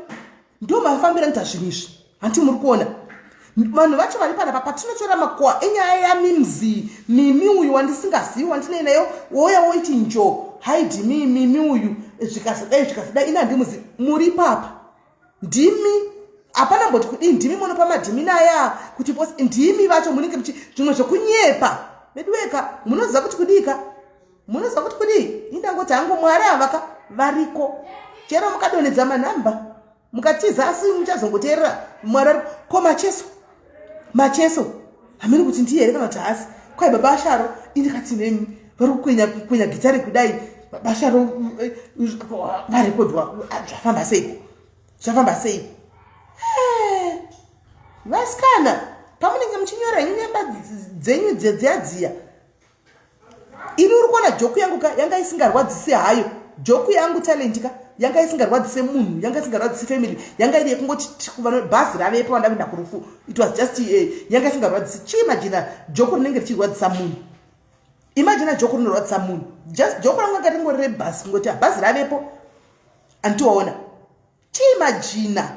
ndo mafambira nita zvinhu izvi hanti muri kuona vanhu vacho vari panapa patinotora makuwa enyaya yamimzi mimi uyu wandisingazivi wandinei nayo wouya woiti njo haidi mi mimi uyu zvikazodai zvikazodai ini handimuzi muri papa ndimi hapana mboti kudii ndimi munopa madhimini aya kuti bos ndimi vacho munenge muchi zvimwe zvekunyepa veduweka munoziva kuti kudiika munoziva kuti kudii indangoti hangu mwari avaka variko chero mukadonhedza manhamba mukatiza asi muchazongoteerera mwari ariko ko macheso macheso hamene kuti ndiye here kana kuti haasi kwai baba asharo indikati nemi vari kukwenya kukwenya gitare kudai baba asharo eh, varekodwa zvafamba seiko zvafamba sei eh, vasikana pamunenge muchinyora henyu nyamba dzenyu dzedziya dziya ini uri kuona joku yangu ka yanga isingarwadzisi hayo joku yangu talent ka yanga isingarwadzise munhu yanga isingarwadzisi family yanga iri yekungoti bhazi ravepo vanda kuenda kurufu it was just eh, yanga isingarwadzisi chiimajina joku rinenge richirwadzisa munhu imajina joku rinorwadzisa munhu just joku rangu anga ringori rebhasi kungoti bhazi ravepo andiwaona Chiimajina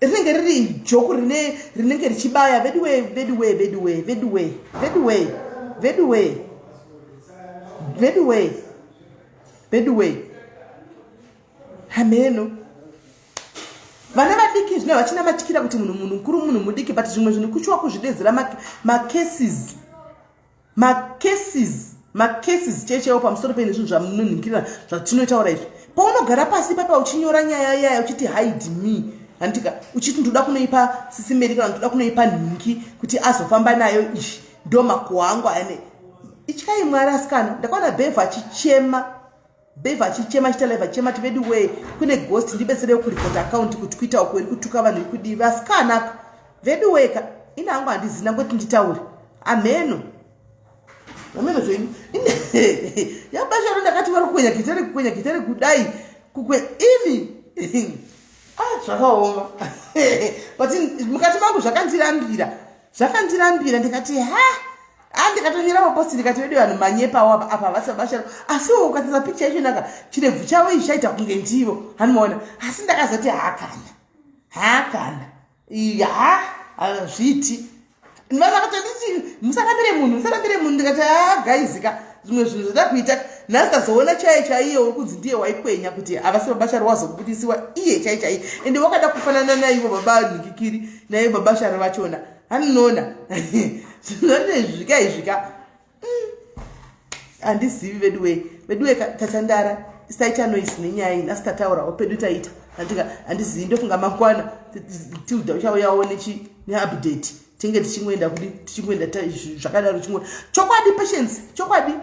rinenge riri joku rine rinenge richibaya veduwe veduwe veduwe veduwe veduwe veduwe veduwe veduwe hameno vana vadiki zvino vachina matyira kuti munhu munhu mukuru munhu mudiki but zvimwe zvinhu kuchiwa kuzvidedzera macases macases macases chaichaiwo pamusoro pene zvinhu zvamunonhingirira zvatinotaura izvi paunogara pasi papa uchinyora nyaya yaya uchiti hide me handitika uchiti ndoda kunoipa sisimeri kana ndoda kunoipa nhingi kuti azofamba nayo izvi ndo makuwa angu ane ityai mwari asikana ndakaona bhevha achichema. Bev achichema achiita live achichema ti vedu wee kune ghost ndibetserei kuripota account kutwitter uko iri kutuka vanhu iri kudii vasikanaka vedu wee ka ini hangu handizina ngoti nditaure amheno amheno zvenyu yabasharo ndakati vari kukwenya gitare kukwenya gitare kudai kukwe imi ah, zvakaoma but mukati mangu zvakandirambira zvakandirambira ndikati ha Ah, ndikatonyora maposti ndikati vedu vanhu manyepawo apa apa havasi vabasharo asiwo ukatarisa picture yacho naka chirebvu chavo ichi chaita kunge ndivo hanimaona asi ndakazoti hakana hakana ha hazviiti vanhu vakatonditi musarambire munhu musarambire munhu ndikati ha gaizika zvimwe zvinhu zvoda kuita nhasi tazoona chaiye chaiye wekunzi ndiye waikwenya kuti havasi babasharo wazobudisiwa iye chai chaiye ende wakada kufanana naivo baba nhikikiri naivo babasharo vachona Anoona zvinonezvika izvika mm. handizivi veduwee veduwee tatandara taita noise nenyaya iyi nhasi tataurawo pedu taita andika handizivi ndofunga mangwana tilda uchauyawo nechi neupdate tinge tichingoenda kudi tichingoenda zvakadaro chingo chokwadi patience chokwadi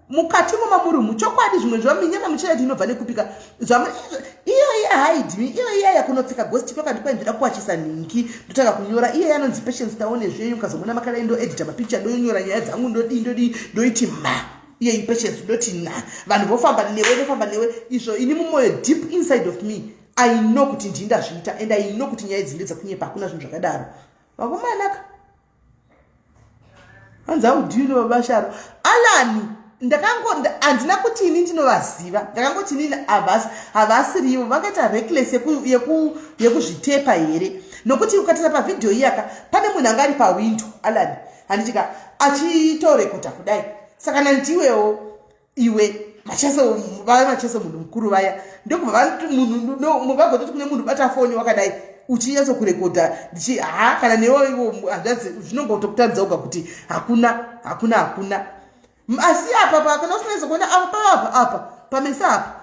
mukati momamurimu chokwadi zvimwe zvaminyama muchayati inobva nekupika iyo iya haidimi iyo iya yakunopfeka gosti kwakandi kwai ndoda kuwachisa nhingi ndotanga kunyora iye yanonzi patience taone zvenyu ukazomona makadai ndoedita mapicha ndonyora nyaya dzangu ndodii ndodii ndoiti ma iye ipatience ndoti na vanhu vofamba newe ndofamba newe izvo ini mumwoyo deep inside of me i know kuti ndii ndazviita and i know kuti nyaya idzi ndedzekunyepa hakuna zvinhu zvakadaro vakomanaka hanzi how do you know baba sharo alani ndakango handina kuti ini ndinovaziva ndakangoti inini havasirivo vakaita reckless yekuzvitepa here nokuti ukatarisa pavhidhiyo iyaka pane munhu anga ari pawindo alani handitika achitorekota kudai saka nandiwewo iwe macheso vaya macheso munhu mukuru vaya ndokubva munhu vagototi kune munhu bata foni wakadai uchinyatso kurekodha ndichi ha kana newe iwo hanzvadzi zvinongotokutadza uga kuti hakuna hakuna hakuna asi apa pa kana usinanyatso kuona apa pavapa apa pamesa apa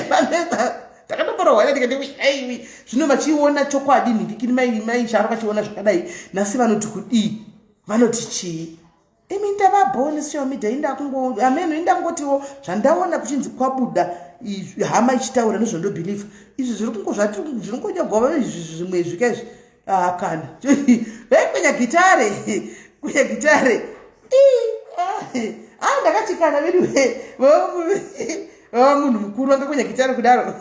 pamesa ndakatomborohwa ndikati aiwi zvino vachiona chokwadi nhingikini mai sharo vachiona zvakadai nhasi vanoti kudii vanoti chii imi ndavabho nesocial media indakungo ameno indangotiwo zvandaona kuchinzi kwabuda hama ichitaura nezvandobhilivha izvi zviri kungozvati zviri kungonyogwa izvi zvimwe izvi ka izvi ah, kana vaikwenya gitare kwenya gitare ah, ah, ndakati kana vedu vava munhu mukuru vangakwenya gitare kudaro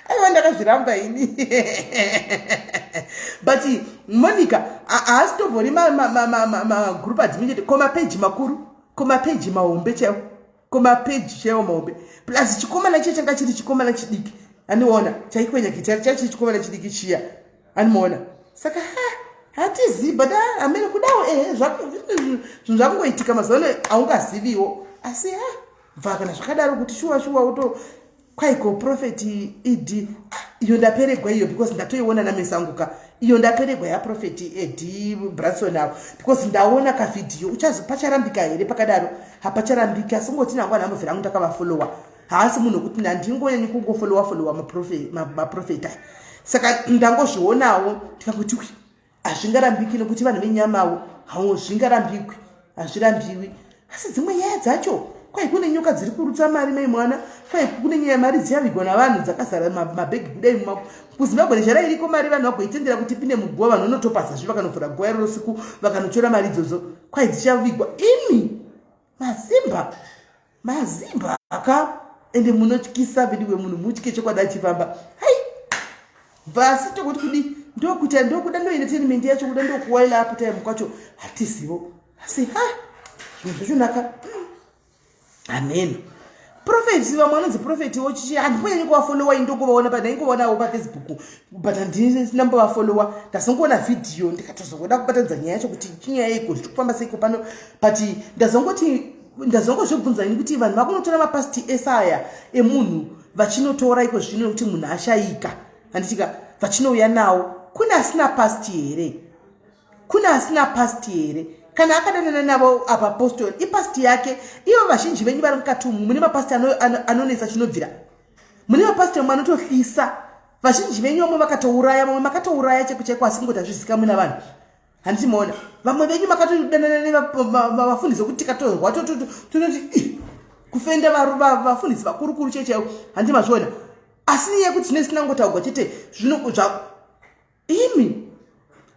aiwa ndakazviramba ini but monica haasitombori magroup adzimwe ko mapeji makuru ko mapeji mahombe chaiwo ko mapeji chaiwo mahombe plus chikomana chiya changa chiri chikomana chidiki andiona chaikwenya gitari chachiri chikomana chidiki chiya andimaona saka ha hatizivi but ah, amene kudawo ehe zvinhu zvakungoitika mazuva ano haungaziviwo asi ha bva kana zvakadaro kuti shuwa shuwa uto kwaiko prophet ed iyo ndaperegwa iyo because ndatoiona nameso angu ka iyo ndaperegwa yaprofet ed branson avo because ndaona kavhidhiyo uchazi pacharambika here pakadaro hapacharambiki asi ngoti nangu anhu ambobvira angu ndakavafolowa haasi munhu wekuti ndandingonyanyi kungofolowa folowa maprofet aya saka ndangozvionawo ndikangoti hazvingarambiki nokuti vanhu venyamawo hawo zvingarambikwi hazvirambiwi asi dzimwe nyaya dzacho kwai kune nyoka dziri kurutsa mari mai mwana kwai kune nyaya mari dziyavigwa navanhu dzakazara mabhegi kudai kuzimbabwe nechara iriko mari vanhu vagoitendera kuti ipinde muguva vanhu vanotopaza zve vakanovhura guva iroro siku vakanotora mari idzodzo kwai dzichavigwa imi mazimba mazimba aka ende munotyisa veduwe munhu mutye chokwadi achifamba hai bvasi tokuti kudi ndokuita ndokuda ndoentertainment yacho kuda ndokuwaila apo time kwacho hatizivo asi ha zvinhu zvachonaka mm. amen prophet vamwe vanonzi prophet wo chichi handingonyanyi kuvafolowa ini ndokuvaona pa ndaingovaonawo pafacebook but handina mbovafolowa ndazongoona vhidhiyo ndikatozongoda kubatanidza nyaya yacho kuti chinyaya iko zviri kufamba seiko pano but ndazongoti ndazongozvibvunza ini kuti vanhu vakunotora mapasti ese aya emunhu vachinotora iko zvino nekuti munhu ashaika handitika vachinouya nawo kune asina pasti here kune asina pasti here kana akadanana navo apa postori ipasti yake ivo vazhinji venyu vari mukati umu mune mapasti anonetsa chinobvira mune mapasti amwe anotohlisa vazhinji venyu vamwe vakatouraya vamwe makatouraya cheko chaiko asi kungoti hazvizikamwi navanhu handiti maona vamwe venyu makatodanana nevafundisi vekuti tikatorwa tonoti Kufenda vafundisi vakurukuru chaivo chaivo, handi mazviona? Asi nenyaya yekuti zvine zvisina kungotaurwa chete, zvino zva imi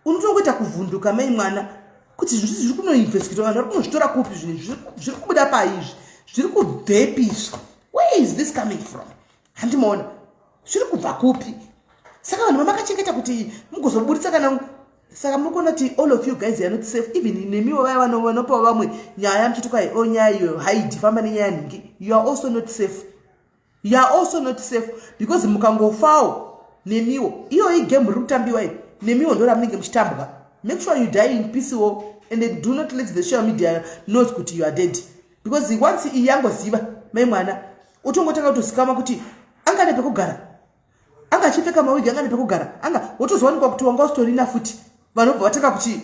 unotongoita kuvhunduka, mai mwana, kuti zvinhu zviri kunoinvestigata, vanhu vari kunozvitora kupi? Zvinhu zviri kubuda paizvi zviri kubvepiswa. Where is this coming from? Handimaona zviri kubva kupi? Saka vanhu vamakachengeta kuti mugozoburitsa kana, saka muri kuona kuti all of you guys are not safe. Even nemiwo vaya vanopawo vamwe nyaya muchiti kwai, "O, nyaya iyoyo haidi, famba nenyaya nhingi," you are also not safe. You are also not safe because mukangofawo nemiwo, iyo igame riri kutambiwa iyi, nemiwo ndo ramunenge muchitambwa. Make sure you die in peace wo, and do not let the social media knows kuti you are dead, because once iyi yangoziva, mai mwana, utongotanga kutozikama kuti anga nepekugara, anga achipfeka mawigi, anga nepekugara, anga wotozowanikwa kuti wanga usitorina futi. Vanobva vatanga kuti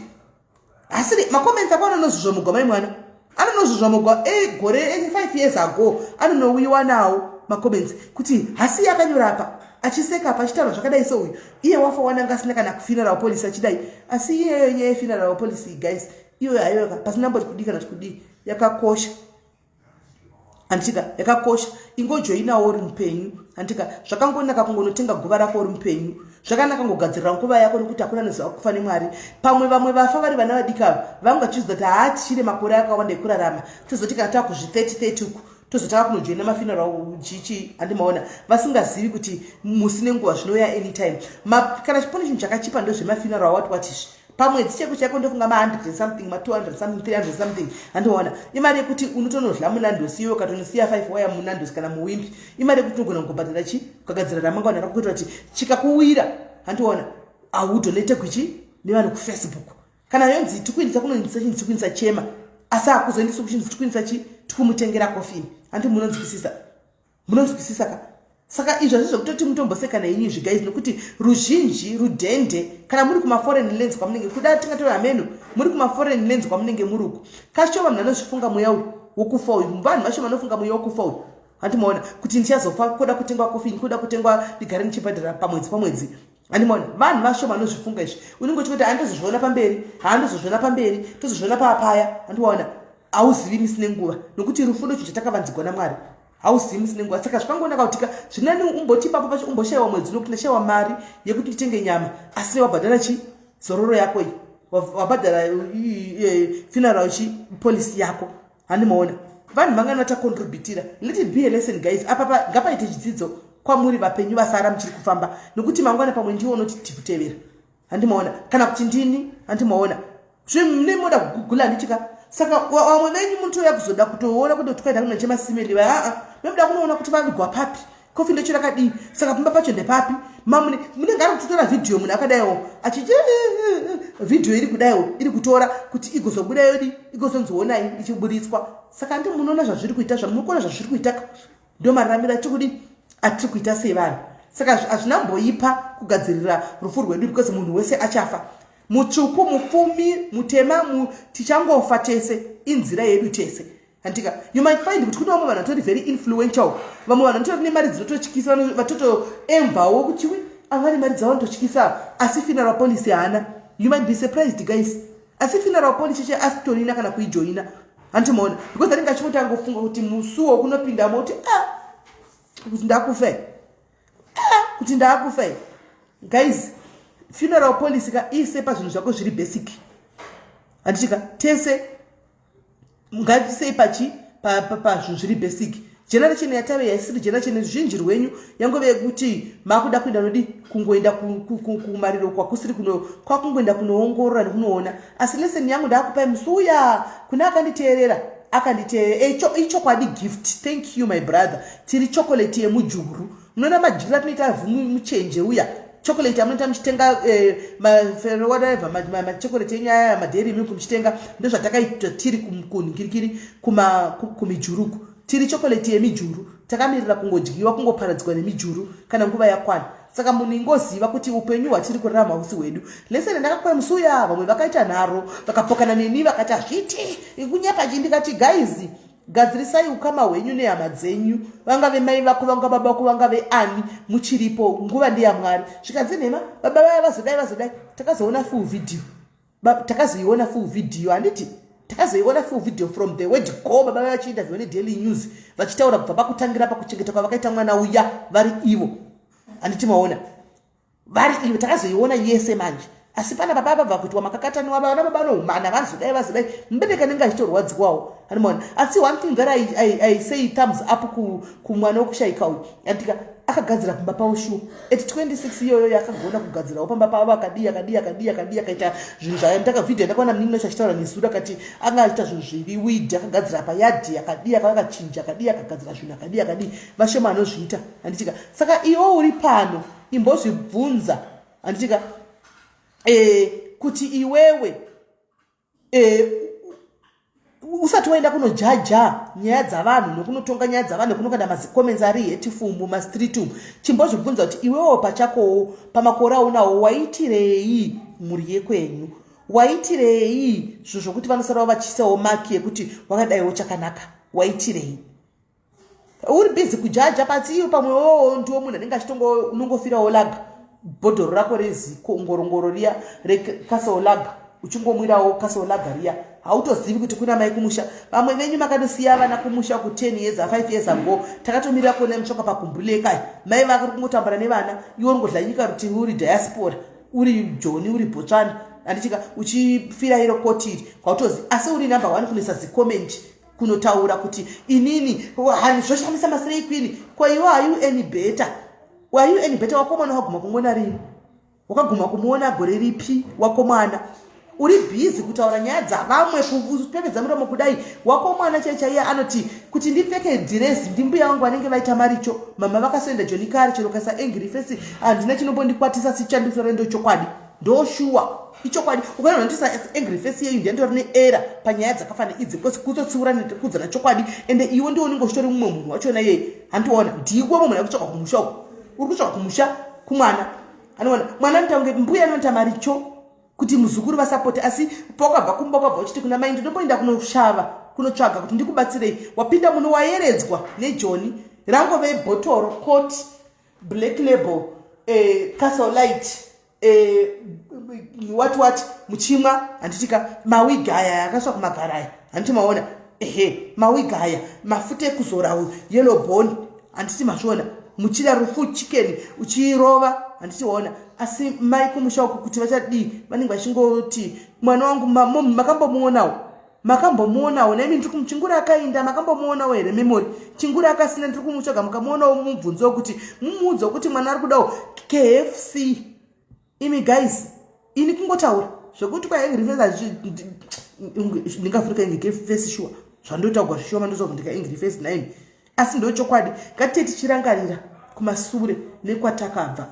asiri macomments ako anonozvozvamugwa. Mai mwana, anonozvozvamugwa egore 5 years ago, anonouyiwa nawo macomments kuti hasi akanyora apa, achiseka apa, achitaura zvakadai seuyu, iye wafa wananga asina kana kufuneral policy achidai. Asi iyeyo nyaya yefuneral policy, guys, iyoyo haiyoka pasina mboti kudii kana kuti kudii, yakakosha, handitika? Yakakosha. Ingojoinawo uri mupenyu, handitika? Zvakangonaka kungonotenga guva rako uri mupenyu. Zvakanaka ngogadzirira nguva yako, nekuti hakuna noziva kufa nemwari. Pamwe vamwe vafa vari vana vadiki ava, vamwe vachiziva kuti haa, tichine makore akawanda ekurarama, tozoti kana takuzvi 30 30 uku, tozotanga kunojoina mafuneral chichi. Handimaona vasingazivi kuti musi nenguva zvinouya anytime. Kana chipone chinhu chakachipa ndozvemafuneral what what izvi, pamwedzi cheko chako ndofunga ma100 something, ma200 something, 300 something. Handiona imari yekuti unotonodla muNandos iwe, ukatonosiya 5 waya muNandos kana muWimpy, imari yekuti unogona kungobhadhara chi ukagadzira ramangwana rako, kuitira kuti chikakuwira, handiona, haudonategwi chi nevanhu kuFacebook. Kana yonzi tikuindisa kunoindisa chinzi tikuindisa chema, asi hakuzoendisi kuchinzi tikuindisa chi tikumutengera kofini. Handi munonzwisisa? Munonzwisisa ka? Saka izvo hazvi zvekutoti mutomboseka neinyu izvi, guys, nekuti ruzhinji rudhende. Kana muri kumaforeign lands kwamunenge kuda, tingatori hameno muri kumaforeign lands kwamunenge muri uku, kacho vanhu vanozvifunga mweya uyu wokufa uyu. Vanhu vacho vanofunga mweya wokufa uyu, handimaona kuti ndichazofa, kuda kutengwa kofini, kuda kutengwa, ndigare ndichibhadhara pamwedzi pamwedzi. Handimaona vanhu vasho vanozvifunga izvi. Unenge uchingoti handozozviona pamberi, handozozviona pamberi, tozozviona paapaya. Handiwaona, hauzivi misi nenguva, nokuti rufu ndocho chatakavanzigwa naMwari. Hauzivi musi nenguva. Saka zvikangonaka kutika zvinani umboti ipapo pacho umboshayiwa mwedzi, nokuti ndashayiwa mari yekuti nditenge nyama, asi wabhadhara chi zororo yako iyi, wabhadhara funeral chi policy yako. Handimaona vanhu vangani vatacontributira. Let it be a lesson, guys. Apa ngapaite chidzidzo kwamuri vapenyu vasara muchiri kufamba, nokuti mangwana pamwe ndiwo unoti tikutevera. Handimaona kana kuti ndini. Handimaona zvine moda kugugula, handitika? Saka vamwe venyu munotouya kuzoda kutoona kuti tikaenda kuna chemasimeli va, aa, memuda kunoona kuti vavigwa papi, kofi ndecho rakadii, saka pamba pacho ndepapi. Mamune munenge ari kutotora vhidhiyo, munhu akadaiwo achiti vhidhiyo iri kudaiwo, iri kutora kuti igozobuda yodi, igozonzionai ichiburitswa. Saka ndi munoona zvazviri kuita, zvamuri kuona zvazviri kuita, ndo mararamiro atiri kudi atiri kuita sevanhu. Saka hazvinamboipa kugadzirira rufu rwedu, because munhu wese achafa, mutsvuku, mupfumi, mutema, tichangofa tese, inzira yedu tese, handika? You might find kuti kune vamwe vanhu vatori very influential, vamwe vanhu vatori nemari dzinototyisa, vatotoemvawo kuti wi, ava vane mari dzavo vanototyisa, asi funeral policy haana. You might be surprised, guys, asi funeral policy che asitorina kana kuijoina. Handimaona, because anenge achingoti angofunga kuti musuwo kunopindamo kuti a ah, kuti ndakufa, ah, kuti ndaakufa. Guys, funeral policy ka ise pazvinhu zvako zviri basic, handichika? Tese ngatisei pachi pazvinhu zviri basic. Generation yatave yaisiri generation zhinji rwenyu yangove yekuti makuda kuenda nodi kungoenda kumariro kwakusiri kuno, kwakungoenda kunoongorora nekunoona. Asi lesson yangu ndaakupai musi uya, kune akanditeerera, akanditeerera, ichokwadi gift. Thank you, my brother. Tiri chocolate yemujuru. Munoona madyiro atinoita vhu muchenje uya, chocolate yamunoita muchitenga whatever, machocolate enyu aya, maDairy Milk muchitenga, ndozvatakaita tiri kunhingirikiri kumijuruku. Tiri chocolate yemijuru, takamirira kungodyiwa, kungoparadzwa nemijuru kana nguva yakwana. Saka munhu ingoziva kuti upenyu hwatiri kurarama usi hwedu. Lesson ndakakupai musi uya, vamwe vakaita nharo, vakapokana neni, vakati hazviti, kunyepa chii. Ndikati, guys, gadzirisai ukama hwenyu nehama dzenyu, vangave mai vako, vanga baba vako, vangave ani, muchiripo. Nguva ndeyamwari. Zvikanzi nhema, baba vaya vazodai, vazodai. Takazoona full video, takazoiona full video, handiti? Takazoiona full video from the word go, baba vachiinterview neDaily News, vachitaura kubva pakutangira pakuchengeta kwavakaita mwana uya vari ivo, handiti maona? Vari ivo, takazoiona yese manje. Asi pana baba vabva kuitwa makakataniwa, vana baba vanohumana, vazodai vazodai, mubereki anenge achitorwadziwawo, anomaona. Asi one thing that I say thumbs up kumwana wekushaika uyu, andika akagadzira pamba pavo shuwa. At 26 iyoyo yakagona kugadzirawo pamba pavo, akadii, akadii, akadii, akadii, akaita zvinhu zvandaka vhidhiyo ndakaona munin'ina wacho achitaura nezuro, akati anga achiita zvinhu zviri weird, akagadzira payadhi, akadii, akavakachinja, akadii, akagadzira zvinhu, akadii, akadii. Vashoma anozviita, handitika? Saka iwo uri pano, imbozvibvunza, handitika, kuti iwewe usati waenda kunojaja nyaya dzavanhu nokunotonga nyaya dzavanhu, nekunokanda mazicomments ari hateful mumastreet umu, chimbozvibvunza kuti iwewo pachakowo, pamakore aunawo, waitirei mhuri yekwenyu? Waitirei zvinhu zvokuti vanosarawo vachiisawo maki yekuti wakadaiwo chakanaka? Waitirei? Uri busy kujaja pasi iyo, pamwe wowo ndiwo munhu anenge achitongo unongofirawo lager, bhodhoro rako reziko ngorongoro riya reCastle Lager, uchingomwirawo Castle Lager riya, hautozivi kuti kuna mai kumusha. Vamwe venyu makatosiya vana kumusha ku10 years, 5 years ago. Takatomirira kuona mutsvaka pakumbuleka, mai vari kungotambura nevana, iwe uringodla nyika rutivi, uri diaspora, uri Joni, uri Botswana, andichika uchifira iro koti iri kwautozi, asi uri number one kunoisa zicomment, kunotaura kuti inini hani zvoshamisa maslay queen. Kwaiwe, are you any better? Are you any better? Wako mwana waguma kumuona rini? Wakaguma kumuona gore ripi wako mwana? Uri busy kutaura nyaya dzavamwe, kupepedza muromo kudai. Wako mwana chai chaiye anoti kuti ndipfeke dhirezi ndimbuya vangu vanenge vaita maricho, mama vakasoenda Joni kare. Chero kaisa angry face, handina chinombondikwatisa, sichandifura. Ndo chokwadi, ndoshuwa ichokwadi. Ukaona ndisa angry face yeyu, ndiandori neera panyaya dzakafanana idzi, because kutotsiura nekudzana chokwadi. Ende iwe ndiwo unenge uchitori mumwe munhu wachona iyeye, handiona ndiwe mumwe munhu ari kutsvaka kumusha uko, uri kutsvaka kumusha kumwana. Anoona mwana anoita kunge mbuya anoita maricho kuti muzukuru vasapoti. Asi pawakabva kumba, ukabva uchiti kuna mai, "Ndinomboenda kunoshava, kunotsvaga kuti ndikubatsirei." Wapinda muno, wayeredzwa nejoni rangove bhotoro, cot, Black Label, Castle Light, what what, muchimwa, handitika? Mawigi aya akaswa kumagara aya, handiti maona? Ehe, mawigi aya, mafuta ekuzora, yellow bone, handiti mazviona? Muchida rufu chicken uchirova, handiti waona? Asi mai kumusha uku kuti vachadii? Vanenge vachingoti, "Mwana wangu." Makambomuonawo? Makambomuonawo naimi? Ndiri kumuchinguri akainda, makambomuonawo here? Memory chinguri akasina, ndiri kumutsvaga. Mukamuonawo, mumubvunzewo kuti, mumuudzewo kuti mwana ari kudawo KFC. Imi guys, ini kungotaura zvekuti kwaangry face, ndingavhurika angry face sure, zvandotaurwa zvishuwa, mandozovhundika angry face naimi, asi ndo chokwadi. Ngatite tichirangarira kumasure nekwatakabva.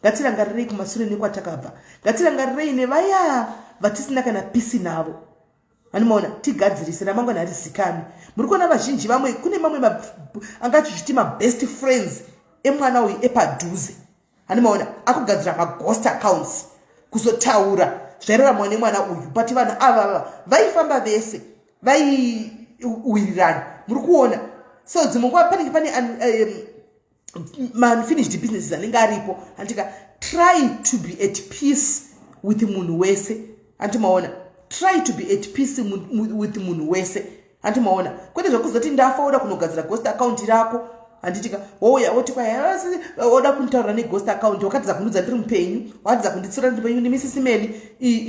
Ngatirangarirei kumasure nekwatakabva. Ngatirangarirei nevaya vatisina kana peace navo, anomaona, tigadzirise ramangwana harizikani. Muri kuona vazhinji vamwe, kune mamwe angachizviti mabest friends emwana uyu epadhuze, handimaona akugadzira maghost accounts kuzotaura zvairaramwa nemwana uyu. But vanhu avava vaifamba vese, vaiwirirana, muri kuona? So dzimwe nguva panenge pane maunfinished businesses anenge aripo, handika? Try to be at peace with munhu wese, handi maona? Try to be at peace with munhu wese, handi maona? Kwete zvekuzoti ndafa, oda kunogadzira ghost account rako, handitika? Wouya woti kwai oda kunditaurira neghost account. Wakatidza kundudza ndiri mupenyu, wakatidza kunditsura ndiri mupenyu. Ndimisisi Meli,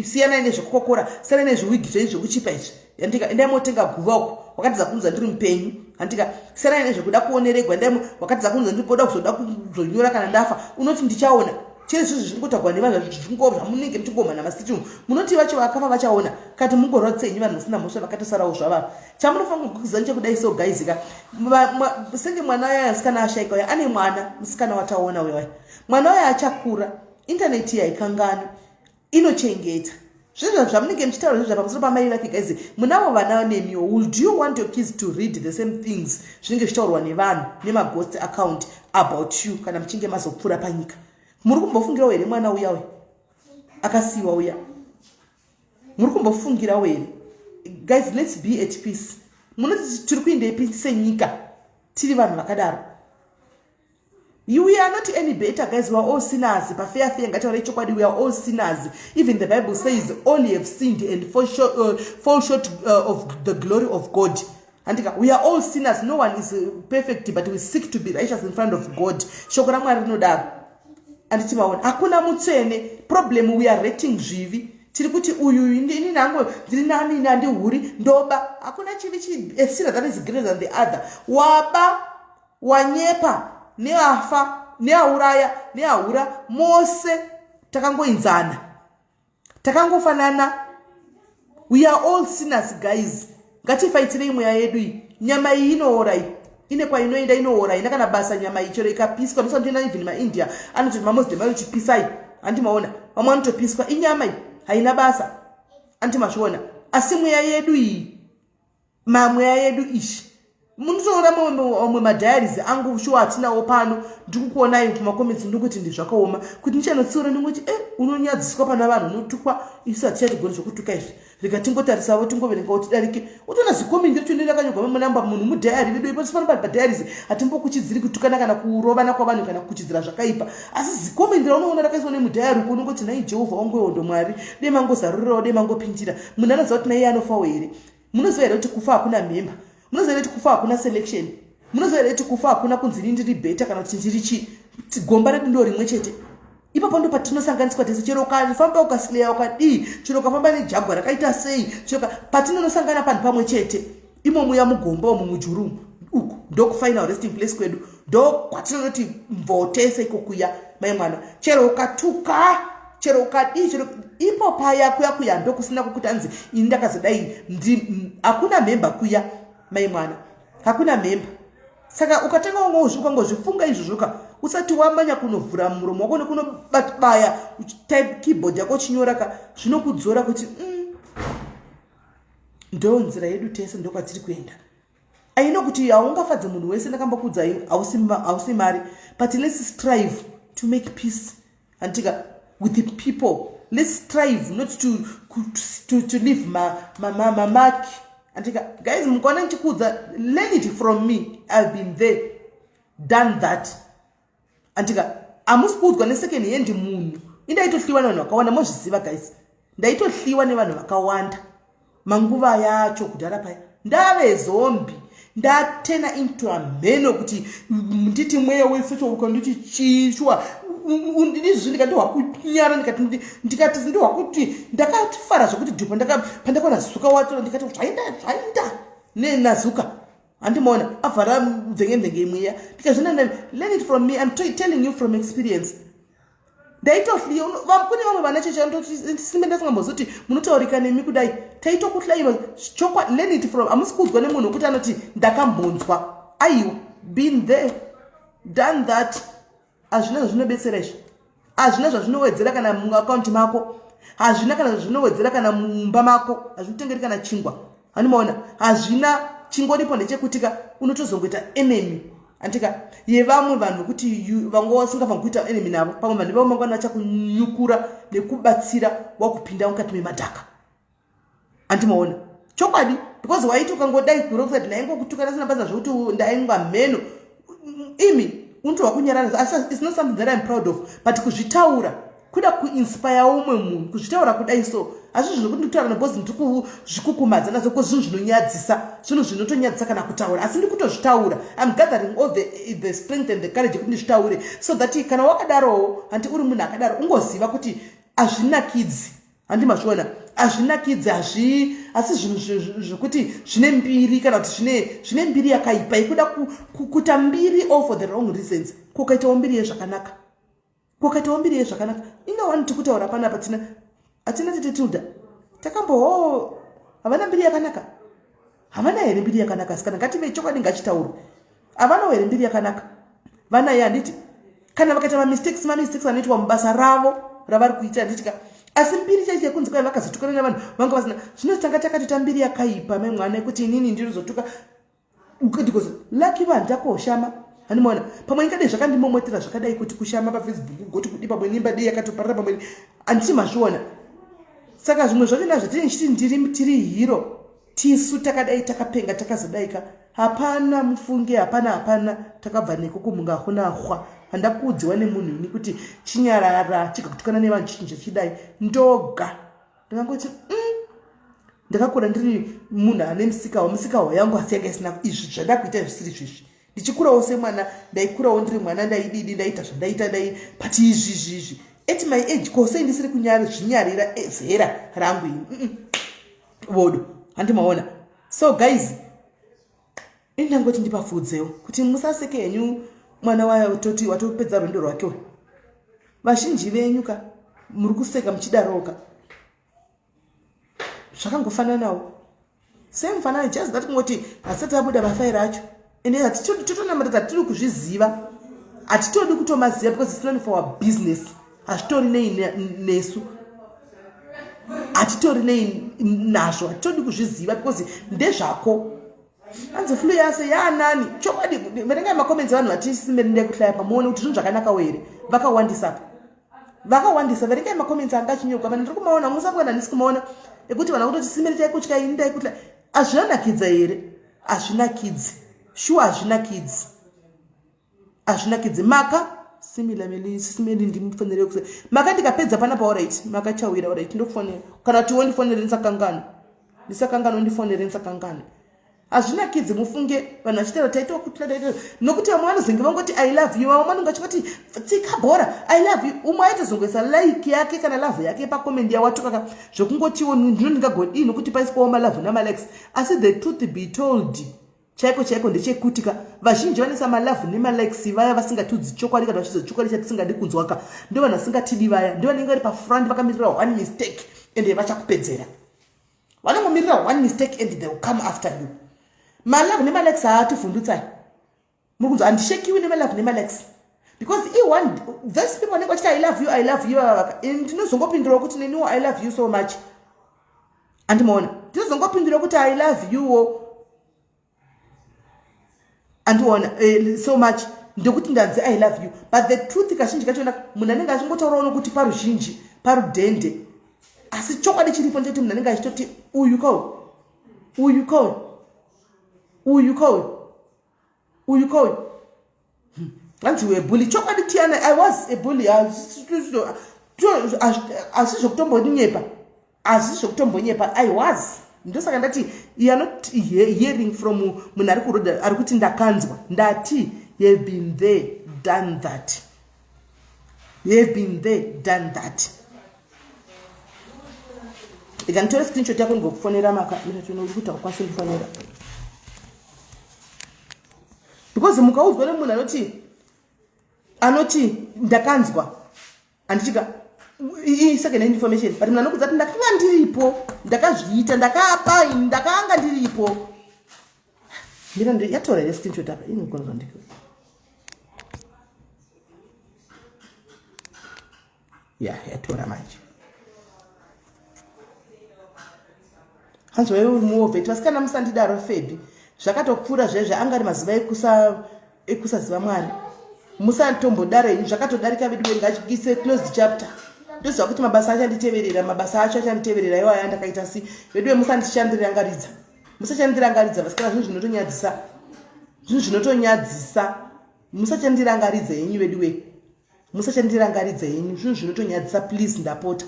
siyanai nezvekukokora, siyanai nezviwigi zvenyu zvekuchipa izvi, handika? Endai motenga guva uko. Wakatidza kundudza ndiri mupenyu, handika? Siyanai nezvekuda kuoneregwa. Endai, wakatidza kundudza ndiri kuzoda kuzonyora kana ndafa, unoti ndichaona chii? Zvizvi zvingotagwa nevanhu zvamunenge muchingomhana masiti umu, munoti vacho vakafa vachaona kati mungorwadzisa vanhu vasina mhosva vakatosarawo zvavava. Chamunofanira kuziva nechekudai, so guys ka, senge mwana uya musikana ashaika uya, ane mwana musikana wataona uya, mwana uya achakura. Intaneti haikangani, inochengeta zvezvo zvamunenge muchitaura zvezva pamusoro pamai vake. Guys, munavo vana nemiwo. Would you want your kids to read the same things zvinenge zvichitaurwa nevanhu nemaghost account about you kana muchinge mazopfuura panyika? Muri kumbofungirawo here mwana uya uya akasiyiwa uya? Muri kumbofungirawo here? Guys, let's be at peace. Munoti tiri kuendepi senyika tiri vanhu vakadaro? You, we are not any better, guys. We are all sinners. Pafeya feya, ngataure chokwadi, we are all sinners. Even the Bible says all have sinned and fall short of the glory of God. Andika, we are all sinners. No one is perfect, but we seek to be righteous in front of God. Shoko raMwari rinodaro. Anditi maona, hakuna mutsvene. Problem, we are rating zvivi. Tiri kuti uyu, ini nangu ndiri nani, ini handihuri, ndoba. Hakuna chivi, a sinner that is greater than the other. Waba, wanyepa, neafa, neauraya, neahura, mose takangoinzana, takangofanana. We are all sinners, guys. Ngatifaitirei mweya yedu iyi. Nyama iyi inoora, iyi ine kwainoenda, inoora, ina kana basa. Nyama iyi chero ikapiswa, ndosanotoenda. Even maIndia anototi, maMuslim anochipisai, handimaona vamwe vanotopiswa. Inyama iyi, haina basa, andimazviona. Asi mweya yedu iyi, mamweya yedu ishi, munotoona mamwe madiaries angu shuwa atinawo pano. Ndikukuonai kumacomments, ndikuti ndizvakaoma kuti ndichanotsiura. Ndingoti e unonyadziswa pana vanhu, unotukwa. Isu hatichatigoni zvokutuka izvi. Rega tingotarisavo, tingoverengawo, tidarike. Utoona zicomment racho ndirakanyorwa mamanamba munhu mudiary redu ipo. Pano padiaries hatimbokuchidziri kutukana kana kurovana kwavanhu kana kukuchidzira zvakaipa, asi zicomment raunoona rakaiswa nemudiary uko, unongoti, "Nai Jehovha wangu wehondo, Mwari, dei mangozarurirawo, dei mangopindira." Munhu anoziva kuti naiye anofawo here? Munoziva here kuti kufa hakuna mhemba? Munoziva here kuti kufa hakuna selection? Munoziva here kuti kufa hakuna kunzi ini ndiri better kana kuti ndiri chii? Gomba redu ndo rimwe chete. Ipapo ndo patinosanganiswa tese. Chero ukafamba ukasileya ukadii, chero ukafamba nejagwa rakaita sei, chero patinonosangana panhu pamwe chete imomuya mugomba umu, mujuru uku, ndokufinal resting place kwedu, ndo kwatinonoti mvotese ikokuya. Mai mwana, chero ukatuka, chero ukadii, chero ipo paya kuya kuya, ndokusina kukuti anzi ini ndakazodai. Hakuna mhemba kuya, mai mwana, hakuna mhemba. Saka ukatanga ukangozvifunga izvozvoka, usati wamanya kunovhura muromo wako nekunobaya type keyboard yako uchinyora ka, zvinokudzora kuti ndo nzira yedu tese, ndokwatiri kuenda. Aino kuti haungafadze munhu wese, ndakambokuudzai, hausi mari, but let's strive to make peace, andika, with the people. Let's strive not to leave mamark, andika. Guys, mukaona ndichikuudza, learn it from me. I've been there, done that, andika. Hamusi kuudzwa nesecond hand munhu. Indaitohliwa nevanhu vakawanda, mozviziva guys, ndaitohliwa nevanhu vakawanda manguva yacho kudhara paya. Ndave zombie, ndatena into amheno kuti nditi mweya wesechouka, nditi chishwa ndizvi, ndikati ndihwakunyara, ndikati ndihwakuti ndakafara zvokuti dhupa pandakaona Zuka wacho, ndikati zvaenda, zvaenda nenaZuka, handimaona avhara mvenge mvenge imweya. Ndikazvina, learn it from me, I'm telling you from experience. Ndaitohliya. Kune vamwe vana chechesimbe ndasingambozoti munotaurika nemi kudai, taitokuhlayiwa. Chokwa, learn it from, hamusi kuudzwa nemunhu wekuti anoti ndakambonzwa. Aiwa, been there, done that. Hazvina zvazvinobetsera izvi, hazvina zvazvinowedzera kana muakaunti mako, hazvina kana zvazvinowedzera kana mumba mako, hazvinotengeri kana chingwa, handimaona. Hazvina. Chingoripo ndechekutika unotozongoita enemy, andika, yevamwe vanhu kuti vanga vasingafangi kuita enemy navo. Pamwe vanhu ivavo mangwana vachakunyukura nekubatsira wakupinda mukati memadhaka, andimaona. Chokwadi, because waiti ukangodai kurokusati ndaingokutuka ndasina basa zvokuti ndaingwa mheno imi, unotova kunyarara. Asi it's not something that I'm proud of, but kuzvitaura kuda kuinspire umwe munhu, kuzvitaura kudai so, asi zvinhu zvekuti ndikutaura nebhozi, ndiri kuzvikukumadza nazvo ko, zvinhu zvinonyadzisa, zvinhu zvinotonyadzisa kana kutaura, asi ndiri kutozvitaura. I'm gathering all the strength and the courage yekuti ndizvitaure, so that kana wakadarowo, handi uri munhu akadaro, ungoziva kuti hazvinakidzi, handi mazviona, hazvinakidzi, hazvi asi zvinhu zvekuti zvine mbiri kana kuti zvine mbiri yakaipa yekuda kuita mbiri all for the wrong reasons. Kukaitawo mbiri yezvakanaka, kukaitawo mbiri yezvakanaka. Ingawani tikutaura panapa, tina hatina tete Tilda takamboho, havana mbiri yakanaka? Havana here mbiri yakanaka? Sikana, ngative chokwadi, ngachitaurwe, havanawo here mbiri yakanaka? Vanaye, handiti? Kana vakaita mamistakes, mamistakes anoitwa mubasa ravo ravari kuita, handitika? Asi mbiri chaicho yekunzi kwai vakazotukana nevanhu vanga vasina, zvino tanga takatoita mbiri yakaipa, mai mwana, yekuti inini ndinozotuka because lucky vanhu takoshama, handimaona. Pamwe ingadai zvakandimomotera zvakadai kuti kushama paFacebook, goti kudi, pamwe nimba dei yakatoparira, pamwe handiti mazviona. Saka zvimwe zvacho nazvo tinenge chiti ndiri tiri hero, tisu takadai, takapenga, takazodaika. Hapana, mufunge, hapana, hapana. Takabva neko kumunga, hakuna hwa. Pandakuudziwa nemunhu ini kuti chinyarara chikakutukana nevanhu chinhu chachidai ndoga ndakangoti Ndakakura ndiri munhu ane musikawa, musikawa yangu asi yanga isina izvi zvandakuita zvisiri zvezvi. Ndichikurawo semwana, ndaikurawo ndiri mwana, ndaididi, ndaita zvandaita, ndai but izvi izvi at my age ko sei ndisiri kunyara zvinyarira zera rangu ini. Vodo handimaona. So guys, ini ndangoti ndipafudzewo kuti musaseke henyu mwana watoti watopedza rwendo rwake uyu. Vazhinji venyu ka muri kuseka muchidaroka, zvakangofananawo same fanana, just that kungoti hasati abuda mafaira acho. Ende totonamata tatiri kuzviziva, hatitodi kutomaziva because it's not for our business. Hazvitori nei nesu, hatitori nei nazvo, hatitodi kuzviziva because ndezvako. Hanzi flu yase yaanani chokwadi. Verengai macomments evanhu vatisimberinde kuhlaya pamuone kuti zvinhu zvakanakawo here. Vakawandisa pa, vakawandisa. Verengai macomments anga achinyorwa vanhu, ndiri kumaona, musafunga handisi kumaona, ekuti vanhu vakutoti simeri taikutya, ini ndaikutya. Hazvinonakidza here? Hazvinakidzi shuwa, hazvinakidzi, hazvinakidzi. Maka similarly simeli ndimufonere kuse maka ndikapedza panapa. Alright, makachawira. Alright, ndokufonera kana tiwo ndifonere, ndisakangana, ndisakangana, ndifonere, ndisakangana. Hazvinakidzi mufunge vanhu vachitaura taitawo kutla taita, nokuti vamwe vanozenge vangoti "I love you", vamwe vanonge vachingoti "Tsika bhora, I love you". Umwe aitozongoisa like yake kana love yake pacomment yawatukaka, zvokungotiwo ndino ndingagodii nokuti paiswawo malove namalikes. Asi the truth be told, chaiko chaiko ndechekuti ka vazhinji vanoisa malove nemalikes vaya vasingatudzi chokwadi kana vachiudza chokwadi chatisingadi kunzwaka, ndo vanhu vasingatidi vaya, ndo vanenge vari pafront vakamirira one mistake ende vachakupedzera. Vanongomirira one mistake and they will come after you. Malove nemalikes haativhundutsai, muri kunzwa? Handishekiwi nemalove nemalikes because i-one those people vanenge vachiti "I love you, I love you". Ndinozongopindurawo kuti neniwo I love you so much. Andimaona, ndinozongopindura kuti I love youwo, andiona so much ndekuti ndanzi "I love you". But the truth, kazhinji kachona munhu anenge achingotaurawo nokuti paruzhinji parudhende, asi chokwadi chiripo ndechekuti munhu anenge achitoti uyu kauyu, uyu kauyu, uyu kauyu, uyu kauyu. Hanzi webully. Chokwadi tiana, I was a bully. Asi zvokutombonyepa, asi zvokutombonyepa, I was. Ndosaka ndati you are not hearing from munhu ari kuroda ari kuti ndakanzwa. Ndati you have been there, done that, you have been there, done that. Ikanditore screenshot yako ndigokufonera. Maka uri kuita kukwanisa kundifonera because mukaudzwa nemunhu anoti ndakanzwa, handichika second hand information, but munhu anokudza kuti ndakanga ndiripo, ndakazviita, ndakapa, ndakanga ndiripo. Mira, yatora here screenshot apa? Inogona zvandiko ya yatora manje. Hanzi waive uri muovheti. Vasikana, musandidaro. Febi, zvakatopfuura zvezve, anga ari mazuva ekusaziva Mwari. Musatombodaro ini, zvakatodarika vedu. Ngachise closed chapter. Ndoziva kuti mabasa achanditeverera, mabasa acho achanditeverera iwo aya ndakaita. Si veduwe, musandichandirangaridza, musachandirangaridza vasikana. Zvinhu zvinotonyadzisa, zvinhu zvinotonyadzisa. Musachandirangaridza henyu veduwe, musachandirangaridza henyu. Zvinhu zvinotonyadzisa. Please, ndapota,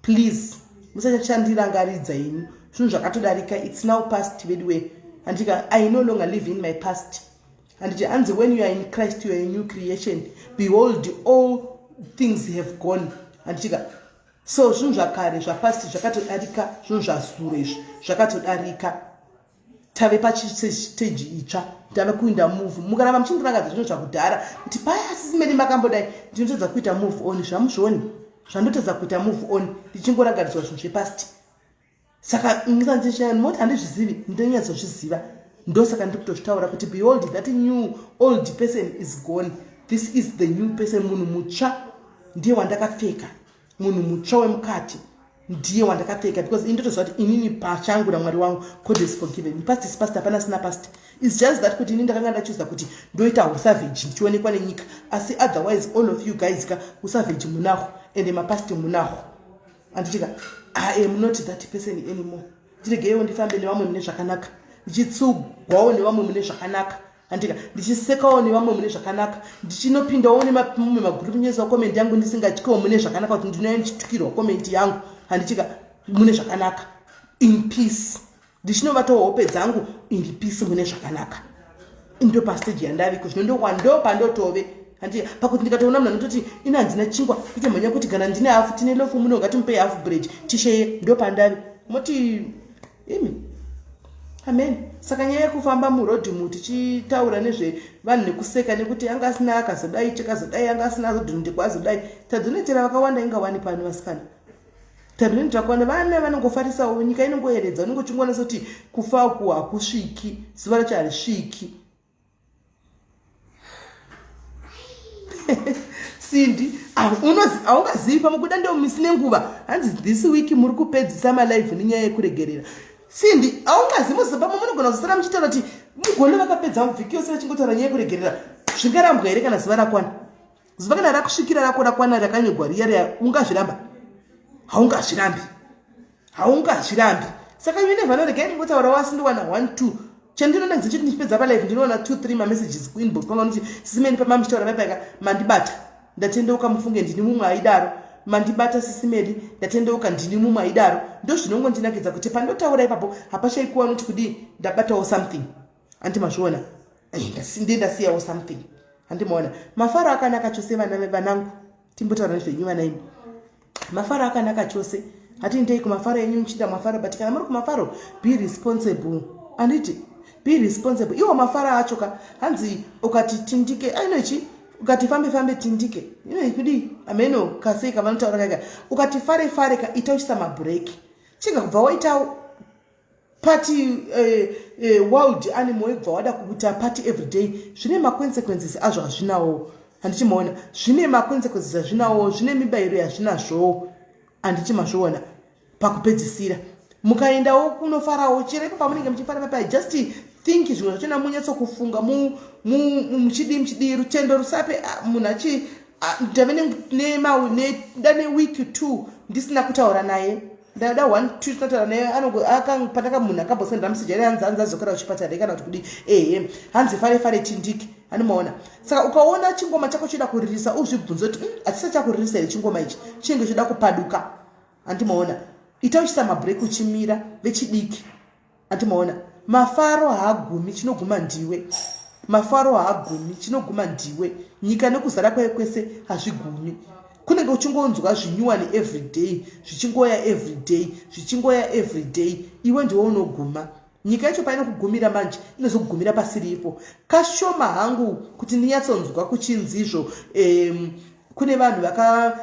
please, musachandirangaridza henyu. Zvinhu zvakatodarika, it's now past veduwe. Handika I no longer live in my past. Handiti hanzi when you are in Christ you are a new creation, behold, all things have gone. Handitika so zvinhu zvakare zvapast zvakatodarika, zvinhu zvazuro izvi zvakatodarika. Tave pachistage itsva, tave kuinda move. Mukaramba muchindirangadza zvinhu zvakudhara kuti paya asisimeni makambodai, ndinotadza kuita move on. Zvamuzvioni zvandotadza kuita move on, ndichingorangaridzwa zvinhu zvepast. Saka moti handizvizivi, ndinonyatsozviziva. Ndosaka ndiri kutozvitaura kuti behold, that new old person is gone, this is the new person. Munhu mutsva ndiye wandakapfeka, munhu mutsva wemukati ndiye wandakapfeka, because ini ndotoziva kuti inini pachangu naMwari wangu, God has forgiven me. Past is past, hapana sina past. It's just that kuti ini ndakanga ndachuza kuti ndoita usavage ndichionekwa nenyika, asi otherwise all of you guys ka usavage munaho ende mapast munaho. Anditika I am not that person anymore. Ndiregeiwo ndifambe nevamwe mune zvakanaka, ndichitsugwawo nevamwe mune zvakanaka. Handika ndichisekawo nevamwe mune zvakanaka, ndichinopindawo nemamwe magrupu nyesawo comment yangu ndisingatyiwo mune zvakanaka, kuti ndinouya ndichitukirwa comment yangu. Handichika mune zvakanaka in peace, ndichinovatawo hope dzangu in peace mune zvakanaka. Ndo pastage yandaviko zvino, ndo pandotove. Handi pakuti ndikatoona munhu anototi ina handina chingwa, kutomhanya kuti kana ndine hafu, tine lofu muno, ngatimupei hafu bread tisheye. Ndo pandavi moti imi amen. Saka nyaya yekufamba murodhi umu tichitaura nezvevanhu nekuseka nekuti anga asina akazodai, chakazodai, anga asina azodhundikwa azodai, tadonetera vakawanda ingawani pano vasikana. Tadonetera vakawanda, vana vanongofarisawo, nyika inongoeredza, unenge uchingoona sekuti kufa uku hakusviki, zuva racho harisviki. Sindi, haungazivi pamwe kuda ndo misi nenguva. Hanzi this week muri kupedzisa malive nenyaya yekuregerera. Sindi, haungazivi muziva pamwe munogona kuzosara muchitaura kuti mugone vakapedza vhiki yose vachingotaura nyaya yekuregerera. Zvingarambwa here kana zuva rakwana? Zuva kana rakusvikira rako rakwana rakanyogwa riya riya, ungazviramba? Haungazvirambi, haungazvirambi. Saka you never know. Regai ndingotaurawo, asi ndiwana 1 2 chandinoona dzichiti ndichipedza palive, ndinoona 2 3 mamessages kuinbox kwanga kuti sisimeni pamamuchitaura paipaka mandibata, ndatendeuka. Mufunge ndini mumwe aidaro, mandibata sisimeli, ndatendeuka, ndini mumwe aidaro. Ndo zvinongondinakidza kuti pandotaura ipapo hapashaikuwa noti kudii, ndabatawo something. Handi mazviona? Ndiye ndasiyawo something. Handimaona mafaro akanaka chose vana vanangu. Timbotaura nezvenyu vana imi. Mafaro akanaka chose, hatiindei kumafaro enyu muchiita mafaro, but kana muri kumafaro, be responsible. Anditi be responsible? Iwo mafaro acho ka, hanzi ukati tindike ainochi, ukati fambe fambe tindike inoi kudii, ameno kasei kavanotaura kaika. Ukati fare fare ka, ita uchisa mabhureki chinga kubva waita party wild animal, yekubva wada kuita party every day. Zvine maconsequences azvo, hazvinawo. Handichimaona zvine maconsequences azvinawo, zvine mibayiro yazvinazvowo. Handichimazviona pakupedzisira mukaendawo kunofarawo chero ipo pamunenge muchifara papai, just think zvimwe zvachona, munyatsokufunga muchidii muchidii. Rutendo rusape munhu achi ndave nda neweek 2 ndisina kutaura naye, ndada 1 2 tinotaura naye. Pandaka munhu akambosendera message ari hanzi, hanzi azokera kuchipatara kana kuti kudii, ehe, hanzi fare fare tindiki. Anomaona. Saka ukaona chingoma chako choda kuririsa, uzvibvunze kuti hachisa chakuririsa here chingoma ichi, chinenge choda kupaduka. Handimaona? Ita uchisa mabreak uchimira vechidiki. Handimaona? Mafaro haagumi, chinoguma ndiwe. Mafaro haagumi, chinoguma ndiwe. Nyika nekuzara kwayo kwese hazvigumi. Kunenge uchingonzwa zvinyuwani everyday, zvichingoya everyday, zvichingoya everyday, iwe ndiwe unoguma. Nyika yacho painokugumira manje, inozokugumira pasiripo. Kashoma hangu kuti ndinyatsonzwa kuchinzizvo kune vanhu vaka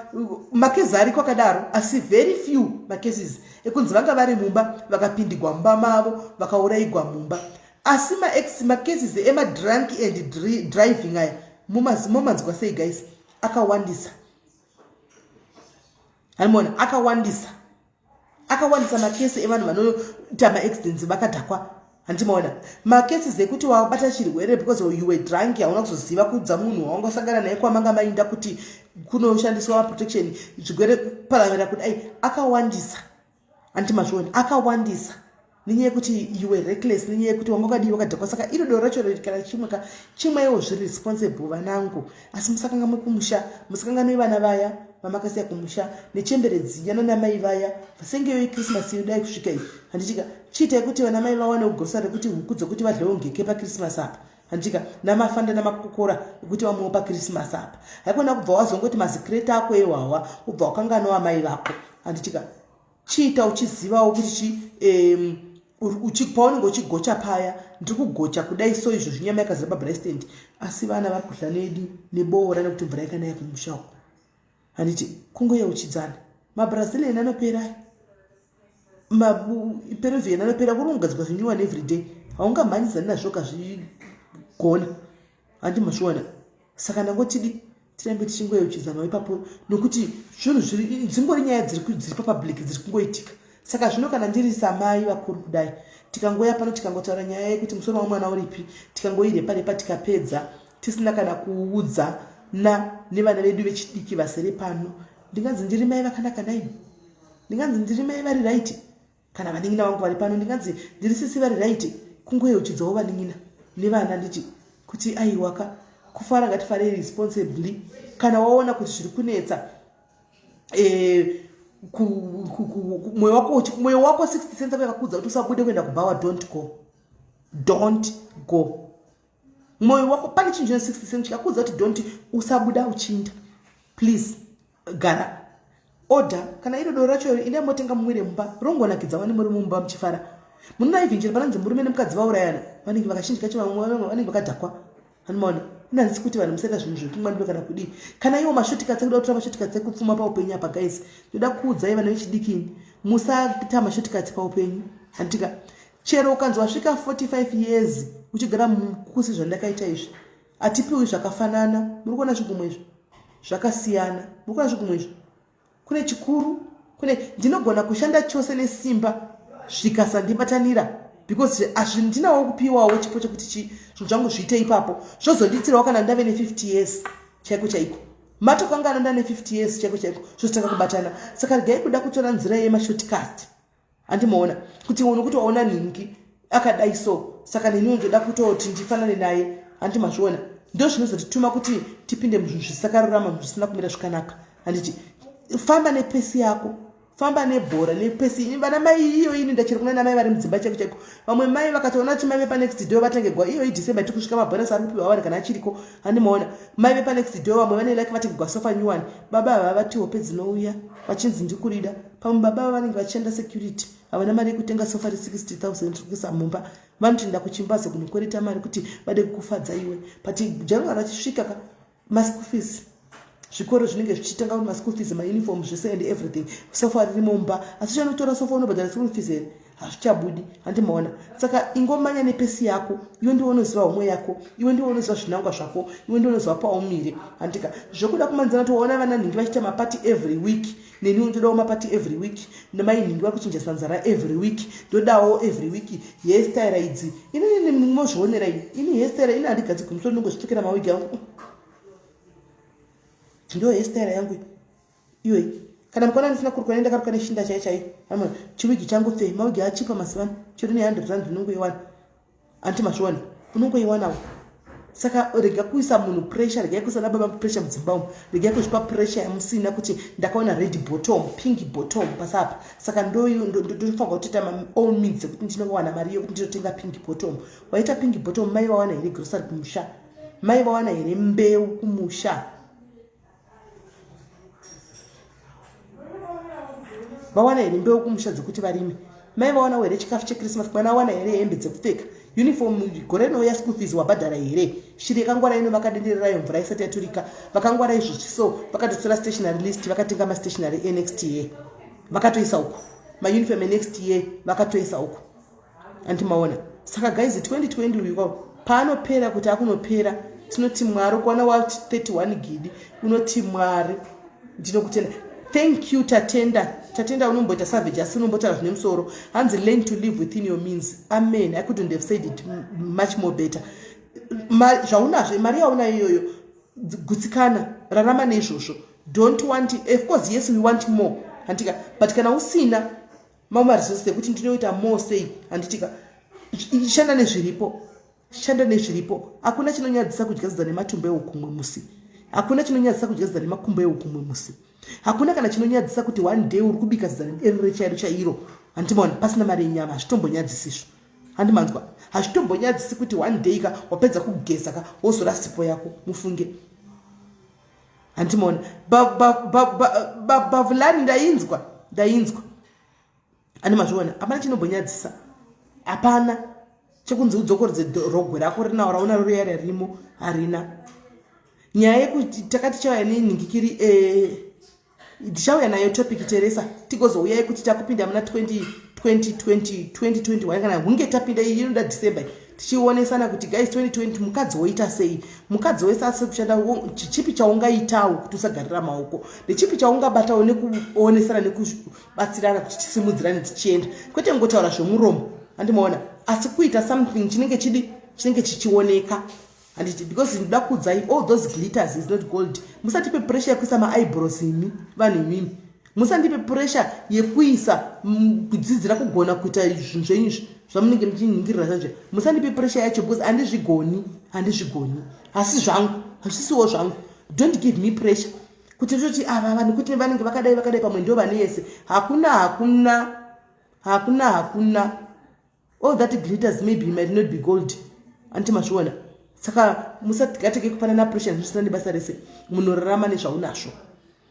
makezi ariko akadaro, asi very few macases ekunzi vanga vari mumba vakapindigwa mumba mavo vakaurayigwa mumba. Asi macases emadrunk and driving aya mumanzwa sei guys? Akawandisa. Hanimona akawandisa, akawandisa makesi evanhu vanoita maaccidents vakadhakwa. Handimaona macases ekuti wabata chirwere because you were drunk, hauna kuzoziva kuudza munhu wawangasangana naye kwamanga mainda kuti kunoshandiswa maprotection, zvirwere paramira kudai. Akawandisa. Handimazviona akawandisa nenyaya yekuti you were reckless, nenyaya yekuti wanga wakadii, wakadhakwa. Saka iro doro racho kana chimwe ka chimwewo zviri responsible vanangu. Asi musakangamwe kumusha, musakanganwe vana vaya vamakasiya kumusha nechembere dziya nanamai vaya. Sengeyo yechristmas yodai kusvika iyi, handitika? Chiitai kuti vana mai vawane kugosa rekuti huku dzokuti vadlewo ngeke pachristmas apa, handitika? Namafanda namakokora ekuti vamwewo pachristmas apa. Haikona kubva wazongoti mazikreta ako ehwahwa ubva wakanganwa amai vako, handitika? Chiita uchizivawo kuti chi paunenge uchigocha paya, ndiri kugocha kudai so izvo zvinyama yakazara pabrastand, asi vana vari kudla nedi neboora nekuti mvura yakanaya kumusha uko, handiti? Kungoyeuchidzana, mabrazilian anopera, maperuvian anopera, kuri kugadzikwa zvinyuwani everyday, haungamhanyidzani nazvo kazvigona. Handi mazviona? Saka ndangotidi tirambe tichingoyeuchidzanawo ipapo, nokuti zvinhu zviri dzingori nyaya dziri papublic dziri kungoitika. Saka zvino kana ndiri samai vakuru kudai, tikangoya pano tikangotaura nyaya yekuti musoro wamwana uripi, tikangoirepa repa tikapedza tisina kana kuudza na nevana vedu vechidiki vasere pano, ndinganzi ndiri mai vakanaka naini? Ndinganzi ndiri mai vari right? Kana vanin'ina vangu vari pano, ndinganzi ndiri sisi vari right? Kungoyeuchidzawo vanin'ina nevana nditi Kuti aiwaka, kufara ngatifarei responsibly. Kana waona kuti zviri kunetsa, mwoyo wako 60 cents yakakuudza kuti usabude kuenda kubhawa, don't go, don't go. Mwoyo wako, pane chinhu chino 60 cents chikakuudza kuti don't, usabuda uchinda, please gara order. Kana iro doro racho, inde motenga mumwire mumba, rongonakidza vane muri mumba muchifara. Munoona, even chero pananzi murume nemukadzi vaurayana, vanenge vakashinji kacho vamwe vanenge vakadhakwa. Anomaona, inanzi kuti vanhu musaita zvinhu zvekumwa ndiro kana kudii. Kana iwo mashortcuts ekuda kutora mashortcuts ekupfuma paupenyu apa, guys, ndoda kuudzai vana vechidikini, musaita mashortcuts paupenyu, handitika? Chero ukanzi wasvika 45 years uchigara mukusi, zvandakaita izvi, hatipiwi zvakafanana. Muri kuona zvigumwe izvi zvakasiyana? Muri kuona zvigumwe izvi? Kune chikuru, kune ndinogona kushanda chose nesimba zvikasandibatanira, because hazvindinawo kupiwawo chipo chekuti zvinhu zvangu zviite ipapo. Zvozondiitirawo kana ndave ne50 years chaiko chaiko. Matokangana ndane 50 years chaiko chaiko, zvozotanga kubatana. Saka regai kuda kutora nzira yemashortcut. Handimaona kuti nokuti waona nhingi akadai so, saka neniwo ndoda kutoti ndifanane naye. Handi mazviona? Ndo zvinozotituma kuti tipinde muzvinhu zvisakarurama, zvisina kumira zvakanaka, handiti? Famba nepace yako, famba nebhora nepace. Vana mai iyo ini ndachiri kuna namai vari mudzimba chaiko chaiko. Vamwe mai vakatoona kuti mai vepanext door vatengegwa iyo iDecember tiri kusvika, mabhonasi ari kupiwa vari kana achiriko. Handimaona mai vepanext door vamwe vane like vatengegwa sofa new one, baba ava vati hope dzinouya vachinzi ndikurida. Pamwe baba ava vanenge vachishanda security, havana mari yekutenga sofa re60 000 rikuisa mumba. Vanotoenda kuchimbazo kunokwereta mari kuti vade kukufadza iwe. But January achisvika ka, maschool fees, zvikoro zvinenge zvichitanga kuti maschool fees, mauniform, zvese and everything. Sofa riri mumba, asi chanotora sofa unobhadhara school fees here? Hazvichabudi, handimaona? Saka ingomanya nepace yako. Iwe ndiwe unoziva homwe yako, iwe ndiwe unoziva zvinangwa zvako, iwe ndiwe unoziva paumire, handika? Zvokuda kumanzana toona vana nhingi vachiita mapati every week, neniwo ndodawo mapati every week. Nemai nhingi vari kuchinja sanzara every week, ndodawo every week hairstyle idzi. Inini mozvionera ini, ini hairstyle ini handigadzigwi musoro, ndongozvipfekera mawigi angu, ndo hairstyle yangu iyoyi. Kana mukaona ndisina kurukwa, ndakaruka neshinda chai chaiyo. Chiwigi changu pfe, mawigi achipa mazuva ano, chero ne100 rand unongoiwana. Anti mazviona? Unongoiwanawo. Saka rega kuisa munhu pressure, regai kuisa nababa pressure mudzimba umu. Regai kuzvipa pressure yamusina, kuti ndakaona red bottom, pink bottom pasapa, saka ndofanirwa kutoita all means ekuti ndinowana mari yekuti ndinotenga pink bottom. Waita pink bottom, mai vawana here grocery kumusha? Mai vawana here mbeu kumusha? Vawana here mbeu kumusha dzekuti varime? Mai vawanawo here chikafu cheChristmas? Mwana awana here hembe dzekupfeka, uniform? Gore rinouya school fees wabhadhara here? Shiri yakangwara ino vakadendererayo mvura isati yaturika. Vakangwara izvozvi so vakatotora stationary list, vakatenga mastationary enext year, vakatoisa uko mauniform enext year, vakatoisa uko. Andimaona? Saka guys, 2020 uyu paanopera, kuti akunopera, tinoti Mwari kuwana wa 31 gidi, unoti Mwari ndinokutenda. Thank you, Tatenda. Tatenda unomboita savage, asi unombotaura zvine musoro. Hanzi, "Learn to live within your means." Amen. I couldn't have said it much more better. Zvaunazvo, mari yaunayo iyoyo, gutsikana, rarama neizvozvo. Don't want, of course, yes, we want more, handitika? But kana usina mamwe maresources ekuti ndinoita more sei, handitika? Shanda nezviripo, shanda nezviripo. Hakuna chinonyadzisa kudya zidza nematumbu eukumwe musi. Hakuna chinonyadzisa kudya zidza nemakumbo eukumwe musi. Hakuna kana chinonyadzisa kuti one day uri kubika zidza nederere chairo chairo, handimaona, pasina mari yenyama. Hazvitombonyadzisizvo, handimanzwa? Hazvitombonyadzisi kuti one day ka wapedza kugeza ka, wozora sipo yako. Mufunge, handimaona? Bavulani, ndainzwa, ndainzwa. Ani mazviona? Hapana chinombonyadzisa, hapana chekunzi udzokorodze rogwe rako rinawo raunaro riya rarimo, harina nyaya yekuti takati chauya nenhingikiri. Tichauya nayo topic, Teresa, tigozouya yekuti takupinda muna 2020 2021, kana hunge tapinda. Iyi inoda December, tichionesana kuti guys, 2020 mukadzi woita sei? Mukadzi wese asiri kushanda, chipi chaungaitawo kuti usagarira maoko? Nechipi chaungabatawo nekuonesana nekubatsirana kuti tisimudzirane tichienda, kwete kungotaura zvemuromo, handimaona, asi kuita something chinenge chidi, chinenge chichioneka, handiti? Because ndinoda kuudzai, all those glitters is not gold. Musatipe pressure yekuisa maeyebrows imi vanhu imimi. Musandipe pressure yekuisa kudzidzira kugona kuita zvinhu zvenyu izvi. zvamunenge muchinhingirira zvacho musandipe pressure yacho because handizvigoni handizvigoni asi zvangu hazvisiwo zvangu don't give me pressure kuti toti ava vanhu kuti vanenge vakadai vakadai pamwe ndo vane yese hakuna hakuna hakuna hakuna all that glitters maybe might not be gold anti mazviona saka musatike kupanana pressure zvisina nebasa rese munorarama nezvaunazvo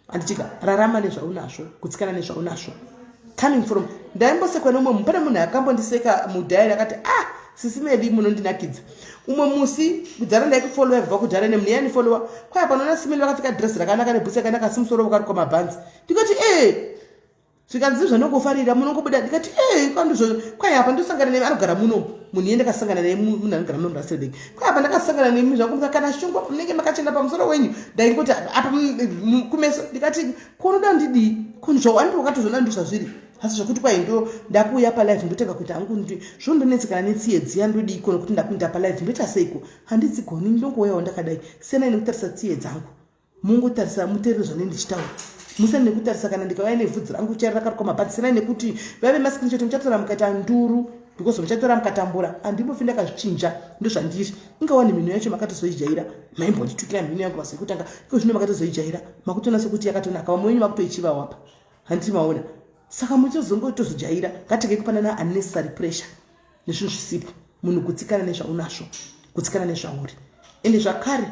anditika rarama nezvaunazvo kutsikana nezvaunazvo coming from ndaimbosekwa neumwe munhu pane munhu akambondiseka mudhairi akati ah sisi medi munondinakidza umwe musi kudhara ndaikufollowa kubva kudhara nemunhu yanifollowa kwaya panoona simeli vakapfeka dress rakanaka nebhutsi yakanaka asi musoro vakarukwa mabhanzi ndikati ee eh, zvikanzi zvanongofarira munongobuda ndikati ee eh, kwandizvo kwai apa ndosangana nemi anogara muno munhu iye ndakasangana naye munhu anogara muno muraselberg kwai apa ndakasangana nemi zvakumka kana shungwa munenge makachena pamusoro wenyu ndaingoti apa kumeso ndikati konoda ndidii konzvo anditi wakatozvona ndozvazviri asi zvekuti kwai ndo ndakuuya palife ndotanga kuita hangu ndi zvondonetsekana netsiye dziya ndodii kono kuti ndakuinda palife ndoita seiko handidzigoni ndongouyawo ndakadai siyanai nekutarisa tsiye dzangu mungotarisa muteerere zvanei ndichitaura musiyane nekutarisa kana ndikauya nevhudzi rangu chari rakarukwa mabhanzi siyanai nekuti vave mascreenshot muchatora mukaita nduru because muchatora mukatambura handimbofi ndakazvichinja ndozvandiri ingawani mhino yacho makatozoijaira maimbonditukira mhino yangu basa yekutanga iko zvino makatozoijaira makutoona sekuti yakatonaka vamwe wenyu makutoichiva wapa handiti maona saka muchozongotozojaira ngatirege kupanana unnecessary pressure nezvinhu zvisipo munhu gutsikana nezvaunazvo gutsikana nezvauri ende zvakare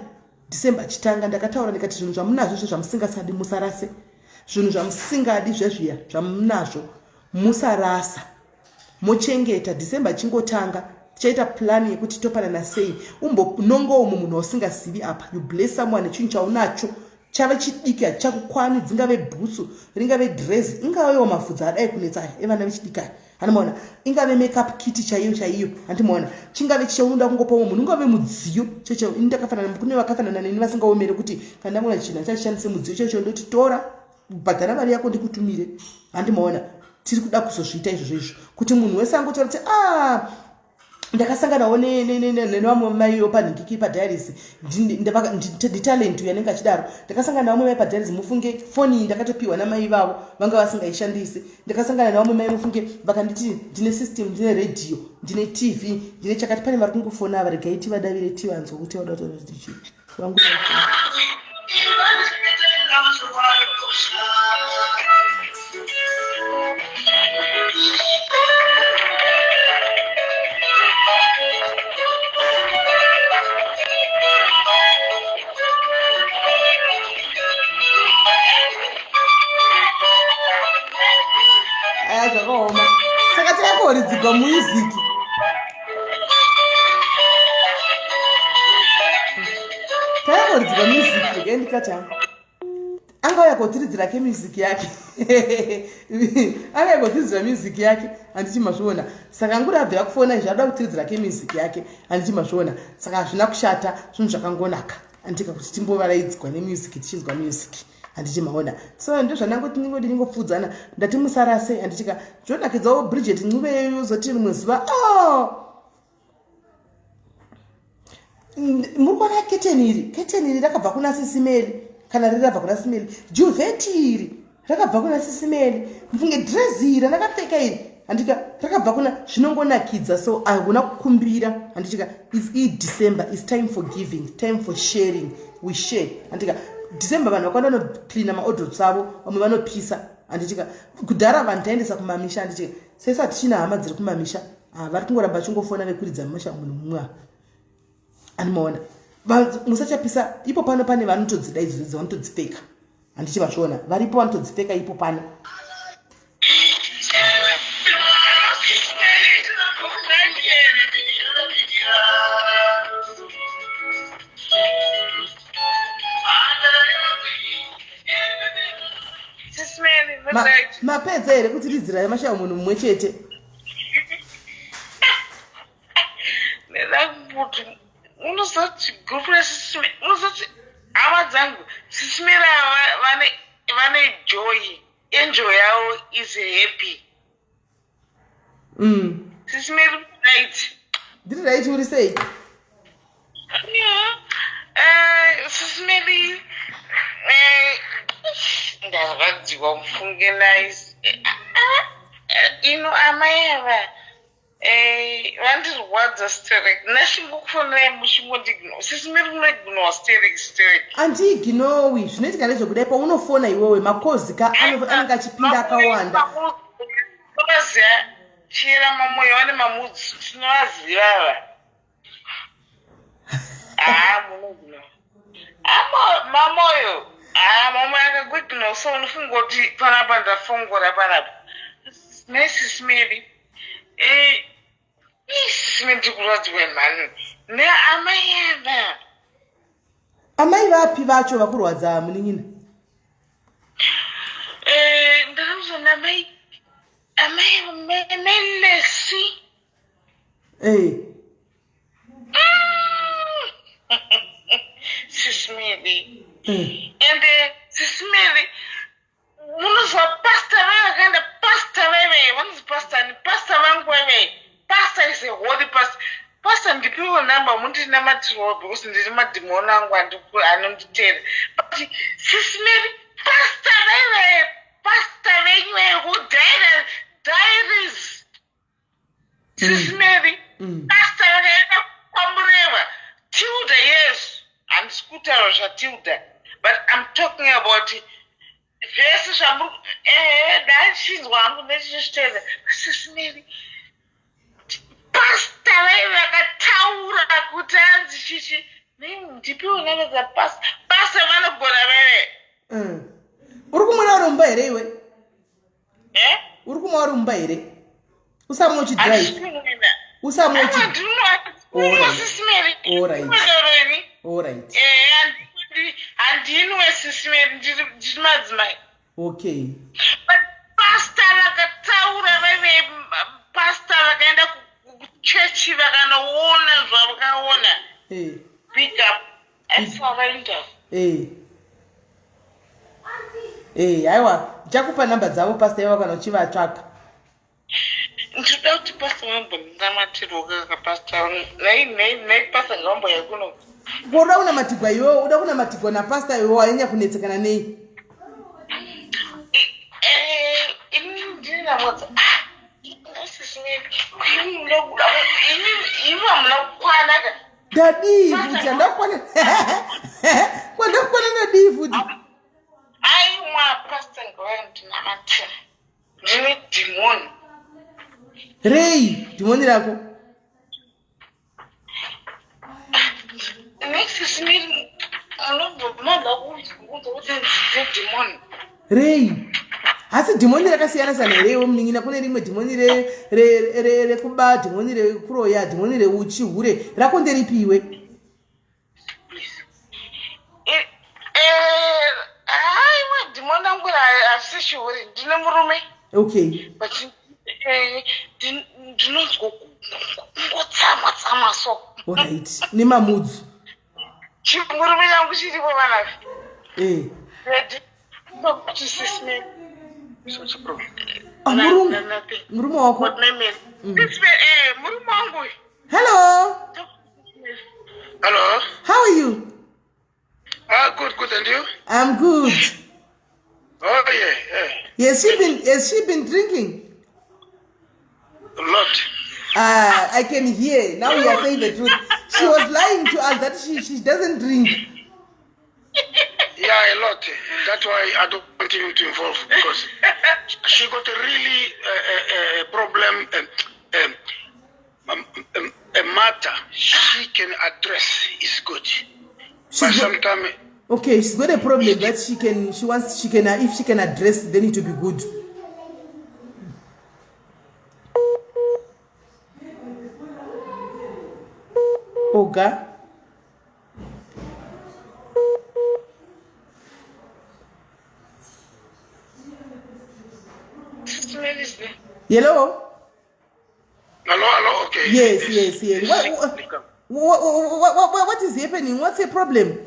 December chitanga ndakataura ndikati zvinhu zvamunazvo zve zvamusingasadi musarase zvinhu zvamusingadi zvezviya zvamunazvo musarasa mochengeta December chingotanga tichaita plan yekuti topanana sei umbonongo umu munhu wausingazivi apa you bless someone nechinhu chaunacho chave chidiki hachichakukwani dzingave bhutsu ringave dress ingavewo mafudzi adai kunetsa aya evana vechidiki aya handimaona ingave makeup kit chaiyo chaiyo handimaona chingave chichaunoda kungopa umwe munhu ungave mudziyo checho ini ndakafanana kune vakafanana neni vasingaomere kuti kana ndangona chinhu achachishandise mudziyo checho ndoti tora bhadhara mari yako ndikutumire handimaona tiri kuda kuzozviita izvozvo izvo kuti munhu wese angotaura kuti a ah, ndakasanganawo nevamwe mai panhingiki padiaries nditalent uyo anenge achidaro ndakasangana navamwe mai padiaries mufunge foni iyi ndakatopiwa namai vavo vanga vasingaishandisi ndakasangana navamwe mai mufunge vakanditi ndine system ndine radio ndine tv ndine chakati pane vari kungofona ava regai tivadavire tivanzwa kuti vada kutaura kuti chii vangu aya zvakaoma saka tayakoridzigwa music tayakoridzigwa music regai ndikati hangu angauya kotiridzira ke music yake angauya kotiridzira music yake handiti mazviona saka nguri abvira kufona izvi adoda kutiridzira ke music yake handiti mazviona saka hazvina kushata zvinhu zvakangonaka andika kuti timbovaraidzwa nemusic tichinzwa music handiti maona so ndozvandangoti ndingoti ndingopfuudzana ndati musarase handitika zvonakidzawo bridget ncube yozoti rimwe zuva oh! muri kuona keteni iri keteni iri rakabva kuna sisimeli kana riri rabva kuna simeli juvheti iri rakabva kuna sisimeli mfunge drezi iri randakapfeka iri handitika rakabva kuna zvinongonakidza so ahuna kukumbira handitika is i december is time for giving time for sharing we share handitika december vanhu vakawanda vanocleana maodrops avo vamwe vanopisa handitika kudhara vanhu taendesa kumamisha handitika sesu hatichina hama dziri kumamisha ah, vari kungoramba vachingofona vekuridza musha munhu mumwe ava animaona musachapisa ipo pano pane vanotodzida idzo idzo vanotodzipfeka handichi vazviona varipo vanotodzipfeka ipo pano mapedza here kuti ridzirai mashaya munhu mumwe chete kuti unozoti group resisime unozoti hama dzangu sisimira vane vane joy enjoy yavo is happy mm. sisimeri right ndiri right uri sei eh, sisimeri eh, ndarwadziwa mufunge nice eh, ah, ah, ino amai ava Eh, vandirwadza sterek ndashingokufonerai muchingondiigno sisi miri munoignowa sterek sterek andiignowi zvinoitika ndezvekudai paunofona iwewe makozi ka anenge achipinda akawanda unoziva chiyera mamoyo vane mamudzi tinovaziva ava haa munoignowa mamoyo haa mamoyo akakuignowa so unofunga kuti panapa ndafongora panapa nesisi miri Eh, sisi ndiri kurwadziwa mhani neamai ava. Amai vapi vacho vakurwadza munin'ina? Eh, ndakauza namai amai melesi. Eh. Sisi Mary. Ende sisi Mary Munozwa pastor vaye vakaenda pastor vaive vanonzi pastor ani pastor vangu vaive pastor is a holy pastor pastor ndipiwo number mundinamatirowo because ndiri madhimoni angu anonditeera but sisi Mary pastor vaive pastor venyu vekudiary diaries Sisi Mary, pastor vakaenda kwaMureva, Tilda yes, handisi kutaura zvaTilda but I'm talking about zvese zvamuri ehe ndachinzwa hangu nechizvitenda sisi Mary pastor vaive vakataura kuti hanzi chichi ndipiwo namba dzapastor pastor vanogona vaive Uri kumwira uri mumba here iwe? Eh? Uri kumwa uri mumba here? Usamwa uchidrive. Usamwa uchi. Alright. Alright. Eh, handinwe sisi Mary, ndiri madzimai. Okay. But pastor vakataura vaive pastor vakaenda kuchechi vakanoona zvavakaona. Eh. Big up. I surrender. Eh. Eh, aiwa, ndichakupa namba dzavo pastor iva kana uchivatsvaka. Ndinoda kuti pastor vambondinamatirwa kaka pastor. Nei nei nei pastor ngavambouya kuno. Unoda kunamatigwa iwewe, uda kunamatigwa napastor iwewe wanyanya kunetsekana nei? Eh, ini ndini namodza. Ah, imi hamuna kukwana ka. Ndadii futi handakwana kwandakwana ndadii futi aiwa pastor ngavandinamatira ndine dhimoni rei dhimoni rako next smiri unobva kuudza kuti ndine dhimoni rei asi dhimoni rakasiyana siyana here iwe munin'ina kune rimwe dhimoni rekuba dhimoni rekuroya dhimoni reuchi hure rako nderipi iwe eh, eh, aiwa dhimoni rangu harisi chihure ndine murume okay but eh, ndinonzwa kungotsamwa tsamwa so orit nemamudzu chimurume changu chiripo vanavi eh. Ah, murume wako mm. eh, murume wangu hello hello how are you ah good good and you i'm good oh yeah, yeah. Has she been has she been drinking A lot. Ah, I can hear. Now you are saying the truth. She was lying to us that she, she doesn't drink. Yeah, a lot. That's why I don't want him to involve because she got a really a problem, a matter she can address is good. She's but got, sometimes okay, she's got a problem that she can, she wants, she can, if she can address, then it will be good. Oga. Hello? Hello, hello, okay. Yes, yes, yes. What, what, what, what is happening? What's the problem?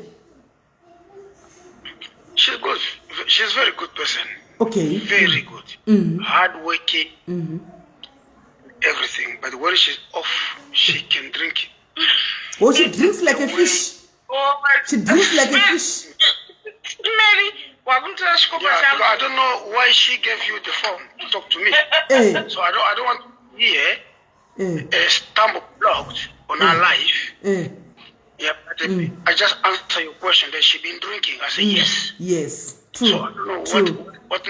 She goes, she's a very good person. Okay. Very good. Mm -hmm. Hardworking. Mm -hmm. Everything. But when she's off, she can drink. Oh, she drinks like a fish. Oh, she drinks like a fish. Mary, wakunditora chikopa changu. I don't know why she gave you the phone to talk to me. Hey. So I don't, I don't want to hear. A stumble blocked on her life. Yeah, but I just answer your question that she been drinking. I say yes. Yes, true. So I don't know True. what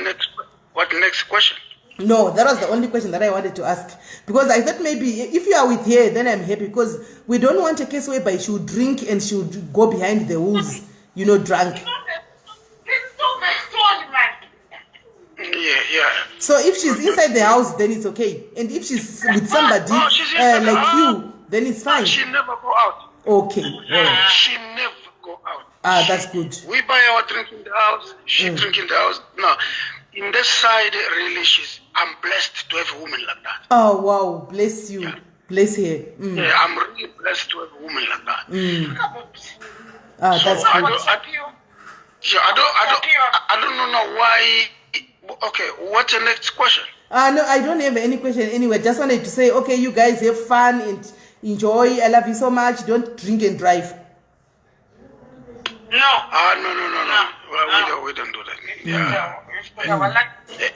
next question. No, that was the only question that I wanted to ask. Because I thought maybe if you are with her, then I'm happy. Because we don't want a case whereby she would drink and she would go behind the wolves, drunk. So if she's inside the house, then it's okay. And if she's with somebody Oh, she's inside the like house. you, then it's fine. She never go out. Okay. All right. She never go out. Ah, that's good. We buy our drink in the house. She drink in the house. No, in this side, really, she's. I'm blessed to have a woman like that. Oh, wow. Bless you. Bless her. Yeah, I'm really blessed to have a woman like that. Ah, that's So I good. don't, I, yeah, I don't know why. Okay, what's the next question? No, I don't have any question anyway. Just wanted to say, okay, you guys have fun and enjoy. I love you so much. Don't drink and drive. No. Ah, no. Well, we don't do that. Yeah.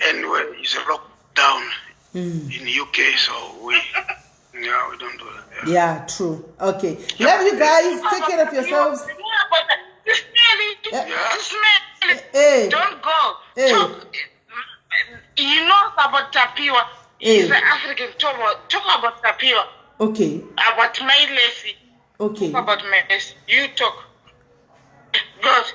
Anyway, it's a lockdown in the UK, so we don't do that. Yeah. Yeah, true. Okay. Love you guys. Take care of yourselves. Hey. Don't go. Hey. Talk. You know about Tapiwa. Hey. He's an African. Talk about Tapiwa. Okay. About my lady. Okay. Talk about my lady. You talk. Good.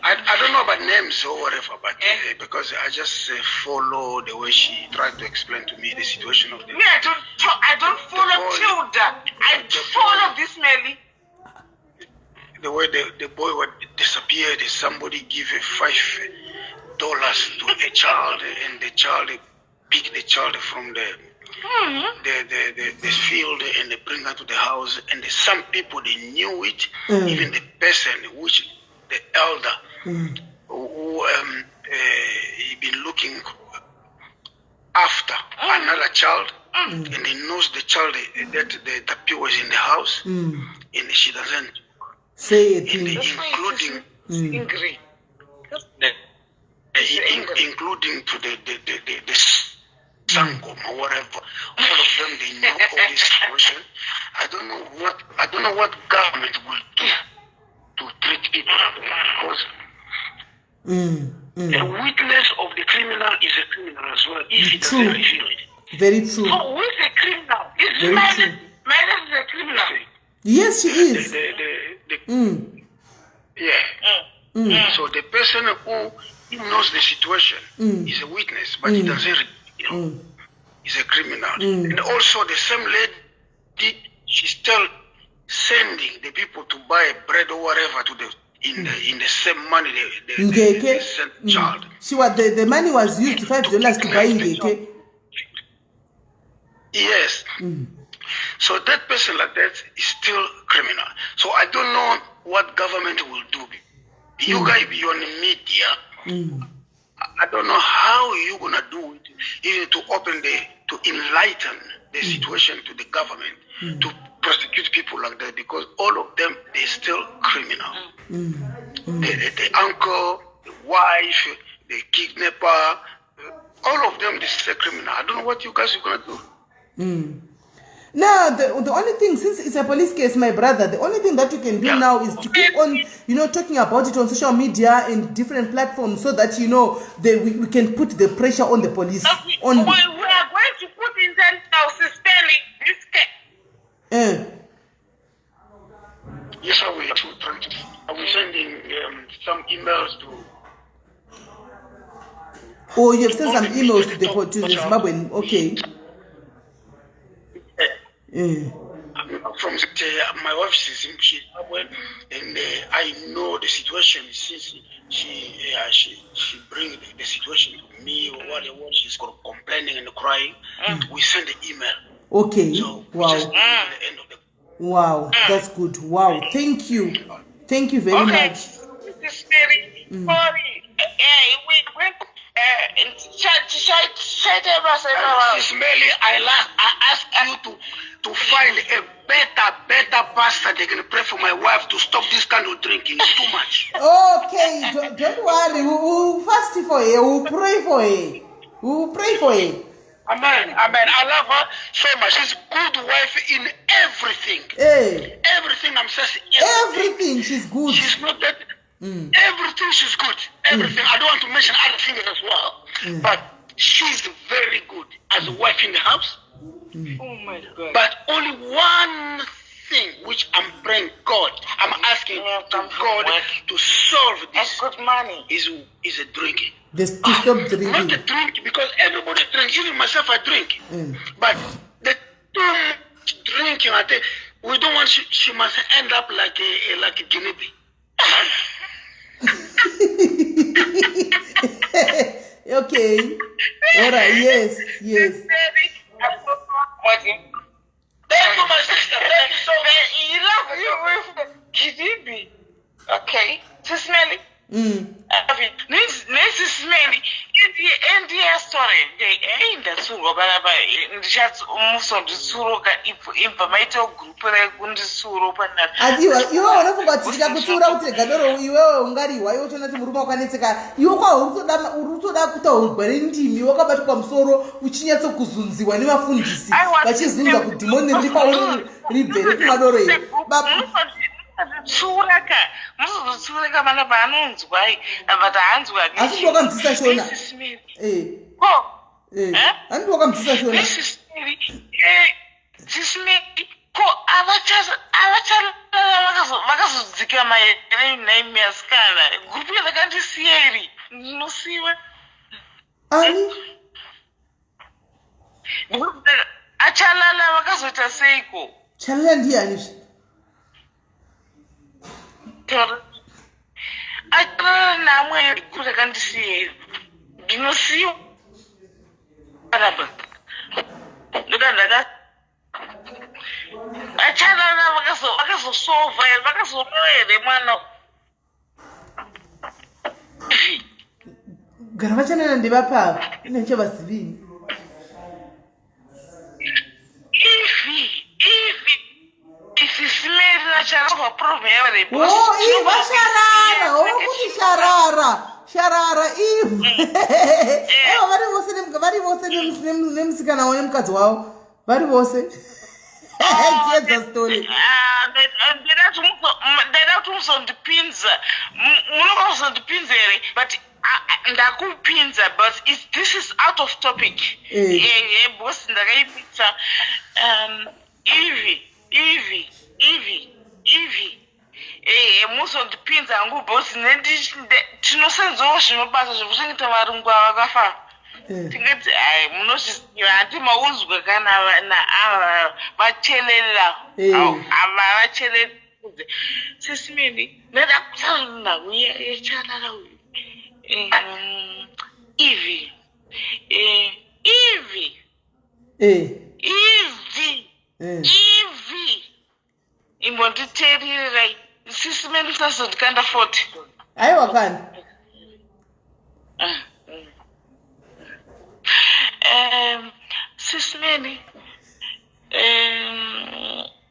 I don't know about names or whatever, but because I just follow the way she tried to explain to me the situation of the. Me, I don't talk, I don't follow Tilda. I follow this Melly. The way the boy was disappeared, somebody give $5 to a child, and the child pick the child from the field and they bring her to the house. And some people, they knew it, even the person which the elder who he been looking after another child, and he knows the child that the Tapiwa is in the house, and she doesn't. Say a thing. Including including to the Sangoma or whatever, all of them, they know all this situation. I don't know what government will do to treat people like that, because a witness of the criminal is a criminal as well, if he doesn't reveal it. Very true. So who is a criminal? Is Very true. Myla is a criminal. Yes, she is. Yeah. So the person who knows the situation is a witness, but he doesn't reveal. Is a criminal. And also the same lady, she's still sending the people to buy bread or whatever to the in the same money they sent child. She was the money was used $5 to buy Ngeke. Yes. So that person like that is still criminal. So I don't know what government will do. You guys be on the media. I don't know how you're gonna do it, even to open to enlighten the situation to the government, to prosecute people like that, because all of them, they're still criminal. The uncle, the wife, the kidnapper, all of them, they're still criminal. I don't know what you guys are gonna do. No, the only thing, since it's a police case, my brother, the only thing that you can do now is to keep on, talking about it on social media and different platforms, so that, we can put the pressure on the police. We are going to put in now, suspending this case. Yes, I will. I will sending some emails to. Oh, you have sent some emails to the Zimbabwean. Okay. From my wife, she's in Zimbabwe, and I know the situation since she bring the situation to me. Or whatever, she's complaining and crying. We send the email. Okay. So wow. Just the end of the... Wow, that's good. Wow, thank you, thank you very much. This is very sorry. We went. Sis Melly, I ask you to find a better pastor. They can pray for my wife to stop this kind of drinking. It's too much. Okay, don't worry. We'll fast for her. We'll pray for her. We'll pray for her. Amen. Amen. I love her so much. She's good wife in everything. Hey. Everything I'm saying. Everything. everything. She's good. She's not that. Everything she's good. Everything. I don't want to mention other things as well. But she's very good as a wife in the house. Oh my God. But only one thing which I'm praying God, I'm asking to God to solve this. good money. Is a drinking. This to stop drinking. Not a drink because everybody drinks. Even myself, I drink. But the too much drinking, I think we don't want. She must end up like a guinea pig. Okay. All right. Yes. Yes. Thank you, my sister. Thank you so much. You love you with Kidibi. Okay. Sis Melly. Nesi Melly. Indiya story. Ndatsurwa panapa ndichatmusonditsuroka ibva maita group rekunditsuro panapa. Adiwa iwe unofunga kuti tikakutsiura kuti rega doro iwewe ungariwa iwe uchiona kuti murume wakanetseka iwe kwauri kutoda kutaurwa nendimi wakabatwa musoro uchinyatsokuzunziwa nevafundisi vachizunza kudhimoni riri pauri ribve rekumwa doro iri. Tsuraka muzozotsiuraka mana paanonzwai but haanzwi asi ndi wakamudzisa shona handi wakamudzisa shona Sisimeri ko avachalala vakazodzika maere nhaimi asikana gurupu yakandisiya iri ndinosiwa ani achalala vakazoita seiko chalala ndiyanizve achalala namwe gurupu yakandisiya iri ndinosiwa araba ndokandaka achalala vakazosova here vakazorova here mwana gara vachanana ndevapava inechavazivini ivi ivi isisimeri nacharova problem oh iva sharara oh kuti sharara sharara iv aiwa vari vose vari vose nemusikana wavo nemukadzi wavo vari vose chiedza story ndaida kuti muzondipinza munoka kuzondipinza here but ndakupinza but this is out of topic because ndakaipinza ivi ivi ivi ivi muzondipinza hangu because tinosenzawo zvimabasa zvekuchengeta varungu ava vakafa tingati ai munozviziva handi mauzwa kana ava vachelela ava vachelela sisimeni ndada kutaura nhau yecharara uyu ivi ivi ivi ivi imbonditeererai sisimeni usazondikanda 40 aiwa kani sisimeni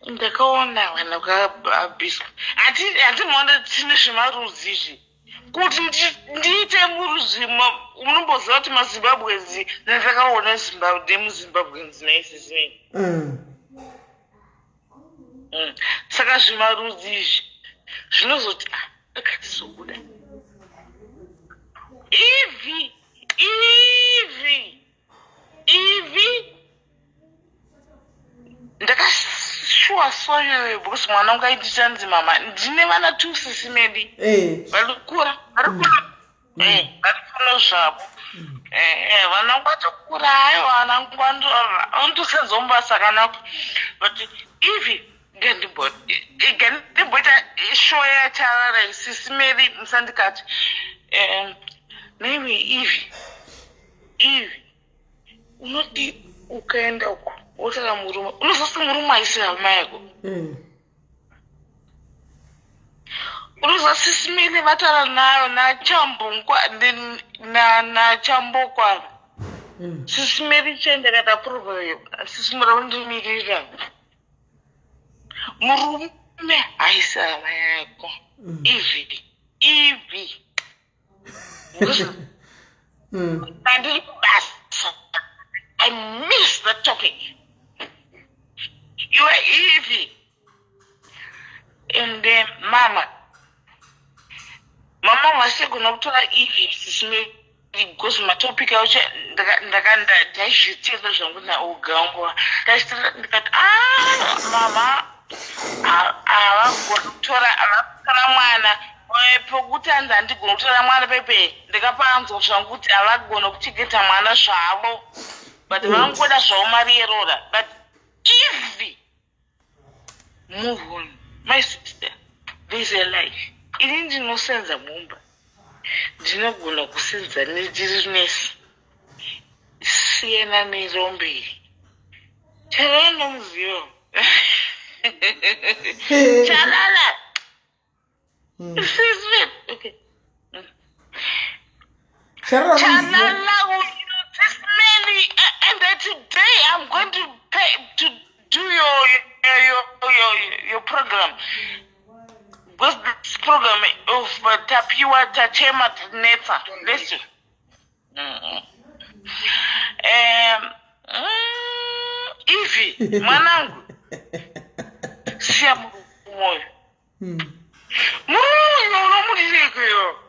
ndakaona vanhu vakabviswa hati maona tine zvemarudzi izvi kuti ndiite murudzi unomboziva kuti mazimbabwenzi ndandakaona nemuzimbabwenzi naisisimeni saka zvimarudzi izvi zvinozoti akatizobuda ivi ivi ivi ndakashuwa soyoyo because mwana wangu aindichanzi mama ndine vana 2 sisimedi varikura varikura vari kuno zvavo vana vangu vatokura aiwa vana vangu vandosenzawo mubasa akanaka but ivi gandimboita show yacharara sisimeri musandikati naiwe ivi ivi unoti ukaenda uko wotara murume unozoti murume haisi hama yako unoziva sisimile vatara nayo nachambongwa nachambokwa sisimeli chendakata problem sisimira undimirira murume haisi hama yako ivi ivi andiri kubasa I'm Mama vasigona kutora eve sisime because matopic acho ndaizvitenda zvangu naoga wangu ndikati ah mama havagoni kutora havakutora mwana pokuti hanzi handigoni kutora mwana pepe ndikapanzwa zvangu kuti havagoni kuchengeta mwana zvavo but vangoda zvavo mari yerora but eve move on my sister there's a life ini ndinosenza mumba ndinogona kusenza ndiri nesi siyana nerombe iri chalala ndomuziva chalala Sisman okay Chalala uyu Sisman and then today I'm going to pay to do your your your your program because this program of Tapiwa Tachema Netsa let's do Ivy mwanangu siya murume uyu murume uyu unomudireiko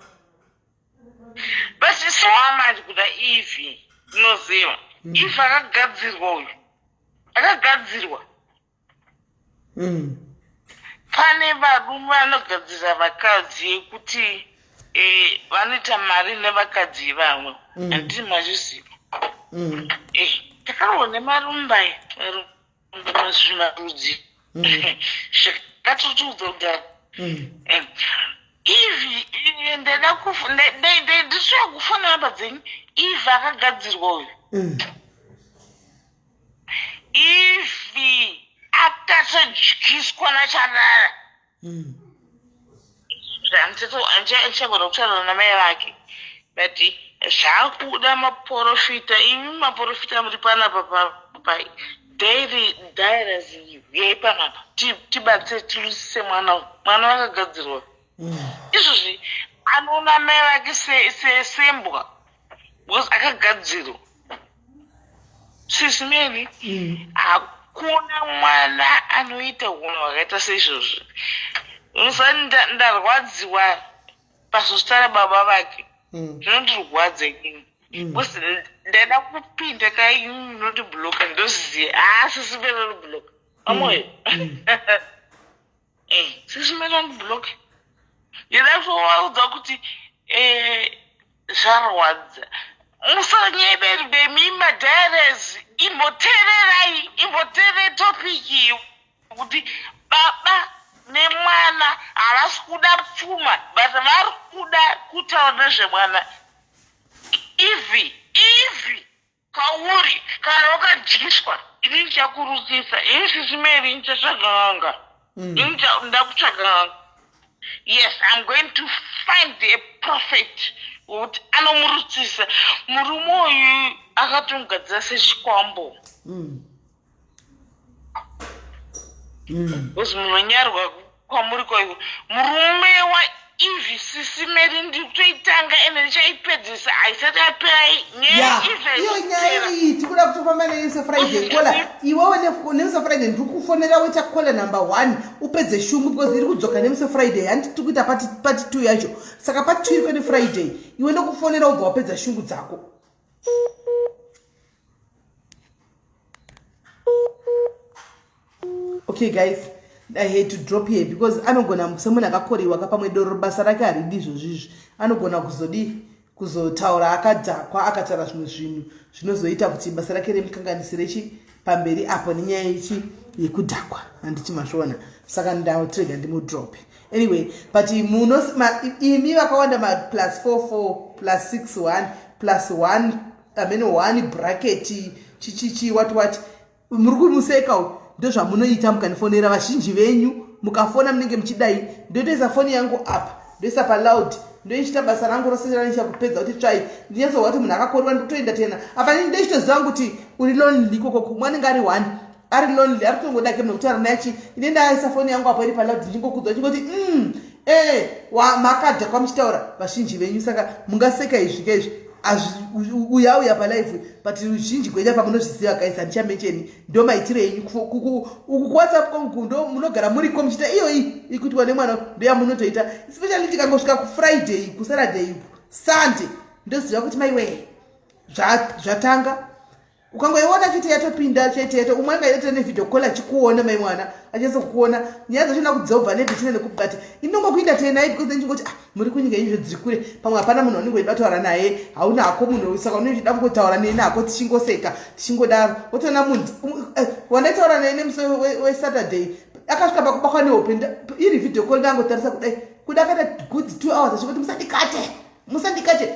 but sowamanje kuda Ivy unoziva Ivy akagadzirwa uyu akagadzirwa Pane varume vanogadzira vakadzi yekuti eh, vanoita mari nevakadzi ivavo handiti mazviziva Eh, takarohwa nemarumba aya varumba mazvimarudzi zvakatotiudza kudhara Eh, Ivy eh, ndada kufu ndisvika kufona namba dzenyu Ivy akagadzirwa uyu Ivy akatodyiswa nacharara handichagona kutaura namai vake but zvakuda maporofita imi maporofita muri panapa pa daily diaries yei panapa tibatsire tirusise mwana uyu mwana wakagadzirwa izvozvi anoona mai vake sembwa because akagadzirwa Sisi Mary hakuna mwana anoita hunhu hwakaita seizvozvi usati ndarwadziwa pazozita rababa vake zvinondirwadza inini because ndaida kupinda kai inondibloka ndoziva haa sisi Mary anobloka amoyo Eh, sisi Mary anobloka ndida kutovaudza kuti eh, zvarwadza musanyeberwe mi madiaries imboteererai imboteerei topic iyi kuti baba nemwana havasi kuda pfuma but vari kuda kutaura nezvemwana Ivy Ivy Kwauri kana wakadyiswa ini ndichakurutsisa ini sisi Mary ndichatsvaga n'anga mm. ini ndakutsvaga n'anga yes i'm going to find a prophet wekuti anomurutsisa murume uyu akatomugadzira sechikwambo mm. Mm. Because munonyarwa kwamuri kwaiko murume waivhi sisi meri ndikutoitanga ende ndichaipedzisa haisati yapera nyaya iyo nyaya iyi tikuda kutofamba nemusi friday kola iwewe nemusi friday ndiri kufonera woita kola number one upedze shungu because iri kudzoka nemusi friday hanti tiri kuita pati two yacho saka pati two iri kwene friday iwe ndokufonera ubva wapedza shungu dzako okay guys i had to drop here because anogona semunhu akakoriwa ka pamwe doro basa rake haridi izvozvizvi anogona kuzodii kuzotaura akadhakwa akataura zvimwe zvinhu zvinozoita kuti basa rake remukanganisire chi pamberi apo nenyaya yechi yekudhakwa handiti mazviona saka ndatirega ndimudrope anyway but muno imi vakawanda maplus 44 plus 61 plus 1 amene 1 bracket chichichi what what muri kumuseka u ndozvamunoita mukandifonera vazhinji venyu mukafona munenge muchidai ndotoisa foni yangu apa ndoisa paloud ndoichita basa rangu rose ranicha kupedza kuti tsvai ndinyatsohwa kuti munhu akakorwa ndikutoenda tena apa ini ndochitoziva kuti uri lonely ikoko kumwe anenge ari one ari lonely ari kutongoda ke munhu kutaura naye chi ine ndaisa foni yangu apo iri paloud ndichingokudza chingoti mm, eh, makadhakwa muchitaura vazhinji venyu saka mungaseka izvi ke izvi. Uya uya palive, but ruzhinji gwenya pamunozviziva guys, handichamencheni. Ndo maitiro enyu uku kuWhatsApp kwangu, ndo munogara muriko muchiita iyoyi ikuitwa nemwana, ndoyamunotoita, especially tikangosvika kuFriday, kuSaturday, Sunday, ndoziva kuti maiwee, zvatanga. Ukangoiona chete yatopinda chete yato, umwe anga yaita nevideo call achikuona, mai mwana achinatsa kukuona. Nyaya dzachona kudzobva nebichina nekubati inongokuita tenai, because ndingoti, ah, muri kunyika izvo dziri kure, pamwe hapana munhu wanenge uchida kutaura naye, hauna hako munhu, saka unenge uchida kungotaura neni hako, tichingoseka tichingodaro. Wotoona munhu wandaitaura naye nemusi weSaturday akasvika pakubatwa nehope iri video call, ndangotarisa kudai kuda akaita good 2 hours achingoti, "Musandikate, musandikate,"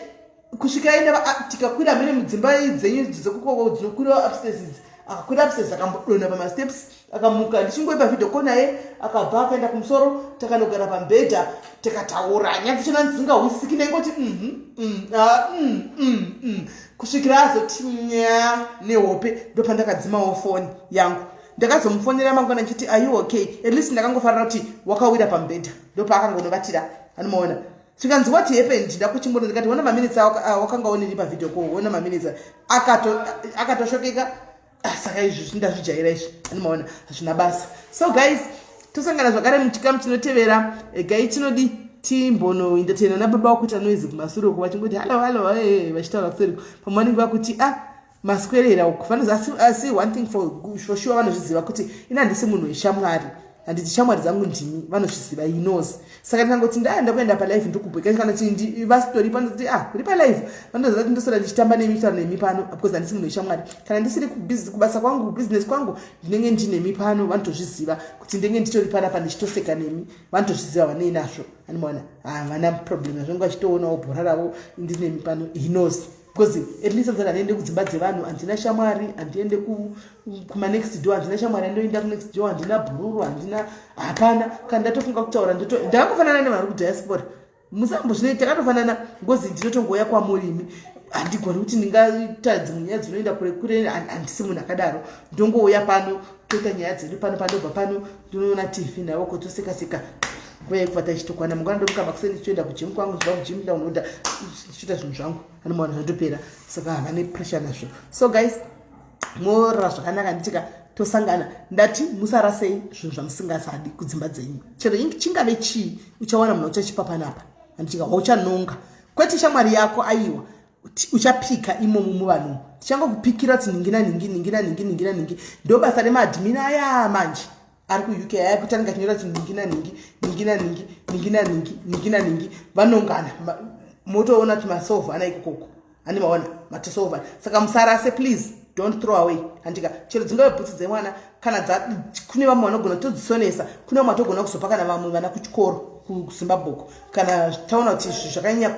kusvika enda. Tikakwira mene mudzimba dzenyu dzekukoko dzinokwira upstairs idzi, akakwira upstairs, akambodonha pamasteps, akamuka. Ndichingoipa video call naye, akabva akaenda kumusoro, takanogara pamubhedha, tikataura nyaya dzichona dzisingawisiki. Ndaingoti ah, kusvikira azoti nya nehope. Ndopandakadzimawo foni yangu. Ndakazomufonera mangwana ndichiti, "Are you okay?" At least ndakangofarira kuti wakawira pamubhedha, ndopaakangonovatira. Anomaona zvikanzi, "What happened?" Ndakuchimbono ndikati, "Ona maminitsi wakanga onini pavideo call, ona maminitsi." Akatoshokeka. Ah, saka izvi ndazvijaira izvi, anomaona hazvina basa. So guys, tosangana zvakare muchikamu chinotevera. Gai tinodi timbonoentertaina nababa wakuita noise kumasure uko, vachingoti, "Hallo, hallo," vachitaura kuseri. Pamwe vanenge vakuti, "Ah, maswerera uku." Asi one thing for sure, vanozviziva kuti ina handisi munhu weshamwari, handiti shamwari dzangu ndimi, vanozviziva, he knows. Saka ndikangoti ndaenda kuenda palive, ndokubweka kana kuti vasitori panoti, "Ah, uri palive," vanoziva kuti ndosara ndichitamba nemi, kutaura nemi pano, because handisi munhu weshamwari. Kana ndisiri kubasa kwangu, kubusiness kwangu, ndinenge ndinemi pano. Vanotozviziva kuti ndenge nditori panapa ndichitoseka nemi, vanotozviziva, vanei nazvo, anomaona havana problem nazvo, nge vachitoonawo bhora ravo, ndinemi pano. He knows, because at least anzati handiende kudzimba dzevanhu, handina shamwari, handiende kumanext door, handina shamwari andoenda kunext door, handina bhururu, handina, hapana. Kana ndatofunga kutaura, ndakangofanana nevanhu vari kudiaspora musambo zvino, takatofanana ngozi. Ndinotongouya kwamurimi, handigoni kuti ndingaita dzimwe nyaya dzinoenda kure kure, handisi munhu akadaro. Ndongouya pano, toita nyaya dzedu pano, pandobva pano ndinoona TV navo, kotoseka seka, nguva yekuvata ichitokwana. Mangwana ndomuka makuseni, ndichitoenda kugym kwangu, ndichibva kugym ndaunoda ndichiita zvinhu zvangu, anomaona zvatopera. Saka havane pressure nazvo. So guys, morara zvakanaka, nditika tosangana. Ndati musarasei zvinhu zvamusingasadi kudzimba dzenyu, chero chingave chii. Uchawana munhu uchachipa panapa, handitika wauchanonga, kwete shamwari yako, aiwa, uchapika imomo muvanhu, tichangokupikira kuti ningi naningi, ningi naningi, ningi naningi. Ndo basa remaadmin aya manje ari kuUK aya, kuti anenge achinyora kuti ningi naningi, ningi naningi, ningi naningi, ningi naningi, vanongana, motoona kuti masolve ikokoko, handi maona matosolva. Saka musarase, please don't throw away, handika chero dzingave bhutsu dzemwana, kana kune vamwe vanogona kutodzisonesa, kune vamwe vatogona kuzopa kana vamwe vana kuchikoro kuZimbabwe. Kana taona kuti izvi zvakanyanya,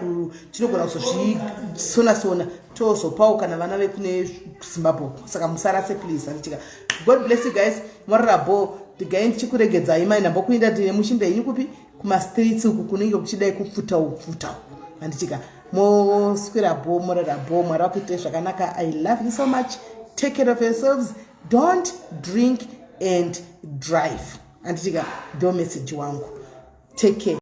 tinogona kuzozvisona-sona, tozopawo kana vana vekune Zimbabwe. Saka musarase please, handitika. God bless you guys, morara bo. Ndigai ndichikuregedzai mai ndambokuinda ndine mushinda yenyu kupi, kumastreets uku kunenge kuchidai kupfuta upfuta, handitika. Moswera bo, morara bo, Mwari vakuitire zvakanaka. I love you so much. Take care of yourselves, don't drink and drive, handitika. Ndo message wangu. Take care.